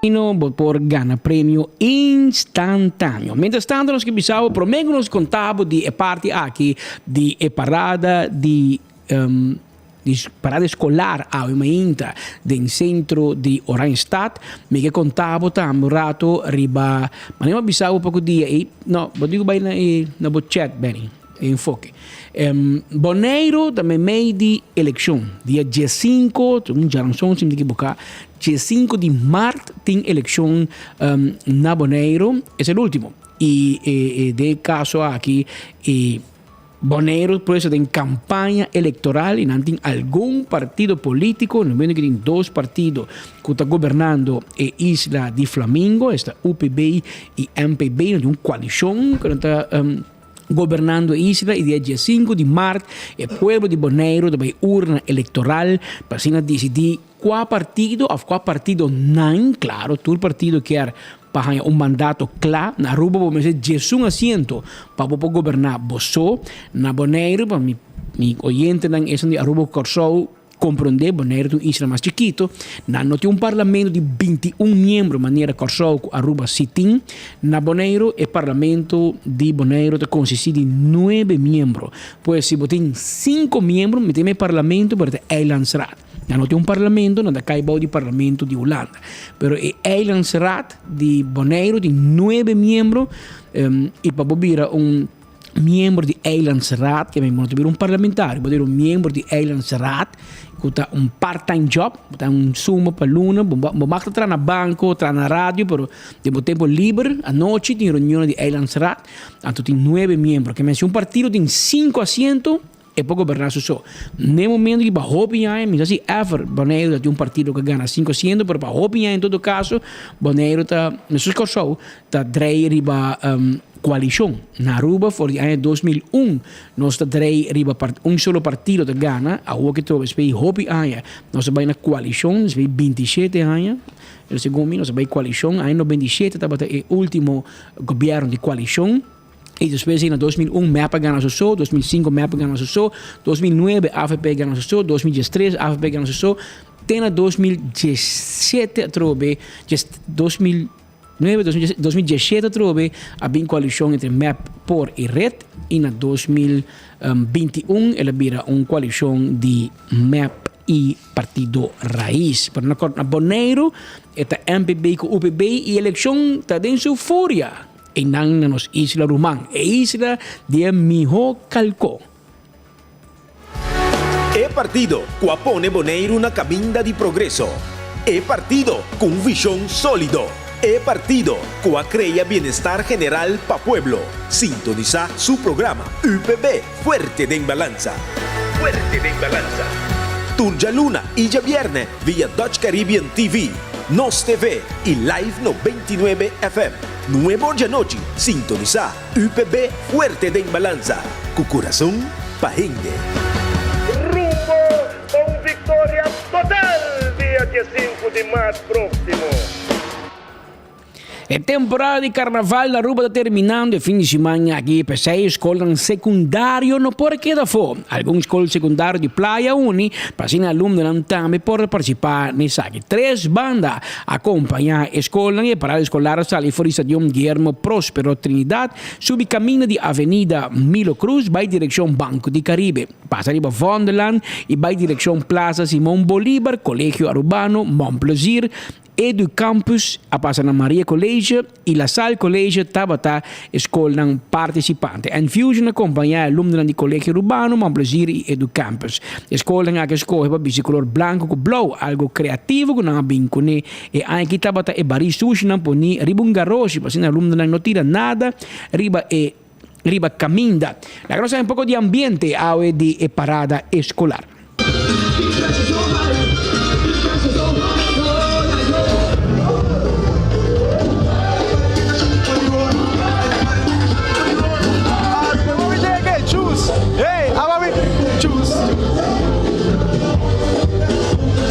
Casino bo por gana premio instantáneo. Mientras tanto nos ke bisa bo prome ku nos konta bo di e parti aki di e parada di di parada eskolar awe mainta den sentro di Oranjestad. Mi ke konta bo tambe un rato riba manera mi a bisa bo poko dia ei no bo tin ku bai na e na bo chat Benny e enfoke. Boneiru ta meimei di elekshon dia diesinko un djaranson si mi ta ekiboká. Diesinco di maart tin eleccion na Boneiru, es el ultimo. Y den e caso aki e Boneiru pues ta den campaña electoral y nan tin algun partido politico, no menos que tin dos partido cu ta gobernando e isla di Flamingo, esta UPB y MPB, nan tin un coalicion cu nan ta Gobernando e isla y dia diesinco di maart e pueblo di Boneiru ta bay urna electoral pa asina dicidi cua partido of cua partidonan, claro tur partido kier pa haña un mandato cla, na Aruba bo mester diesun asiento pa bo por goberna bo so, na Boneiru pa mi oyentenan esun di Aruba cu Corsou, Komprondé, Boneiru ta un isla mas chikito. Nan no tin un parlamento di 21 miembro manera Kòrsou ku Aruba si tin. Na Boneiru e parlamento di Boneiru ta konsistí di nuebe miembro. Pues si bo tin sinku miembro mete den e parlamento pero ta eilandsraad. Nan no tin un parlamento, nan ta kai bou di parlamento di Hulanda. Pero e eilandsraad di Boneiru tin nuebe miembro i pa bo bira un. Miembro di Eilandsraad, ke men bo no ta bira un parlamentario, bo ta bira un miembro di Eilandsraad ku ta un part time job, bo ta un suma pa luna, bo bo mag ta traha na banko, traha na radio, pero den bo tempo liber anochi tin reunionnan di Eilandsraad, anto tin nuebe miembro. Ke men si un partido tin sinku asiento, E por goberná su so. N'e momento ki pa hopi aña, mi sa si ever Boneiru ta tin un partido ku a gana 5%, pero pa hopi aña en todo kaso Boneiru ta, mesun Kòrsou, ta drei riba koalishon. Na Aruba for di aña 2001 nos ta drei riba un solo partido ta gana, awor ki trobe esei hopi aña nos a bai na koalishon, esei 27 aña, segun mi nos a bai koalishon, aña 97 tabata e ultimo gobièrnu di koalishon. Y despues na 2001 MEP a gana su so, 2005 MEP a gana su so, 2009 AVP a gana su so, 2013 AVP a gana su so, te na 2017 atrobe, 2009, 2017 atrobe a bin coalicion entre MEP, por y red y na 2021 el a bira un coalicion di MEP y Partido Raiz. Pero na Boneiru e ta MPB cu UPB y eleccion ta den su furia. Einan na nos isla ruman, e isla di e mihó kalkó. E partido ku a pone Boneiru na kaminda di progreso. E partido ku un vishon sólido. E partido ku a krea bienestar general pa pueblo. Sintonisá su programa UPB Fuerte den Balansa. Fuerte den Balansa. Tur djaluna i djabièrnè via Dutch Caribbean TV, Nos TV i Live 99 FM. Nuebe or djanochi sintonisá UPB Fuerte den Balansa ku kurason pa hende. Rumbo pa un viktoria total dia diesinku di mart próksimo. E temporada di karnaval na Aruba ta terminando e fin di siman aki, p'esei skolnan sekundario no por keda afó. Algun skol sekundario di Playa a uni pa asina alumnonan tambe por partisipá na esaki. Tres banda a kompañá e skolnan i e parada eskolar a sali for di Stadion Guillermo Prospero Trinidad, subi kaminda di Avenida Milo Cruz bai direkshon Banco di Caribe, pasa riba Vondellaan i bai direkshon Plaza Simon Bolivar, Colegio Arubano, Mon Plaisir, Edu Campus a pasa na Maria College y La Salle College tabata e scolnan participante. Enfusion a compaña e alumnonan di Colegio Rubano, Mon Plaisir y Edu Campus. E scolnan aki a scoge pa bisti color blanco cu blauw, algo creativo cu nan a bin cune. E aña aki tabata e bari sushinan poni riba un garoshi pa asina alumnonan no tira nada riba e riba caminda. Laga nos haña un poco di ambiente awe di e parada escolar.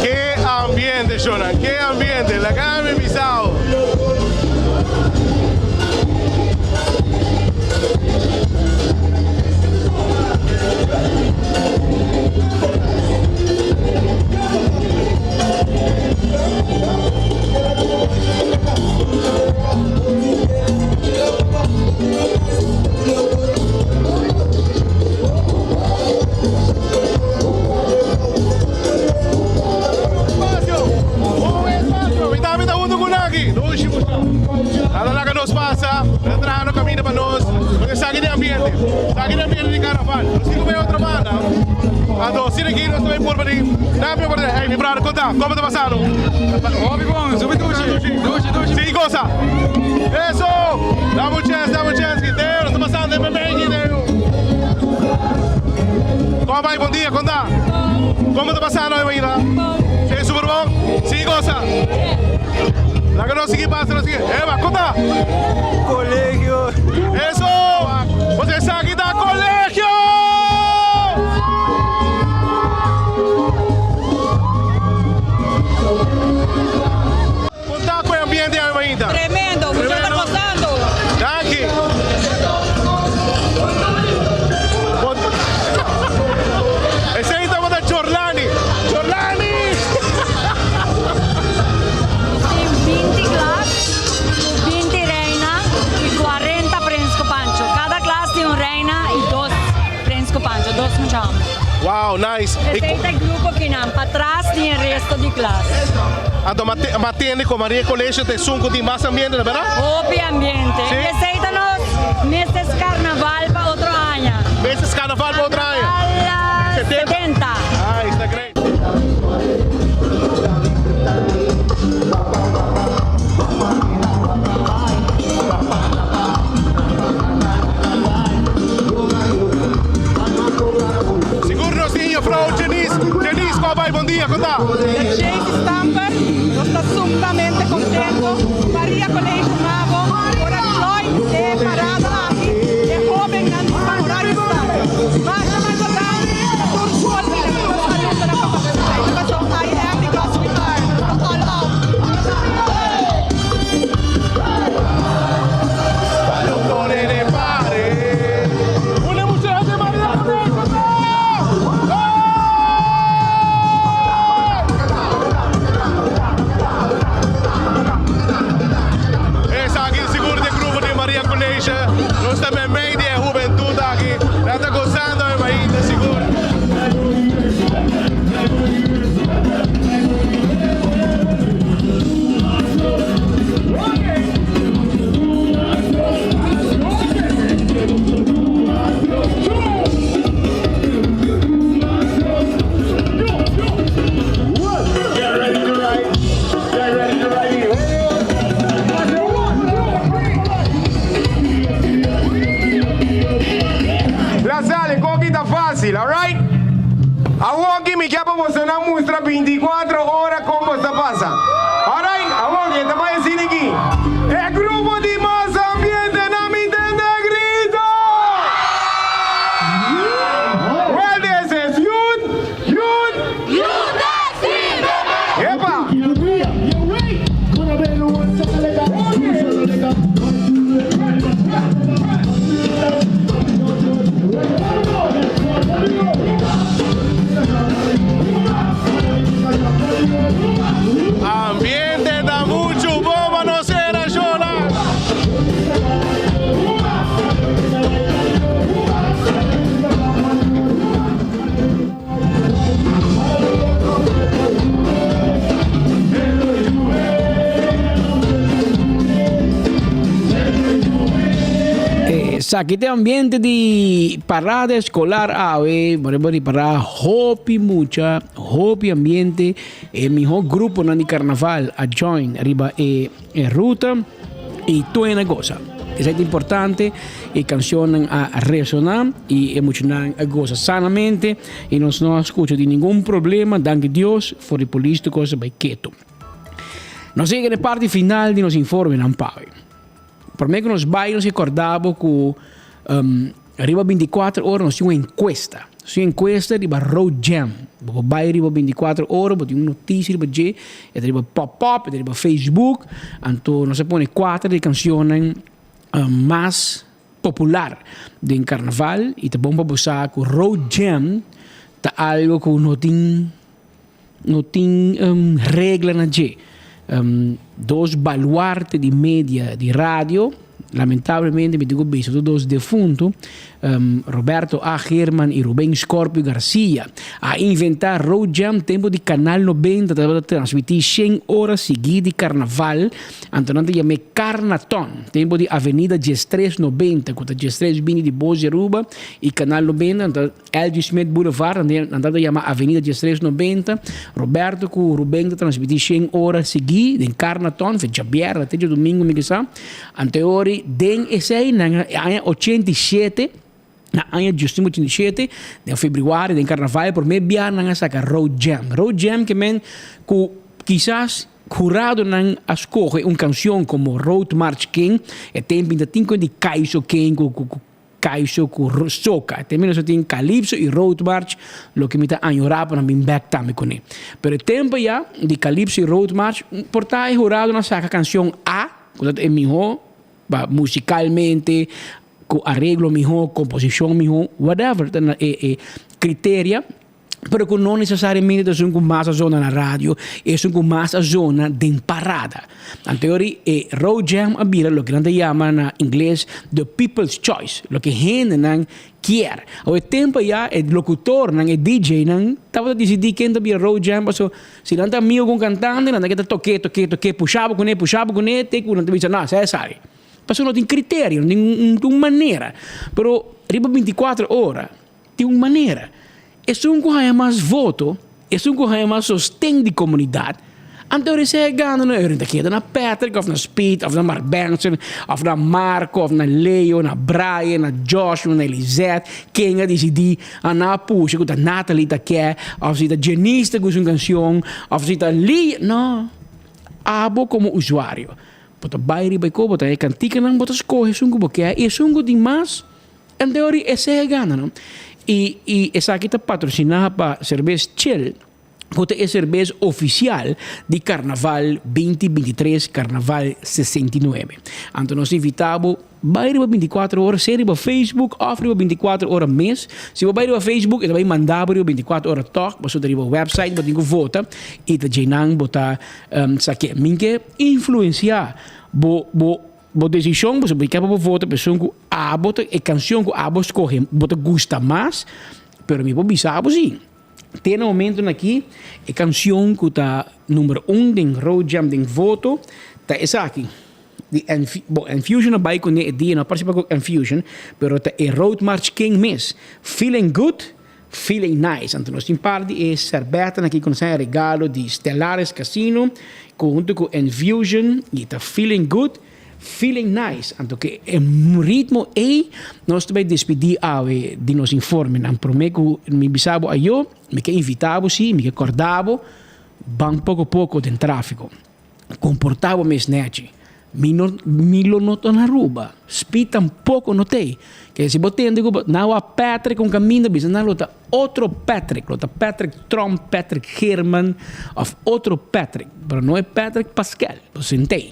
Ke ambiente, shownan, ke ambiente. Laga mi bisao. Carnaval. Nos tin cu bay otro banda. Anto, asina aki nos ta bay purba di dame oportunidad. Hey, mi brother, conta, como ta pasando? Hopi bon, subi dushi. Dushi, dushi. Sigui goza. Eso! Dame un chance, dame un chance. Giteo, nos ta pasando den bebé, Giteo. Como bay? Bon dia, conta. Como ta pasando hoy mainta? Sí, super bon. Sigui goza. Laga nos sigui pasa, nos sigui. Eba, conta. Colegio. Eso! Bo esaki ta colegio! Conta cu e ambiente awe mainta. Tremendo, mucha ta gozando. Danki. Esey tabata Chorlani. Chorlani! Nos tin binti klas ku binti reina i kuarenta prens ku pancho. Kada klas tin un reina i dos prens ku pancho, dos mucha homber. Wow, nice. Esei ta e grupo kinan. Patras tin e resto di klas. Anto m'a tende ku Maria Colegio ta esun ku tin mas ambiente, no berdad? Hopi ambiente. Si. I esei ta nos meses karnaval pa otro aña. Meses karnaval pa otro aña. Karnaval 70. Nice, ta great. Sigur nos tin juffrouw Janice. Janice, con bai? Bon dia, con ta? Janice Stamper, nos ta sumamente contento. Maria College Mavo por a join e parada aki. E hobennan di San Oranjestad. Masha masha danki na tur school y na tur nos alumnonan pa participa. E ta paso I am because we are. Nos ta all out. Esaki sigur di e grupo di Maria College. Nos ta meimei di e hubentud aki. Nan ta gozando e mainta sigur. La sale, koki ta fácil, alright? Awoki mi ke pa bosonan mustra binticuatro ora kon bos ta pasa. Alright, awoki e ta bai asina aki. E grupo di mas ambiente na mi tende grito! Well this is Youth, Youth, Epa! Ambiente ta muchu bon pa nos era shola. Esaki ta e ambiente di parada escolar awe, por ejemplo di parada hopi mucha, hopi ambiente, e miho gruponan di carnaval a join riba e ruta y tuena goza. Esaki ta importante, e cancionnan a resona y e muchanan a goza sanamente y nos no a scucha di ningun problema, danki Dios, for di polis tur cos a bay keto. Nos a yega na e parti final di nos informenan pawe. Prome ku nos bai nos rekorda bo ku riba bintikuater ora nos tin un enkuesta. Nos tin un enkuesta riba Road Jam. Bo por bai riba bintikuater ora, bo tin un notisia riba dje, e ta riba pop up, e ta riba Facebook. Anto nos a pone kuater di e kanshonnan mas popular den karnaval i ta bon pa bo sa ku Road Jam ta algu ku no tin. No tin regla na dje. Dos baluarte di media di radio. Lamentablemente mi tin ku bisa tur dos defuntu, Roberto A. Geerman i Ruben Scorpio Garcia, a inventá Road Jam tempu di Canal Nobenta tabata transmití shen ora siguí di karnaval, anto nan ta yam'é Karnaton, tempu di Avenida diestres nobenta ku ta diestres bini di Bos di Aruba i Canal Nobenta, anto LG. Smith Boulevard, nan tabata yama Avenida diestres nobenta. Roberto ku Ruben ta transmití shen ora siguí den Karnaton, fe djabièrnè te djadumingu mi kisa. Anteori den esei nan e aña 87, na aña diosnuebe 87, den febrüari den karnaval promé bia nan a saka Road Jam. Road Jam ke men ku kisas huradonan a skohe un kanshon komo Road March King, e tempu ta tin ku di Kaiso King ku ku Kaiso ku Soca. Te mi nos tin Calypso y Road March, loke mi ta añora pa nan bin bek tambe kuné. Pero e tempo ya di Calypso y Road March, por ta e huradonan saka kanshon A, ku ta e mihó pa musikalmente, ku areglo mihó, komposishon mihó, whatever ta e e kriteria. pero ku no nesesariamente ta esun ku mas a zona na radio, esun ku mas a zona den parada. Anteori e Road Jam a bira loke nan ta yama na ingles the people's choice, loke hendenan kier. Awe e tempo ya e lokutornan, e DJ-nan tabata disidí ken ta bira Road Jam paso si nan ta amigo ku un kantante nan ta keda tok'é, tok'é, tok'é, pusha bo kuné, pusha bo kuné te ku nan ta bisa no, esei a sali. Paso no tin kriterio, no tin un manera. Pero riba bintikuater ora Tin un manera. Esun ku haña mas voto, esun ku haña mas sosten di komunidat, anto esei a gana no ta keda na Patrick òf na Speed òf na Mark Benson òf na Marco òf na Leo, na Brian, na Joshua, na Elizeth, ken a disidí a nan a pusha ku ta Natalie ta ke òf si ta Janice ta gusta un kanshon òf si ta Lee, no. Abo komo usuario bo ta bai riba e ko bo ta haña e kantikanan bo ta skohe esun ku bo ke i esun ku tin mas. En teoria esei a gana no. I i esaki ta patrosiná pa Serbes Chill ku ta e serbes ofisial di Karnaval binti 23, Karnaval 69. Anto nos invitá bo bai riba 24 ora, sea riba Facebook òf riba 24 ora mes. Si bo bai riba Facebook e ta bai manda bo riba 24 ora tòg, pasobra ta riba wèpsait bo tin ku vota i ta djeinan bo ta sa ke. Mi ke influensiá bo bo. Bo desishon, bo ke pa bo vota pa esun ku abo ta, e kanshon ku abo skohe bo ta gusta mas, pero mi por bisa abo si, te na momentonan aki e kanshon ku ta number un den Road Jam den voto ta esaki, di Enf, bo Enfusion a bai kuné e dia, no a partisipa ku Enfusion, pero ta e Road March King mes, Feeling Good, Feeling Nice. Anto nos tin par di e sèrbètanan aki ku nos haña regalo di Stellaris Casino ku huntu ku Enfusion i ta Feeling Good, Feeling Nice. Anto ku e ritmo ei nos ta bai despidí awe di nos informenan. Promé ku mi bisa bo ayo, mi ke invitá bo sí, mi ke kòrda bo, ban poko poko den tráfiko. Komportá bo mes nèchi. Mi no, mi lo no ta na Aruba. Speed tampoco no t'ey. Ke si bo tende ku bo na wak Patrick un kaminda bisa nan lo ta otro Patrick, lo ta Patrick Tromp, Patrick Geerman of otro Patrick, pero no e Patrick Paskel, bo sint'ey.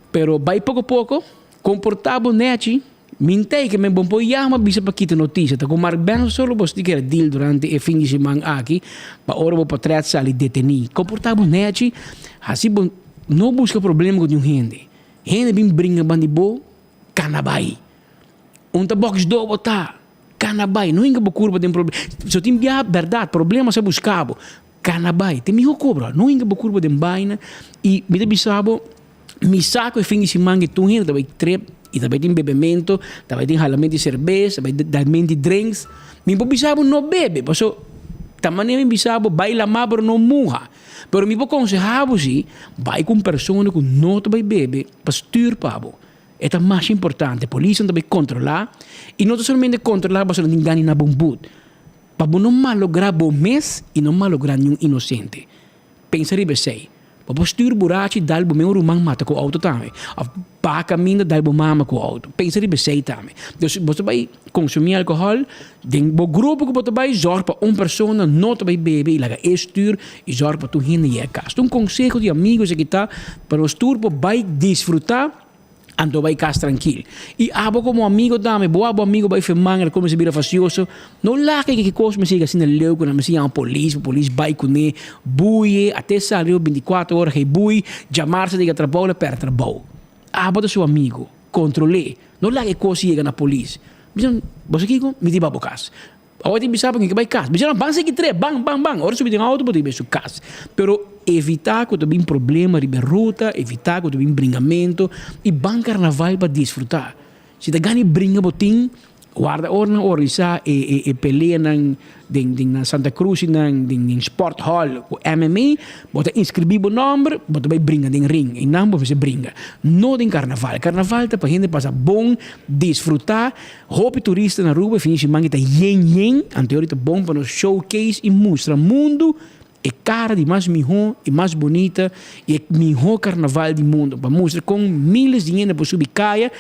Pero bai poko poko, komportá bo nèchi, mi n'tey ke men bo por yama bisa pa kita notisia. Ta ku Mark Benson solo bo si kere deal durante e fin di siman aki pa ora bo potret sali detení. Komportá bo nèchi, hasi bo. No buska problema ku niun hende. Hende bin bringa bandi bo, kana bai. Un ta box do bo ta, kana bai. No hinka bo kurpa den problema. So tin bia bèrdat, problema sa buska bo, kana bai. Te miho kobra, no hinka bo kurpa den baina. I mi ta bisa bo, mi sa ku e fin di siman ke tur hende ta bai trip i ta bai tin bebemento, ta bai tin halamento di serbes, ta bai dalmento di drinks. Mi por bisa bo no bebe, paso ta manera mi bisa bo bai lamá pero no muha. Pero mi por konsehá bo si, bai ku un persona ku no ta bai bebe pa stür pa bo. E ta mas importante. Polisnan ta bai kontrolá i no ta solamente kontrolá pasobra nan tin gana di na bo but. Pa bo no malográ bo mes i no malográ niun inosente. Pensa riba esei. Bo por stür burachi dal bo mes ruman mata ku outo tambe. Òf baha kaminda dal bo mama ku outo. Pensa riba esei tambe. Dus bo ta bai konsumí alkohòl, den bo grupo ku bo ta bai zòrg pa un persona no ta bai bebe i laga e stür i zòrg pa tur hende yega kas. Ta un konseho di amigu esaki ta pa nos tur por bai disfrutá anto bai kas trankil. I abo komo amigu tambe, bo a bo amigu bai feman el kuminsá bira fasioso, no laga ke kos mester yega asina leu ku nan mester yama polis pa polis bai kuné, buye, ate sali riba 24 ora hei bui, djamarsa ta yega trabou el a pèrdè trabou. Abo ta su amigu. Kontrol'é. No laga e kos yega na polis. Bisa, Bo sa kiko? Mi ta hiba bo kas. Awor tin bisa bo ke bai kas. Bisa nan, ban sigui tré, ban, ban, ban. Ora subi den outo bo ta hiba su kas. Pero evitá ku ta bin problema riba e ruta, evitá ku ta bin bringamento i ban karnaval pa disfrutá. Si ta gana e bringa bo tin, warda ora nan organisá e e peleanan den den na Santa Cruz i nan den den Sport Hall ku MMA, bo ta inskribí bo nòmber, bo ta bai bringa den ring. Einan bo mester bringa. No den karnaval. Karnaval ta pa hende pasa bon, disfrutá. Hopi turista na Aruba e fin di siman ki ta yen yen, anto ta bon pa nos showcase i mustra mundu e kara di mas mihó i mas bunita i e mihó karnaval di mundu. Pa mustra kon miles di hende por subi kaya,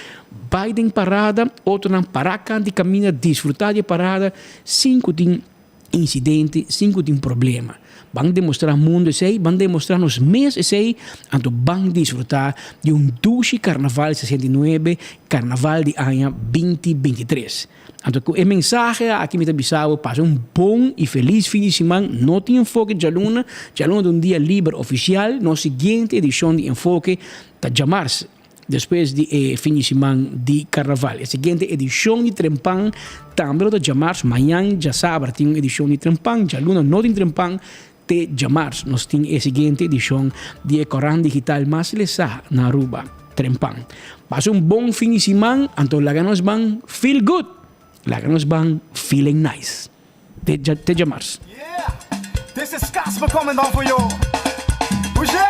bai den parada, otronan pará kant di kaminda disfrutá di e parada sin ku tin insidente, sin ku tin problema. Ban demostrá mundu esei, ban demostrá nos mes esei, anto ban disfrutá di un dushi Karnaval 69, Karnaval di aña 2023. Anto ku e mensahe aki mi ta bisa bo pasa un bon i felis fin di siman. No tin Enfoke djaluna, djaluna ta un dia liber ofisial. Nos siguiente edishon di Enfoke ta djamars. Despues di e fin di siman di Carnaval. E siguiente edicion di Trempan tambe lo ta djamars. Mañan djasabra tin un edicion di Trempan, djaluna no tin Trempan, te djamars nos tin e siguiente edicion di e corant digital mas lesa na Aruba, Trempan. Pasa un bon fin di siman, anto laga nos ban feel good, laga nos ban feeling nice. Te te djamars. Yeah, this is Casper coming down for you. Oye,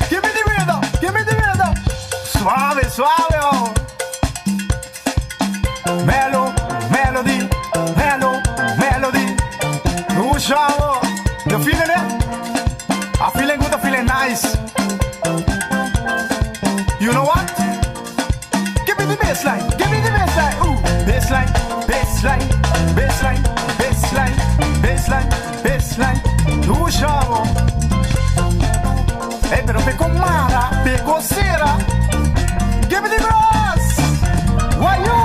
give me the rhythm, give me the rhythm. Suave, suave, oh. Melo, melody, melo, melody. Usha, oh. You feeling it? I feeling good, I feeling nice. You know what? Give me the bassline, give me the bassline, ooh. Bassline, bassline, bassline, bassline, bassline, bassline. Usha, oh. Hey, pero pe con mara, pe cosera. Give me the brass. Wayo!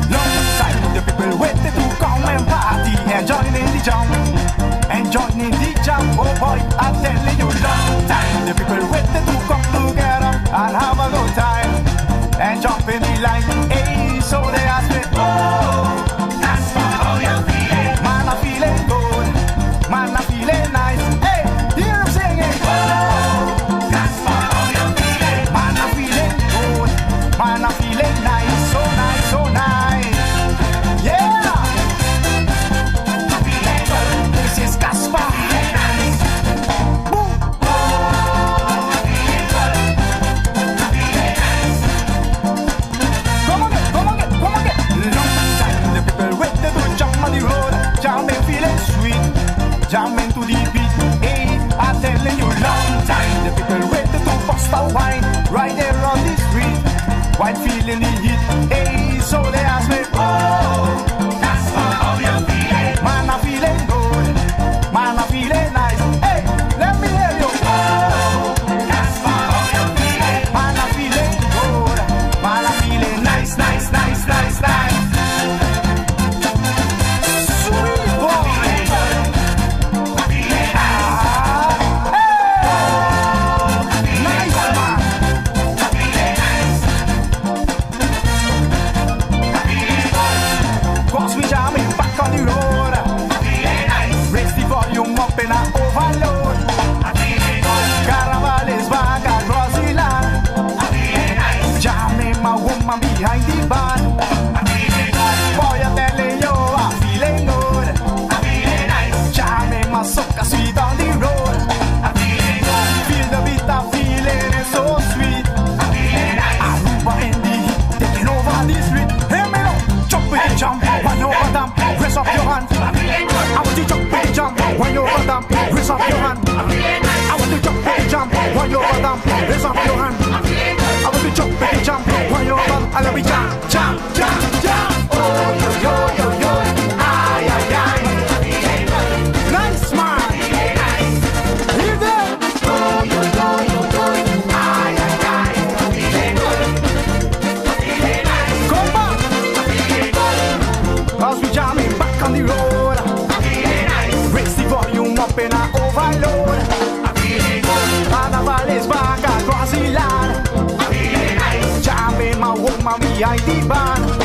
Long time the people waited to come and party and join in the jam and join in the jam. Oh boy, I'm telling you, long time the people waited to come together and have a good time and jump in the line. Hey, so they ask me, oh, that's how you feeling. Man, I'm feeling good. Man, I'm feeling nice. Hey, hear 'em singing. Oh, that's how you feeling. Man, I'm feeling good. Man, I'm feeling nice. So nice, so nice. Yeah. This is Casper. Boom. Come again, come again, come again. Long time the people waited to jump on the road, jamming, feeling sweet, jamming to the beat. Hey, I'm telling you, long time the people waited to bust a wine right there on the street, while feeling the heat. Hey, so they ask me, oh, that's how you feeling. Man, I'm feeling good. Man, I'm feeling nice. Hey, let me hear you. Oh, that's how you feeling. Man, I'm feeling good. Man, I'm feeling nice, nice, nice, nice, nice. Sweet boy. Ah, hey. Nice man. Cause we jamming back on the road. Raise the volume up in a overload. Carnival is back across the land. Jamming my woman behind the bar. Boy, I'm telling you, I'm feeling good. Jamming my soca sweet on the road. Feel the beat, I'm feeling it so sweet. Aruba in the heat, taking over the street. Hear me now, jump in the jump, one over them, raise up your hand. I want to jump in the jump, one over them, raise up your hand. I want to jump in the jump, one over them, raise up your hand. I want to jump in the jump, one over them, and let me jump, jump, jump. Mami ID ban.